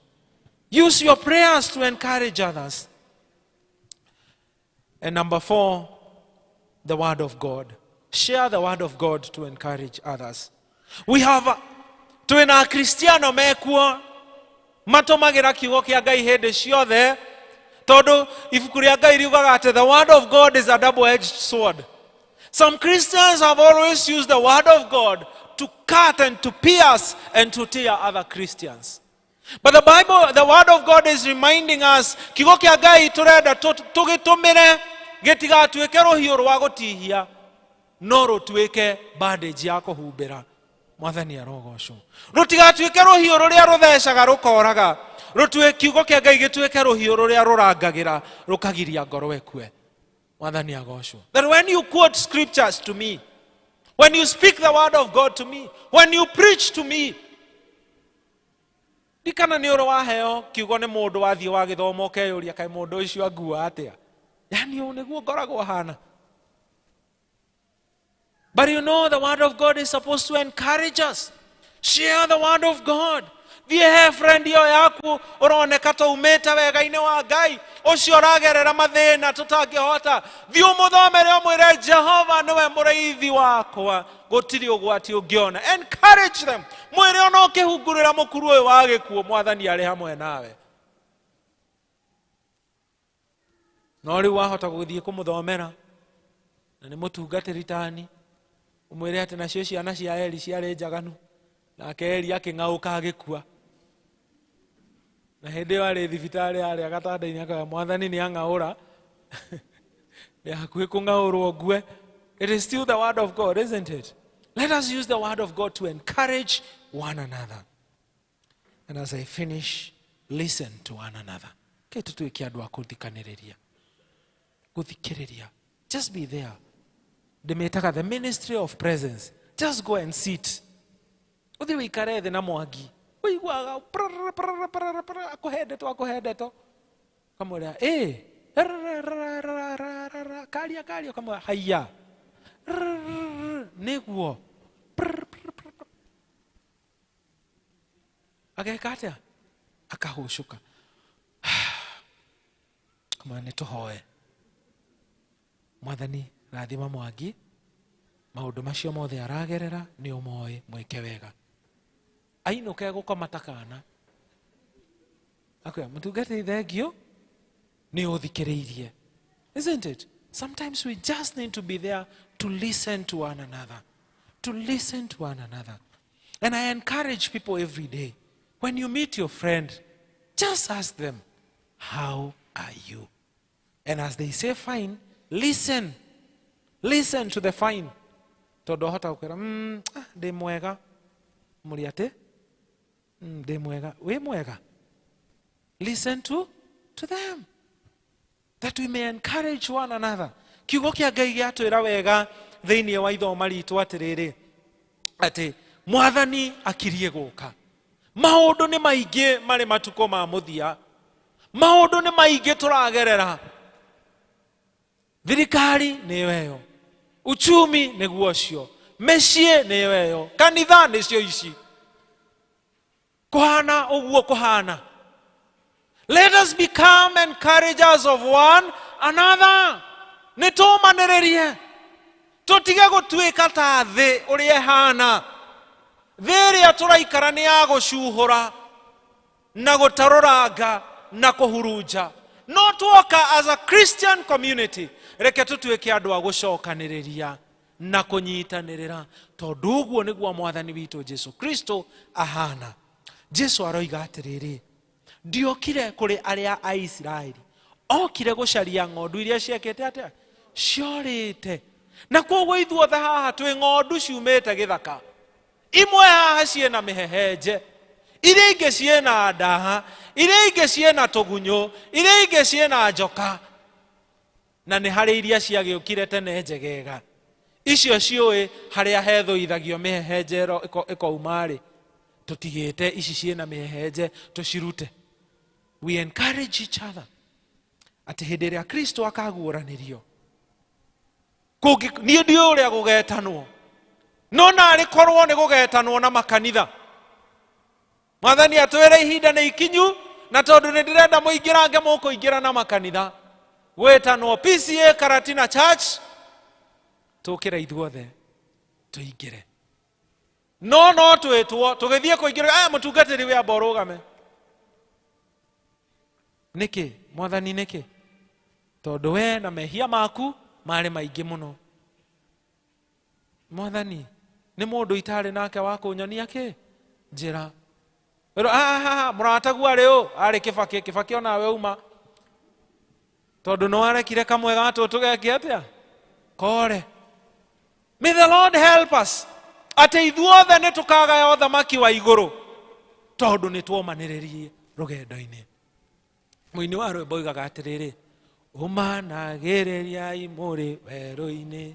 Use your prayers to encourage others. And number 4, the word of God. Share the word of God to encourage others. We have twina Kristiano mekuo matũmagĩra kiugo kĩa Ngai hĩndĩ ciothe, tondũ ibuku rĩa Ngai riugaga atĩ the word of God is a double-edged sword. Some Christians have always used the word of God to cut and to pierce and to tear other Christians. But the Bible, the word of God is reminding us, kiugo kĩa Ngai tũrenda tũgĩtũmĩre gĩtigatuĩke rũhiũ rwa gũtihia, no rũtuĩke bandage ya kũhumbĩra. Mwathani arogocwo. Rũtigatuĩke rũhiũ rũrĩa rũthecaga rũkoraga, kiugo kĩa Ngai gĩtuĩke rũhiũ rũrĩa rũrangagĩra rũkagiria ngoro ĩkue. Mwathani agocwo. That when you quote scriptures to me, when you speak the word of God to me, when you preach to me, ndikana nĩ ũrĩ waheo kiugo nĩ mũndũ wathiĩ wa gĩthomo ũkeyũria kaĩ mũndũ ũcio angua atĩa, yani ũũ nĩguo ngoragwo hana. But you know the word of God is supposed to encourage us. Share the word of God. Thiĩ he friend ĩyo yaku ũroneka ta umĩte wega-inĩ wa Ngai, ũcio ũragerera mathĩna tũtangĩhota, thiĩ ũmũthomere ũmwĩre Jehova nĩwe mũrĩithi wakwa, gũtirĩ ũgwati ũngĩona. Encourage them. Mwĩre ona ũkĩhungurĩra mũkuru ũyũ wa gĩkuũ, Mwathani arĩ hamwe nawe. No rĩu wahota gũthiĩ kũmũthomera na nĩ mũtungatĩri tani, ũmwĩre atĩ nacio ciana cia Eli ciarĩ njaganu, nake Eli akĩng'aũka agĩkua. Na hĩndĩ ĩyo arĩ thibitarĩ harĩa gatanda-inĩ akauga Mwathani nĩ ang'aũra, nĩ hakuhĩ kũng'aũrwo ngue. It is still the word of God, isn't it? Let us use the word of God to encourage one another. And as I finish, listen to one another. Ke tũtuĩke andũ a kũthikanĩrĩria, gũthikĩrĩria. Just be there. Ndĩmĩtaga the ministry of presence. Just go and sit. Ũthiĩ ũikare thĩ na Mwangi, ũiguaga prrrr, prrrr, prrrr, prrrr, akũhe ndeto, akũhe ndeto. Ũkamwĩra ĩ rrrrrrrrrra, karia karia, ũkamwĩra haiya rrrr, nĩguo Prr, prr, prr, prr. Ageka atĩa? Akahũcũka. Kamwĩra nĩ tũhoe. Mwathani rathima Mwangi, maũndũ macio mothe aragerera nĩ ũmoĩ, mwĩke wega. Ainũke gũkoma ta kana. Akwĩra mũtungatĩri thengiũ nĩ ũthikĩrĩirie. Isn't it? Sometimes we just need to be there to listen to one another. To listen to one another. And I encourage people every day, when you meet your friend, just ask them, how are you? And as they say fine, listen. Listen to the fine. Tondũ ahota gũkwĩra, ah, ndĩ mwega. Mũrĩ atĩ? Ndĩ mwega. Wĩ mwega? Listen to them. That we may encourage one another. Kiugo kĩa Ngai gĩatwĩra wega thĩinĩ wa ithoma ritũ atĩrĩrĩ, atĩ mwathani akirie gũka. Maũndũ nĩ maingĩ marĩ matukũ ma mũthia. Maũndũ nĩ maingĩ tũragerera. Thirikari nĩyo ĩyo, uchumi nĩguo ũcio, mĩciĩ nĩyo ĩyo, kanitha nĩcio ici. Kũhana ũguo kũhana. Let us become encouragers of one another. Nĩ tũmanĩrĩrie, tũtige gũtuĩka ta thĩ ũrĩa ĩhana. Thĩ ĩrĩa tũraikara nĩ ya gũcuhũra na gũtarũranga na kũhurunja. No tuoka as a Christian community, reke tũtuĩke andũ a gũcokanĩrĩria na kũnyitanĩrĩra, tondũ ũguo nĩguo mwathani witũ Jesu Kristo ahana. Jesu aroiga atĩrĩrĩ, ndiokire kũrĩ arĩa a Isiraeli, okire gũcaria ng'ondu iria ciekĩte atĩa? Ciorĩte. Na koguo ithuothe haha twĩ ng'ondu ciumĩte gĩthaka. Imwe haha ciĩna mĩhehenje, iria ingĩ ciĩna ndaha, iria ingĩ ciĩna tũgunyũ, iria ingĩ ciĩna njoka. Na nĩ harĩ iria ciagĩũkire tene njegega. Icio ciũĩ harĩa hethũithagio mĩhehenje ĩkouma-rĩ, tũtigĩte ici ciĩna mĩhehenje tũcirute. We encourage each other. Atĩ hĩndĩ ĩrĩa Kristo akaguũranĩrio, niĩ ndiũĩ ũrĩa gũgetanwo, no narĩ korwo nĩ gũgetanwo na makanitha. Mwathani atwĩre ihinda nĩ ikinyu, na tondũ nĩ ndĩrenda mũingĩrange mũkũingĩra na makanitha. Gwĩtanwo PCA Karatina Church, tũkĩre ithuothe tũingĩre. No no twĩtwo tũgĩthiĩ kũingĩra, aya mũtungatĩri wĩ amba ũrũgame. Nĩkĩ? Mwathani nĩkĩ? Tondũ we na mehia maku marĩ maingĩ mũno. Mwathani, nĩ mũndũ itarĩ nake wa kũnyonia kĩ? Njĩra. Wĩrwo, ah, ah, ah, mũrataguo arĩ ũ? Arĩ Kĩbakĩ, Kĩbakĩ onawe uma. Tondũ nĩ warekire kamwe ga tũtũ geke atĩa? Kore. May the Lord help us. Atĩ ithuothe nĩ tũkagaya ũthamaki wa igũrũ, tondũ nĩ tuomanĩrĩrie rũgendo-inĩ. Mũini wa rwĩmbo oigaga atĩrĩrĩ, ũmanagĩrĩriai mũrĩ werũ-inĩ,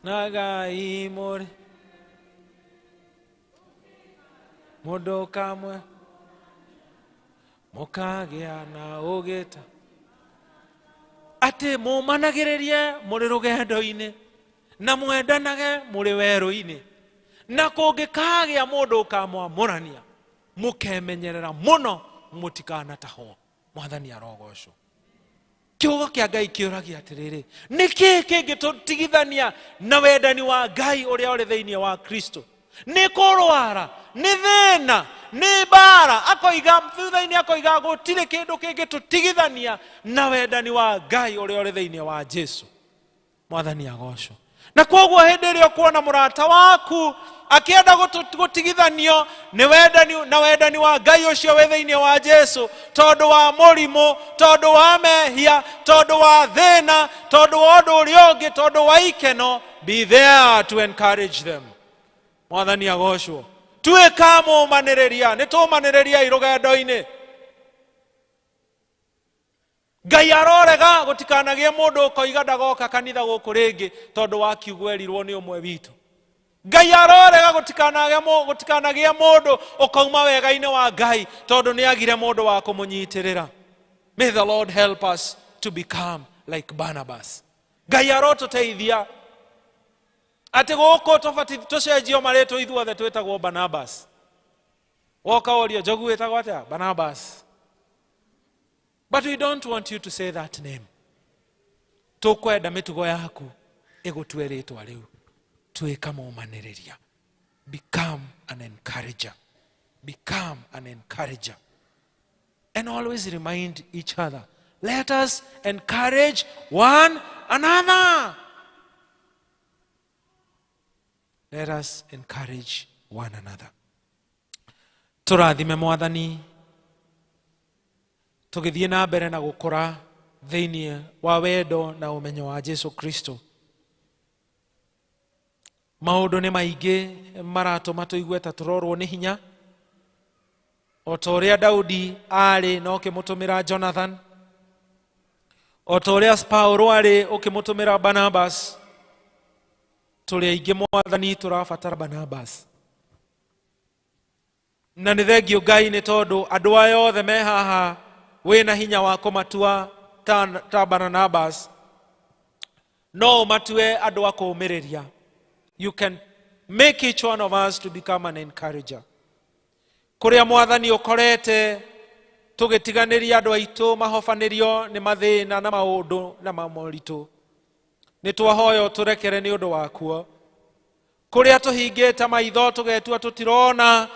nagai mũrĩ mũndũ kamwe, mũkagĩa na ũgĩta. Atĩ mũmanagĩrĩrie mũrĩ rũgendo-inĩ, na mwendanage mũrĩ werũ-inĩ, na kũngĩkagĩa mũndũ ũkamwamũrania, mũkemenyerera mũno mũtikanatahwo. Mwathani arogocwo. Kiugo kĩa Ngai kĩũragia atĩrĩrĩ, nĩ kĩĩ kĩngĩtũtigithania na wendani wa Ngai ũrĩa ũrĩ thĩinĩ wa Kristo? Nĩ kũrwara, nĩ thĩna, nĩ mbara. Akoiga thutha-inĩ, akoiga gũtirĩ kĩndũ kĩngĩtũtigithania na wendani wa Ngai ũrĩa ũrĩ thĩinĩ wa Jesu. Mwathani agocwo. Na koguo hĩndĩ ĩrĩa ũkuona mũrata waku akĩenda gũtigithanio nĩ wendani na wendani wa Ngai ũcio wĩ thĩinĩ wa Jesu, tondũ wa mũrimũ, tondũ wa mehia, tondũ wa thĩna, tondũ wa ũndũ ũrĩa ũngĩ, tondũ wa ikeno, be there to encourage them. Mwathani agocwo. Tuĩka mũmanĩrĩria, nĩ tũmanĩrĩriai rũgendo-inĩ. Ngai arorega gũtikanagie mũndũ ũkoiga ndagoka kanitha gũkũ rĩngĩ tondũ wa kiugo erirwo nĩ ũmwe witũ. Ngai arorega gũtikanagie mũndũ ũkauma wega-inĩ wa Ngai tondũ nĩ agire mũndũ wa kũmũnyitĩrĩra. May the Lord help us to become like Barnabas. Ngai arotũteithia atĩ gũkũ tũbatiĩ tũcenjio marĩtwa ithuothe twĩtagwo Barnabas. Woka worio Njogu wĩtagwo atĩa? Barnabas. But we don't want you to say that name. Tũkwenda mĩtugo yaku ĩgũtue rĩtwa rĩu. Tuĩka mũũmanĩrĩria. Become an encourager. Become an encourager. And always remind each other, let us encourage one another. Let us encourage one another. Tũrathime Mwathani, tũgĩthiĩ na mbere na gũkũra thĩinĩ wa wendo na ũmenyo wa Jesu Kristo. Maũndũ nĩ maingĩ maratũma tũigue ta tũrorwo nĩ hinya, o ta ũrĩa Daudi arĩ na ũkĩmũtũmĩra Jonathan, o ta ũrĩa Paulo arĩ ũkĩmũtũmĩra Barnabas. Tũrĩ aingĩ Mwathani tũrabatara Barnabas. Na nĩ thengio Ngai nĩ tondũ andũ aya othe me haha wĩna hinya wa kũmatua ta Barnabas, no ũmatue andũ a kũũmĩrĩria. You can make each one of us to become an encourager. Kũrĩa Mwathani ũkorete tũgĩtiganĩria andũ aitũ mahobanĩrio nĩ mathĩna na maũndũ na moritũ, nĩ twahoya ũtũrekere nĩ ũndũ wakuo. Kũrĩa tũhingĩte maitho tũgetua tũtirona,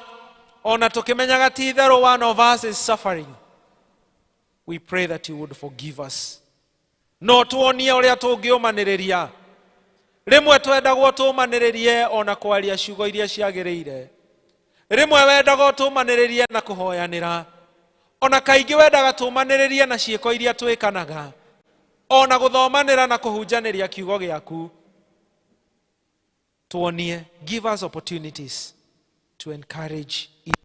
ona tũkĩmenyaga ti itherũ one of us is suffering, we pray that you would forgive us. No tuonie ũrĩa tũngĩũmanĩrĩria. Rĩmwe twendagwo tũmanĩrĩrie ona kwaria ciugo iria ciagĩrĩire. Rĩmwe wendagwo tũmanĩrĩrie na kũhoyanĩra. Ona kaingĩ wendaga tũmanĩrĩrie na ciĩko iria twĩkanaga, ona gũthomanĩra na kũhunjanĩria kiugo gĩaku. Tuonie, give us opportunities to encourage each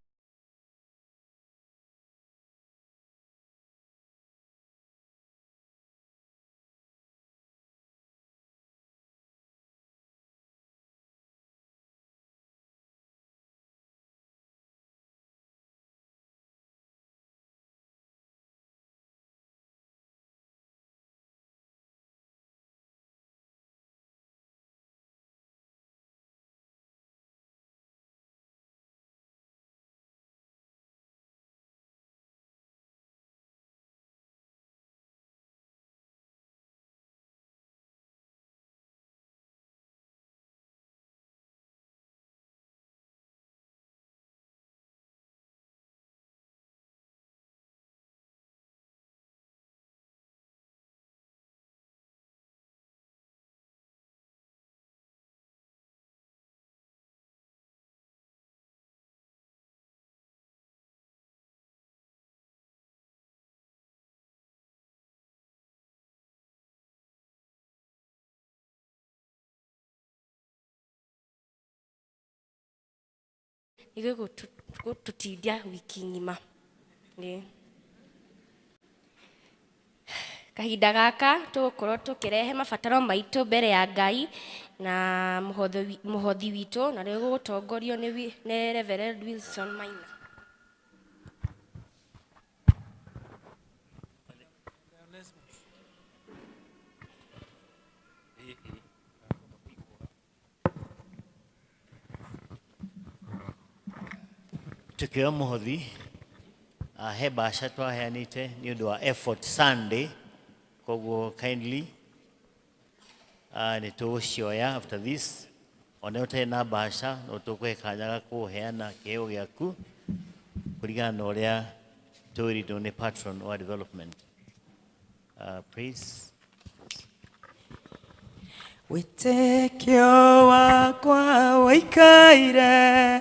Nĩgũtũtindia wiki ng'ima. Kahinda gaka tũgũkorwo tũkĩrehe mabataro maitũ mbere ya Ngai na mũhothi witũ, na rĩu gũgũtongorio nĩ Reverend Wilson Maina. Tukio mũhothi, he mbaca twaheanĩte nĩ ũndũ wa effort Sunday, koguo kindly nĩ tũgũcioya after this. Ona ũtarĩ na mbaca no tũkũhe kanya ga kũheana kĩheo gĩaku kũringana na ũrĩa twĩrĩtwo nĩ patron wa development. Please. Wĩtĩkio wakwa wĩikaire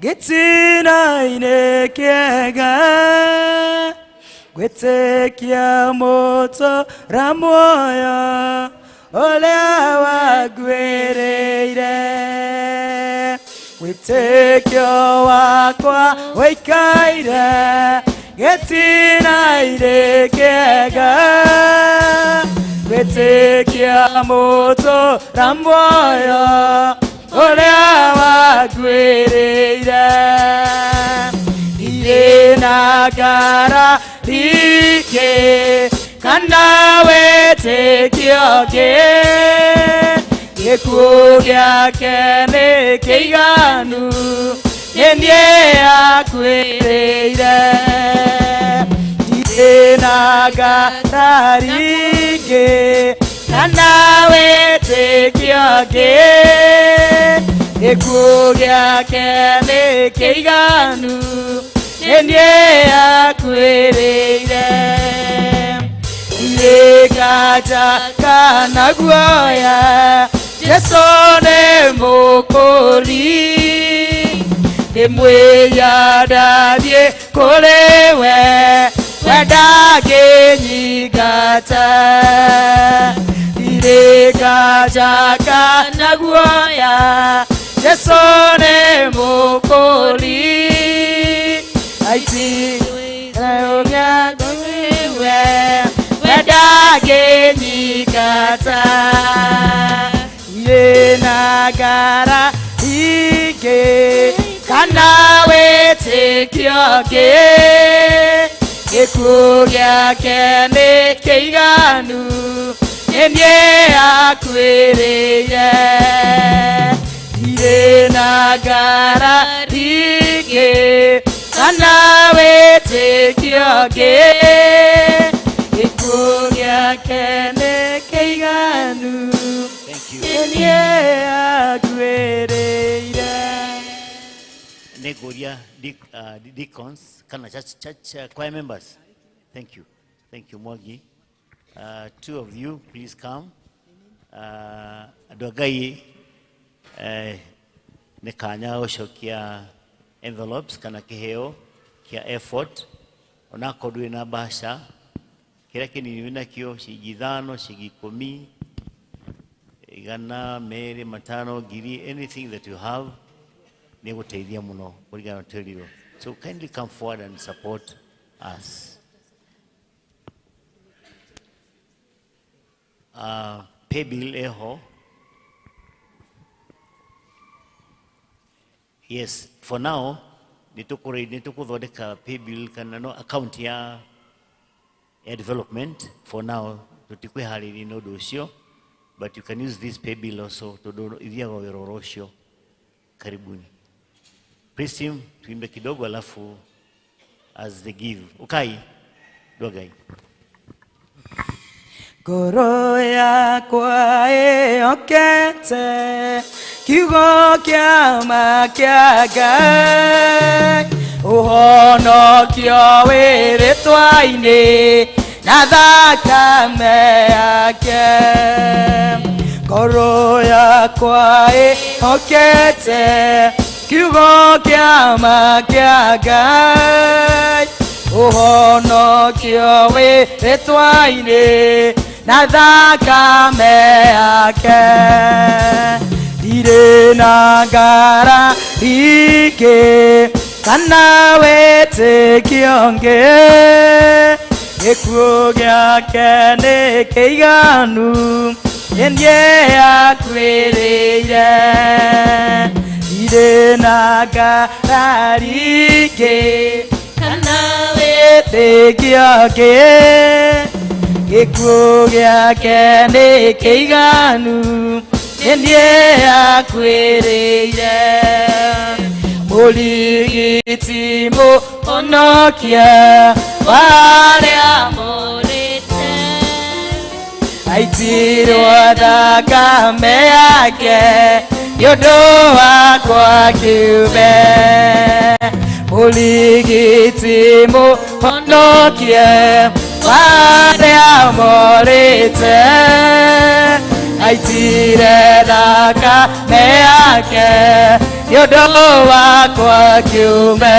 gĩtina-inĩ kĩega, gwĩtĩkia mũtũra muoyo ũrĩa wangwĩrĩire. Wĩtĩkio wakwa wĩikaire gĩtina-inĩ kĩega, gwĩtĩkia mũtũra muoyo ũrĩa wangwĩrĩire. Ndirĩ na ngarari ingĩ kana wĩtĩkio ũngĩ gĩkuũ gĩake nĩ kĩiganu nĩ niĩ akuĩrĩire ndirĩ na ngarari ingĩ kana wĩtĩkio ũngĩ gĩkuũ gĩake nĩ kĩiganu nĩ niĩ akuĩrĩire ndirĩ nganja kana guoya Jesũ nĩ mũkũũri ndĩmwĩya ndathiĩ kũrĩ we we ndangĩnyingata ndirĩ nganja kana guoya Jesũ nĩ mũkũũri aitirwo we we ndangĩnyingata ndirĩ na ngara ingĩ kana wĩtĩkio ũngĩ gĩkuũ gĩake nĩ kĩiganu nĩ niĩ akuĩrĩire ndirĩ na ngara ingĩ kana wĩtĩkio ũngĩ gĩkuũ gĩake nĩ kĩiganu nĩ niĩ akuĩrĩire. Negoria deacons kana church choir members. Thank you. Thank you, Mwangi. Two of you, please come. Andũ a Ngai nĩ kanya gũcokia envelopes kana kĩheo kĩa effort onakorwo ndũrĩ na mbeca kĩrĩa kĩnini wĩnakĩo ciringi 5 ciringi 10 100 2 5 ngiri, anything that you have nĩ gũteithia mũno kũringana na twĩrirwo. So kindly come forward and support us. Pay bill eho. Yes, for now nĩtũkũthondeka pay bill kana no account ya development. For now tũtikwĩharĩria nĩ ũndũ ũcio, but you can use this pay bill also tondũ ithiaga wĩra oro ũcio. Karibuni. Praise him, tuimbe kidogo alafu as they give. Ukai, dwagai. Ngoro yakwa ĩhokete kiugo kĩa ma kĩa Ngai ũhonokio wĩ rĩtwa-inĩ na thakame yake ngoro yakwa ĩhokete kiugo kĩa ma kĩa Ngai ũhonokio wĩ rĩtwa-inĩ na thakame yake ndirĩ na ngara ingĩ kana wĩtĩkio ũngĩ gĩkuũ gĩake nĩ kĩiganu nĩ niĩ akuĩrĩire ndirĩ na ngarari ingĩ kana wĩtĩkio ũngĩ gĩkuũ gĩake nĩ kĩiganu nĩ niĩ akuĩrĩire mũrigiti mũhonokia wa arĩa morĩte aitirwo thakame yake nĩ ũndũ wakwa kĩũmbe mũrigiti mũhonokia wa arĩa morĩte aitire thakame yake nĩ ũndũ wakwa kĩũmbe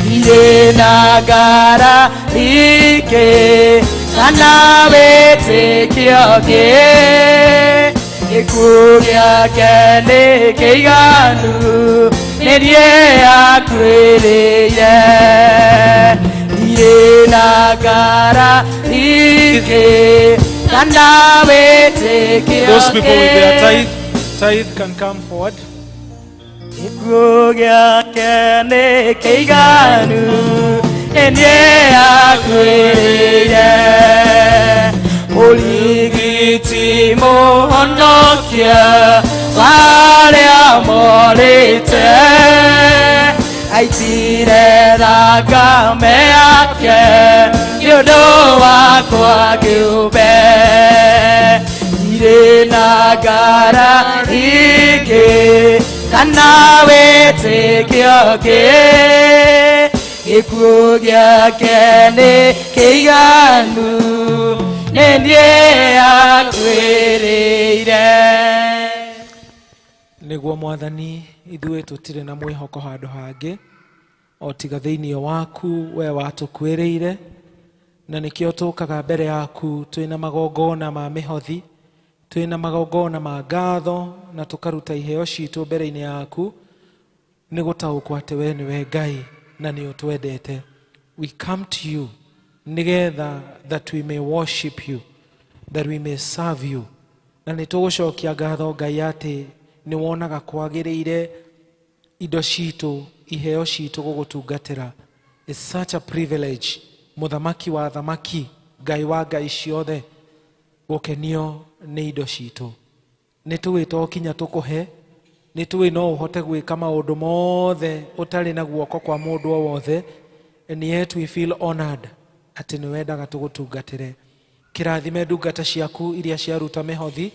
ndirĩ na ngara ingĩ kana wĩtĩkio ũngĩ gĩkuũ gĩake nĩ kĩiganu nĩ niĩ akuĩrĩire ndirĩ na ngara ingĩ kana wĩtĩkio Those people with their tithe can come forward. Gĩkuũ gĩake nĩ kĩiganu Nĩ niĩ akuĩrĩire. Mũrigiti mũhonokia warĩa morĩte, aitire thakame yake nĩ ũndũ wakwa kĩũmbe. Ndirĩ na ngara ingĩ kana wĩtĩkio ũngĩ, gĩkuũ gĩake nĩ kĩiganu, nĩ niĩ akuĩrĩire. Nĩguo Mwathani, ithuĩ tũtirĩ na mwĩhoko handũ hangĩ o tiga thĩinĩ waku we watũkuĩrĩire, na nĩkĩo tũkaga mbere yaku twĩna magongona ma mĩhothi, twĩna magongona ma ngatho, na tũkaruta iheo citũ mbere-inĩ yaku, nĩ gũtaũkwo atĩ we nĩwe Ngai na nĩ ũtwendete. We come to you nĩgetha that we may worship you, that we may serve you. Na nĩ tũgũcokia ngatho Ngai atĩ nĩ wonaga kwagĩrĩire indo citũ, iheo citũ gũgũtungatĩra. It's such a privilege, mũthamaki wa thamaki, Ngai wa Ngai ciothe, gũkenio nĩ indo citũ. Nĩ tũĩ to kinya tũkũhe, nĩ tũĩ no ũhote gwĩka maũndũ mothe ũtarĩ na guoko kwa mũndũ o wothe, and yet we feel honored atĩ nĩ wendaga tũgũtungatĩre. Kĩrathime ndungata ciaku iria ciaruta mĩhothi,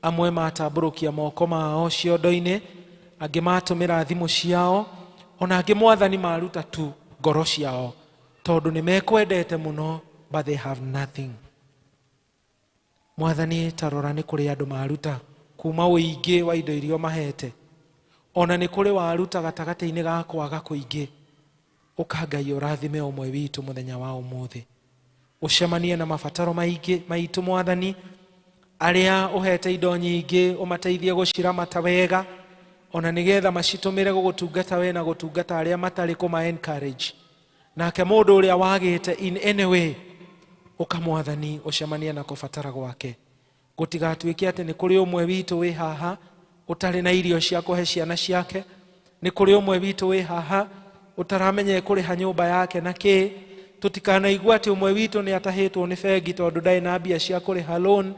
amwe matambũrũkia moko mao ciondo-inĩ, angĩ matũmĩra thimũ ciao, ona angĩ Mwathani maruta tu ngoro ciao, tondũ nĩ mekwendete mũno, but they have nothing. Mwathani, ta rora nĩ kũrĩ andũ maruta kuma ũingĩ wa indo iria mahete, ona nĩ kũrĩ waruta gatagatĩ-inĩ ga kwaga kũingĩ. Ũka Ngai ũrathime ũmwe witũ mũthenya wa ũmũthĩ, ũcemanie na mabataro maingĩ maitũ Mwathani, arĩa ũhete indo nyingĩ ũmateithie gũciramata wega, ona nĩgetha macitũmĩre gũgũtungata we na gũtungata arĩa matarĩ kũma encourage. Nake mũndũ ũrĩa wagĩte in any way, ũka Mwathani ũcemanie na kũbatara gwake. Gũtigatuĩke atĩ nĩ kũrĩ ũmwe witũ wĩ haha ũtarĩ na irio cia kũhe ciana ciake, nĩ kũrĩ ũmwe witũ wĩ haha ũtaramenya kũrĩha nyũmba yake na kĩ. Tũtikanaigua atĩ ũmwe witũ nĩ atahĩtwo nĩ bengi tondũ ndarĩ na mbia cia kũrĩha loan.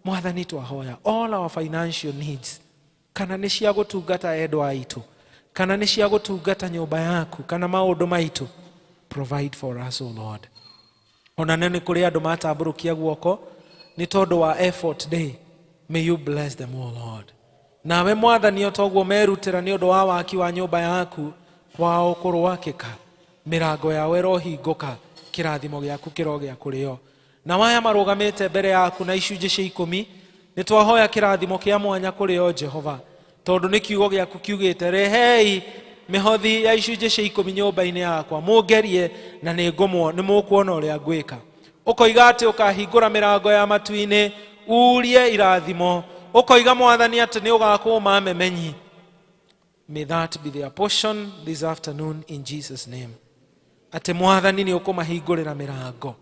Mwathani, twahoya all our financial needs, kana nĩ cia gũtungata endwa aitũ, kana nĩ cia gũtungata nyũmba yaku, kana maũndũ maitũ, provide for us, O Lord. Ona nĩ kũrĩ andũ matambũrũkia guoko nĩ tondũ wa effort day, may you bless them, O Lord. Nawe Mwathani, o toguo merutĩra nĩ ũndũ wa waki wa nyũmba yaku, kwao kũrwakĩka, mĩrango yao ĩrohingũka, kĩrathimo gĩaku kĩrogĩa kũrĩ o. Na waya marũgamĩte mbere yaku na icunjĩ cia ikũmi, nĩ twahoya kĩrathimo kĩa mwanya kũrĩ o Jehova, tondũ nĩ kiugo gĩaku kiugĩte, rehei mĩhothi ya icunjĩ cia ikũmi nyũmba-inĩ yakwa, mũngerie na nĩ mũkuona ũrĩa ngwĩka. Ũkoiga atĩ ũkahingũra mĩrango ya matu-inĩ, urie irathimo. Ũkoiga Mwathani atĩ nĩ ũgakũma memenyi. May that be their portion this afternoon in Jesus' name. Atĩ Mwathani nĩ ũkũmahingũrĩra mĩrango,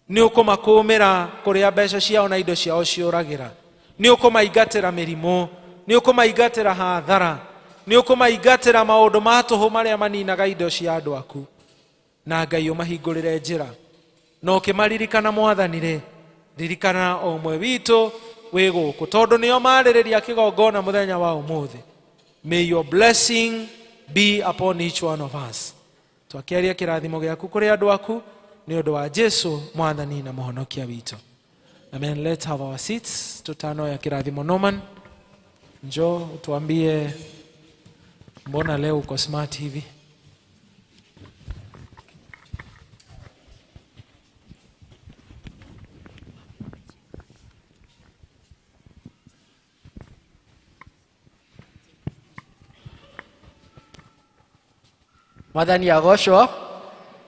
nĩ ũkũmakũmĩra kũrĩa mbeca ciao na indo ciao ciũragĩra, nĩ ũkũmaingatĩra mĩrimũ, nĩ ũkũmaingatĩra hathara, nĩ ũkũmaingatĩra maũndũ ma tũhũ marĩa maninaga indo cia andũ aku. Na Ngai ũmahingũrĩre njĩra. Na ũkĩmaririkana Mwathani rĩ, ririkana o ũmwe witũ wĩ gũkũ, tondũ nĩo marĩrĩria kĩgongona mũthenya wa ũmũthĩ. May your blessing be upon each one of us. Twakĩaria kĩrathimo gĩaku kũrĩ andũ aku nĩ ũndũ wa Jesu Mwathani na Mũhonokia witũ. Amen. Let's have our seats. Tutanoya kĩrathimo. Norman, njoo tuambie, mbona leo uko smart hivi? Mwathani agocwo,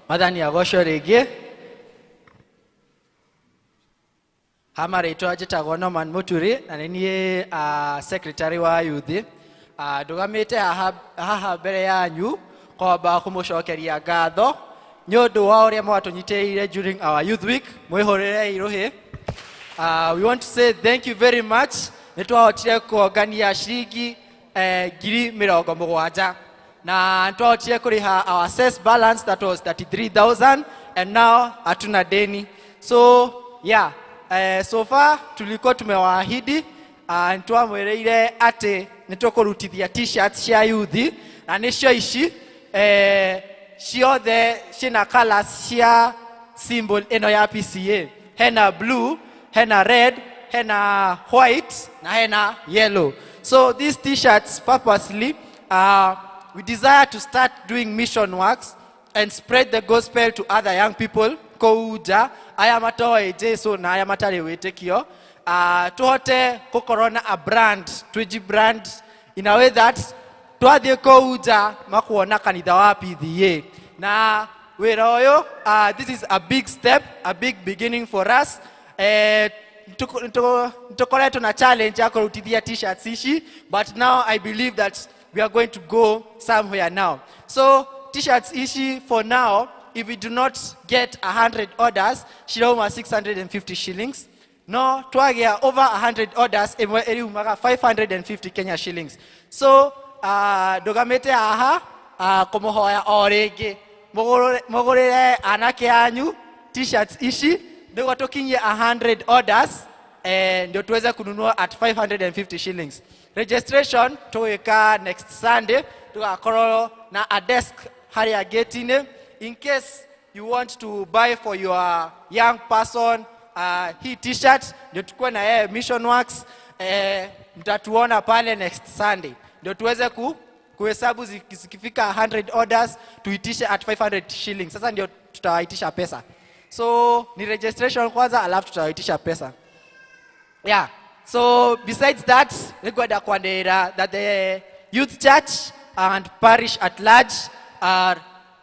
Mwathani agocwo rĩngĩ. Ha marĩtwa njĩtagwo Norman Muturi na nĩ niĩ secretary wa youth. Ndũgamĩte haha mbere yanyu kwamba kũmũcokeria ngatho nĩ ũndũ wa ũrĩa mwatũnyitĩrĩire during our youth week. Mwĩhũrĩrei rũhĩ. We want to say thank you very much. Nĩ twahotire kuongania ciringi 70,000. Na twahotire kũrĩha our assessed balance, that was 33,000, and now hatuna deni. So yeah, so far tulikuwa tumewaahidi, twamwĩrĩire atĩ nĩ tũkũrutithia t-shirts cia youth, na nĩcio ici, ciothe ciĩna colors cia symbol ĩno ya PCA. Hena blue, hena red, hena white na hena yellow. So these t-shirts purposely, we desire to start doing mission works and spread the gospel to other young people kũu nja, aya matoĩ Jesu na aya matarĩ wĩtĩkio, tũhote gũkorwo na a brand, twĩji brand in a way that twathiĩ kũu nja makuona kanitha wa PDA. Na wĩra ũyũ, this is a big step, a big beginning for us. Tukoretwo na challenge ya kũrutithia t-shirts ici, but now I believe that we are going to go somewhere now. So t-shirts ici for now, if we do not get 100 orders, cirauma 650 shillings. No twagĩa over 100 orders, ĩmwe ĩriumaga 550 Kenya shillings. So ndũgamĩte haha, kũmũhoya o rĩngĩ mũgũrĩre anake anyu t-shirts ici nĩguo tũkinyie 100 orders, ndio tuweze kununua at 550 shillings. Registration tũgwĩka next Sunday, tũgakorwo na a desk harĩa gate-inĩ in case you want to buy for your young person hii t-shirt, ndio tukue na yeye mission works. Mtatuona pale next Sunday ndio tuweze kuhesabu zikifika 100 orders tuitishe at 500 shillings. Sasa ndio tutawaitisha pesa. So ni registration kwanza, alafu tutawaitisha pesa. Yeah. So besides that, nĩngwenda kwanĩrĩra that the youth church and parish at large are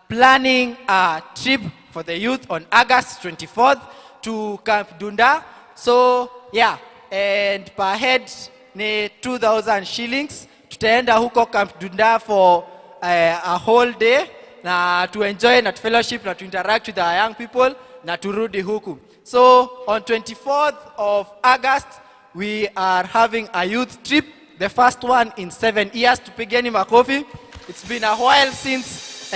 planning a trip for the youth on August 24th to Camp Dunda. So yeah, and per head ni 2,000 shillings. Tutaenda huko Camp Dunda for a whole day na to enjoy na to fellowship na to interact with our young people na turudi huku. So on 24th of August we are having a youth trip, the first one in 7 years. Tupigeni makofi. It's been a while since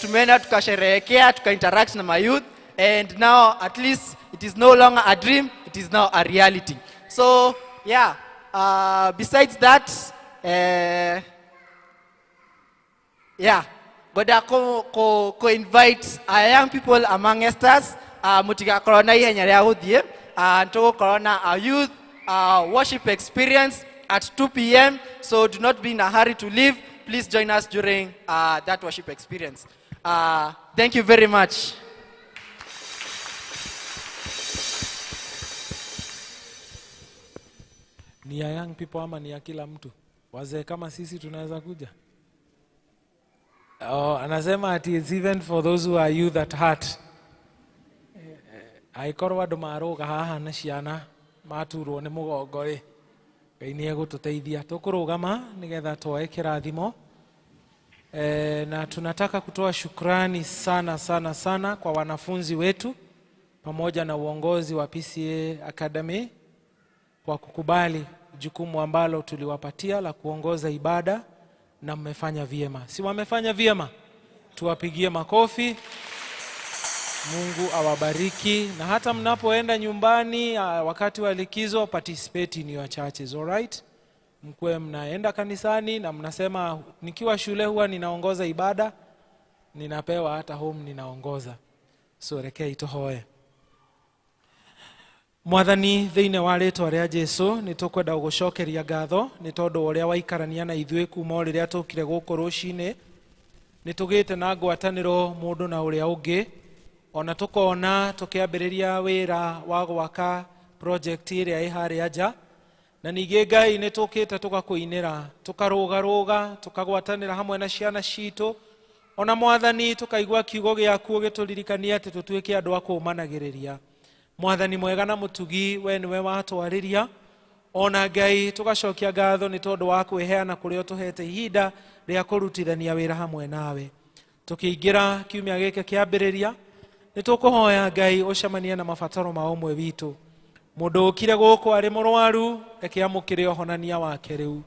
tumeenda tukasherehekea, tukainteract na my youth, and now at least it is no longer a dream, it is now a reality. So yeah, besides that, yeah, ngwenda ku invite our young people among us, mutigakorwo na ihenya rĩa gũthiĩ. Tũgũkorwo na a youth worship experience at 2 p.m., so do not be in a hurry to leave. Please join us during that worship experience. Thank you very much. Ni ya young people ama ni ya kila mtu? Wazee kama sisi tunaweza kuja? Oh, anasema ati it's even for those who are youth at heart. Angĩkorwo andũ marũga haha na ciana maturwo nĩ mũgongo rĩ, Ngai nĩ egũtũteithia. Tũkũrũgama nĩgetha tuoe kĩrathimo. Na tunataka kutoa shukrani sana sana sana kwa wanafunzi wetu pamoja na uongozi wa PCA Academy kwa kukubali jukumu ambalo tuliwapatia la kuongoza ibada, na mmefanya vyema. Si wamefanya vyema? Tuwapigie makofi. Mungu awabariki, na hata mnapoenda nyumbani wakati wa likizo, participate in your churches, all right? Mkuwe mnaenda kanisani na mnasema nikiwa shule huwa ninaongoza ibada, ninapewa hata home ninaongoza. So rekei tuhoe. Mwathani, thĩinĩ wa rĩtwa rĩa Jesu nĩ tũkwenda gũgũcokeria ngatho nĩ tondũ wa ũrĩa waikarania na ithuĩ kuma o rĩrĩa tũkire gũkũ rũcinĩ. Nĩ tũgĩte na ngwatanĩro mũndũ na ũrĩa ũngĩ, ona tũkona tũkĩambĩrĩria wĩra wa gwaka project ĩrĩa ĩ harĩa nja. Na ningĩ Ngai nĩ tũkĩte tũgakũinĩra, tũkarũgarũga, tũkagwatanĩra hamwe na ciana citũ. Ona Mwathani tũkaigua kiugo gĩaku gĩtũririkania atĩ tũtuĩke andũ a kũũmanagĩrĩria. Mwathani mwega na mũtugi, we nĩwe watwarĩria. Ona Ngai tũgacokia ngatho nĩ tondũ wa kwĩheana kũrĩa ũtũhete ihinda rĩa kũrutithania wĩra hamwe nawe. Tũkĩingĩra kiumia gĩkĩ kĩambĩrĩria, nĩ tũkũhoya Ngai ũcemanie na mabataro ma ũmwe witũ. Mũndũ ũkire gũkũ arĩ mũrwaru, reke amũkĩre ũhonania wake rĩu.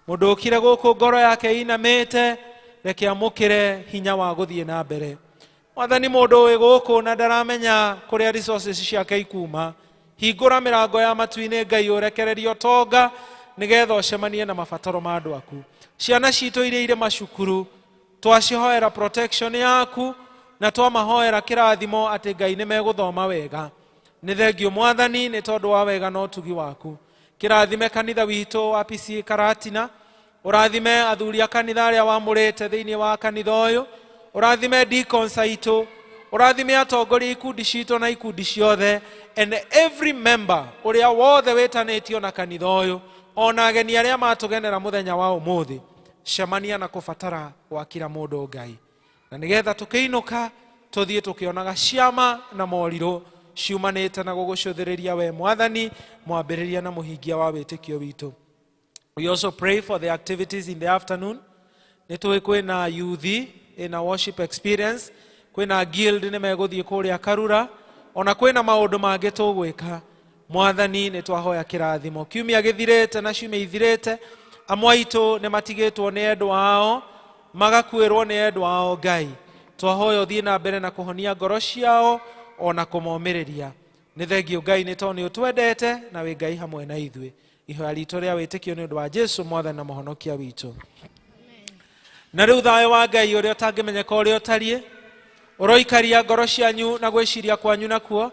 Mũndũ ũkire gũkũ ngoro yake inamĩte, Reke amũkĩre hinya wa gũthiĩ na mbere. Mwathani, mũndũ wĩ gũkũ na ndaramenya kũrĩa resources ciake ikuma, hingũra mĩrango ya matu-inĩ Ngai, ũrekererie ũtonga nĩgetha ũcemanie na mabataro ma andũ aku. Ciana citũ iria irĩ macukuru, twacihoera protection yaku na twamahoera kĩrathimo atĩ Ngai nĩ megũthoma wega. Nĩ thengio Mwathani nĩ tondũ wa wega na ũtugi waku. Kĩrathime kanitha witũ wa PCEA Karatina, ũrathime athuri a kanitha arĩa wamũrĩte thĩinĩ wa kanitha ũyũ, ũrathime deacons aitũ, ũrathime atongoria ikundi citũ na ikundi ciothe, and every member ũrĩa wothe wĩtanĩtio na kanitha ũyũ, ona ageni arĩa matũgenera mũthenya wa ũmũthĩ. Cemania na kũbatara gwa kila mũndũ Ngai, na nĩgetha tũkĩinũka tũthiĩ tũkĩonaga ciama na morirũ ciumanĩte na gũgũcũthĩrĩria we Mwathani, mwambĩrĩria na mũhingia wa wĩtĩkio witũ. We also pray for the activities in the afternoon. Nĩ tũĩ kwĩna youth ĩna worship experience, kwĩna guild nĩ megũthiĩ kũrĩa Karura, ona kwĩna maũndũ mangĩ tũgwĩka. Mwathani, nĩ twahoya kĩrathimo. Kiumia gĩthirĩte na ciumia ithirĩte, amwe aitũ nĩ matigĩtwo nĩ endwa ao, magakuĩrwo nĩ endwa ao Ngai. Twahoya ũthiĩ na mbere na kũhonia ngoro ciao ona kũmomĩrĩria. Nĩ thengio Ngai nĩ tondũ nĩ ũtwendete na wĩ Ngai hamwe na ithuĩ. Ihoya ritũ rĩa wĩtĩkio nĩ ũndũ wa Jesu Mwathani na Mũhonokia witũ. Na rĩu thayũ wa Ngai ũrĩa ũtangĩmenyeka ũrĩa ũtariĩ, ũroikaria ngoro cianyu na gwĩciria kwanyu nakuo,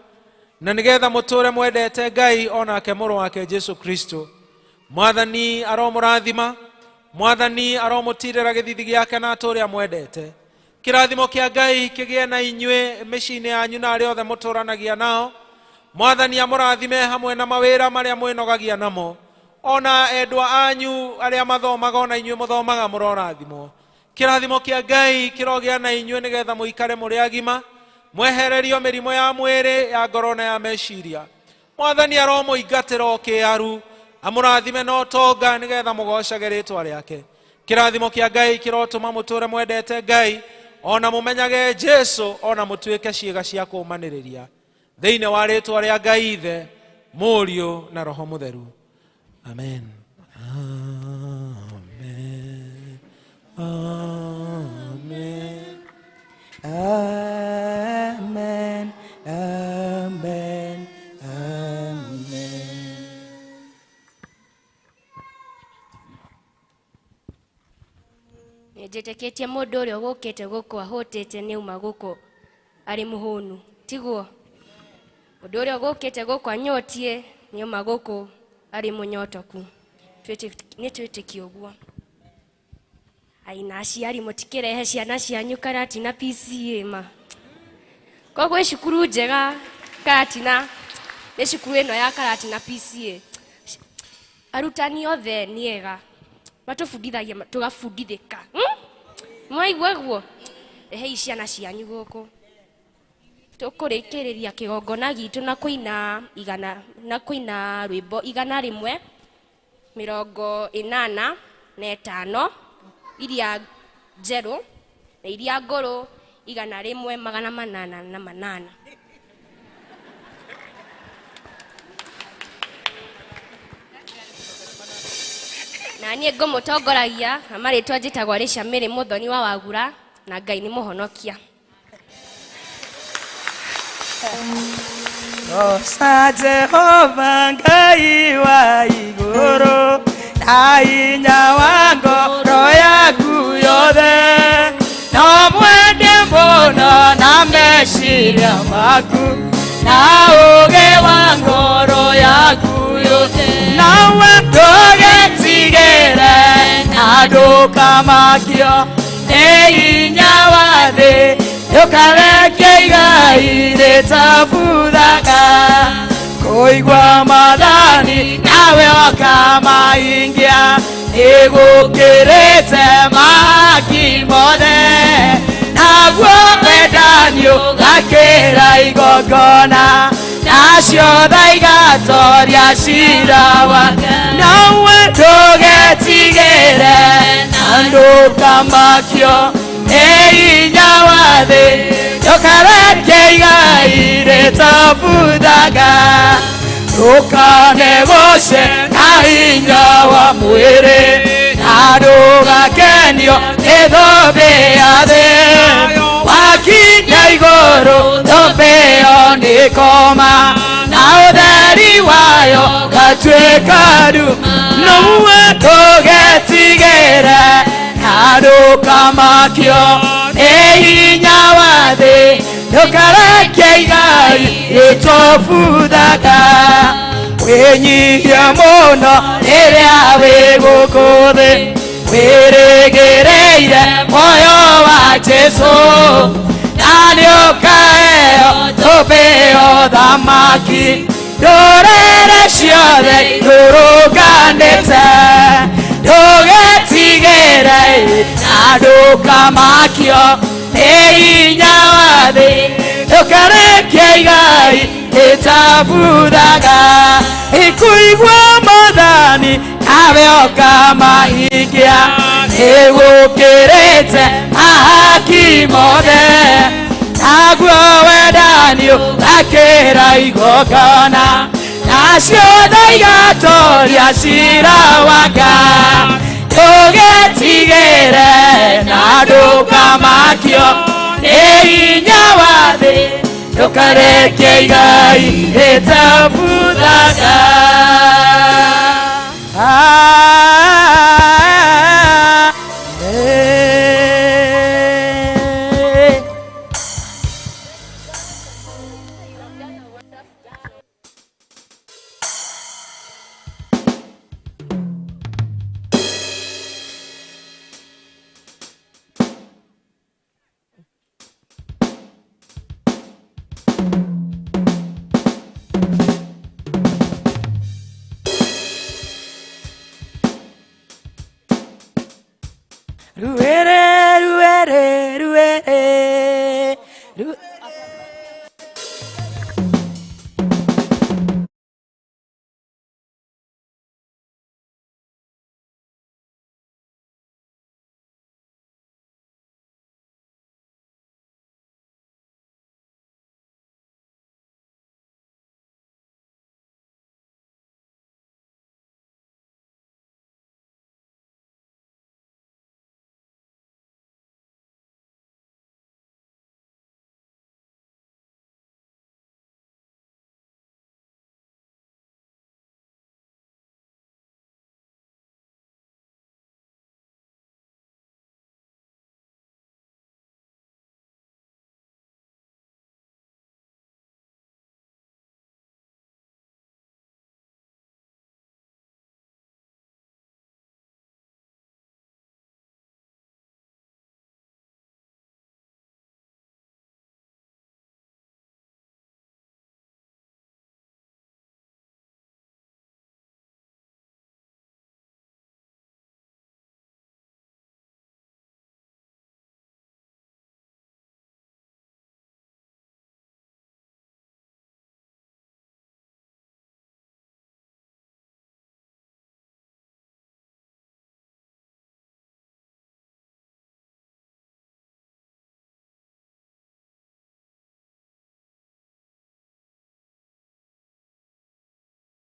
na nĩgetha mũtũre mwendete Ngai onake mũrũ wake Jesu Kristo. Mwathani aromũrathima, Mwathani aromũtirĩra gĩthithi gĩake na atũre amwendete. Kĩrathimo kĩa Ngai kĩgĩe na inyuĩ mĩciĩ-inĩ yanyu na arĩa othe mũtũranagia nao. Mwathani amũrathime hamwe na mawĩra marĩa mwĩnogagia namo, ona endwa anyu arĩa mathomaga ona inyuĩ mũthomaga mũrorathimwo. Kĩrathimo kĩa Ngai kĩrogĩa na inyuĩ nĩgetha mũikare mũrĩ agima, mwehererio mĩrimũ ya mwĩrĩ, ya ngoro na ya meciria. Mwathani aromũingatĩra ũkĩaru, amũrathime na ũtonga nĩgetha mũgocage rĩtwa rĩake. Kĩrathimo kĩa Ngai kĩrotũma mũtũre mwendete Ngai, ona mũmenyage Jesu, ona mũtuĩke ciĩga cia kũũmanĩrĩria. Thĩinĩ wa rĩtwa rĩa Ngai Ithe, Mũriũ na Roho Mũtheru. Amen. Amen. Amen. Amen. Amen. Amen. Nĩnjĩtĩkĩtie mũndũ ũrĩa ũgũkĩte gũkũ ahũtĩte nĩ auma gũkũ arĩ mũhũnu, tiguo? Mũndũ ũrĩa ũgũkĩte gũkũ anyotie nĩ auma gũkũ arĩ mũnyotoku. Nĩ twĩtĩkie ũguo. Aina aciari mũtikĩrehe ciana cianyu Karatina PCEA ma. Koguo gwĩ cukuru njega Karatina, nĩ cukuru ĩno ya Karatina PCEA. Arutani othe nĩ ega, matũbundithagia tũgabundithĩka. Mwaigua guo? Rehei ciana cianyu gũkũ. Tũkũrĩkĩrĩria kĩgongona gitũ na kũina igana, na kũina rwĩmbo 185 iria njerũ na iria ngũrũ 1,808. Na niĩ ngũmũtongoragia na marĩtwa njĩtagwo Alicia Mary Mũthoni wa Wagura, na Ngai nĩ mũhonokia. Goca Jehova Ngai wa igũrũ, na hinya wa ngoro yaku yothe, no mwende mũno na meciria maku, na ũũgĩ wa ngoro yaku yothe, nawe ndũgetigĩre na ndũkamakio nĩ hinya wa thĩ, ndũkareke igai rĩtabuthaga. Kũigua maathani nawe ũkamahingia, nĩgũkĩrĩte mahaki mothe, naguo wendani ũgakĩra igongona, nacio tha igatoria ciira wa nawe ndũgetigĩre na ndũkamakio nĩ hinya wa thĩ, ndũkareke igai rĩtabuthaga. Ndũkanegooce na hinya wa mwĩrĩ, na ndũgakene Ndũgakenio nĩ thũmbĩ ya thĩ wakinya igũrũ thũmbĩ ĩyo nĩ koma na ũtheri wayo gatuĩka nduma nowe ndũgetigĩre na ndũkamakio nĩ hinya wa thĩ ndũkareke igai rĩtũbuthaga wĩnyihie mũno rĩrĩa wĩ gũkũ thĩ wĩrĩgĩrĩire muoyo wa Jesũ na nĩũkaheo thũmbĩ ya ũthamaki ndũrĩrĩ ciothe irũrũnganĩte ndũgetigĩre na ndũkamakio nĩ hinya wa thĩ ndũkareke igai rĩtabuthaga ikuigua Mwathani nawe ũkamahingia nĩgũkĩrĩte mahaki mothe naguo wendani ũgakĩra igongona nacio tha igatoria ciira wa Ngai ndũgetigĩre na ndũkamakio nĩ hinya wa thĩ ndũkareke igai rĩtabuthaga. Ruere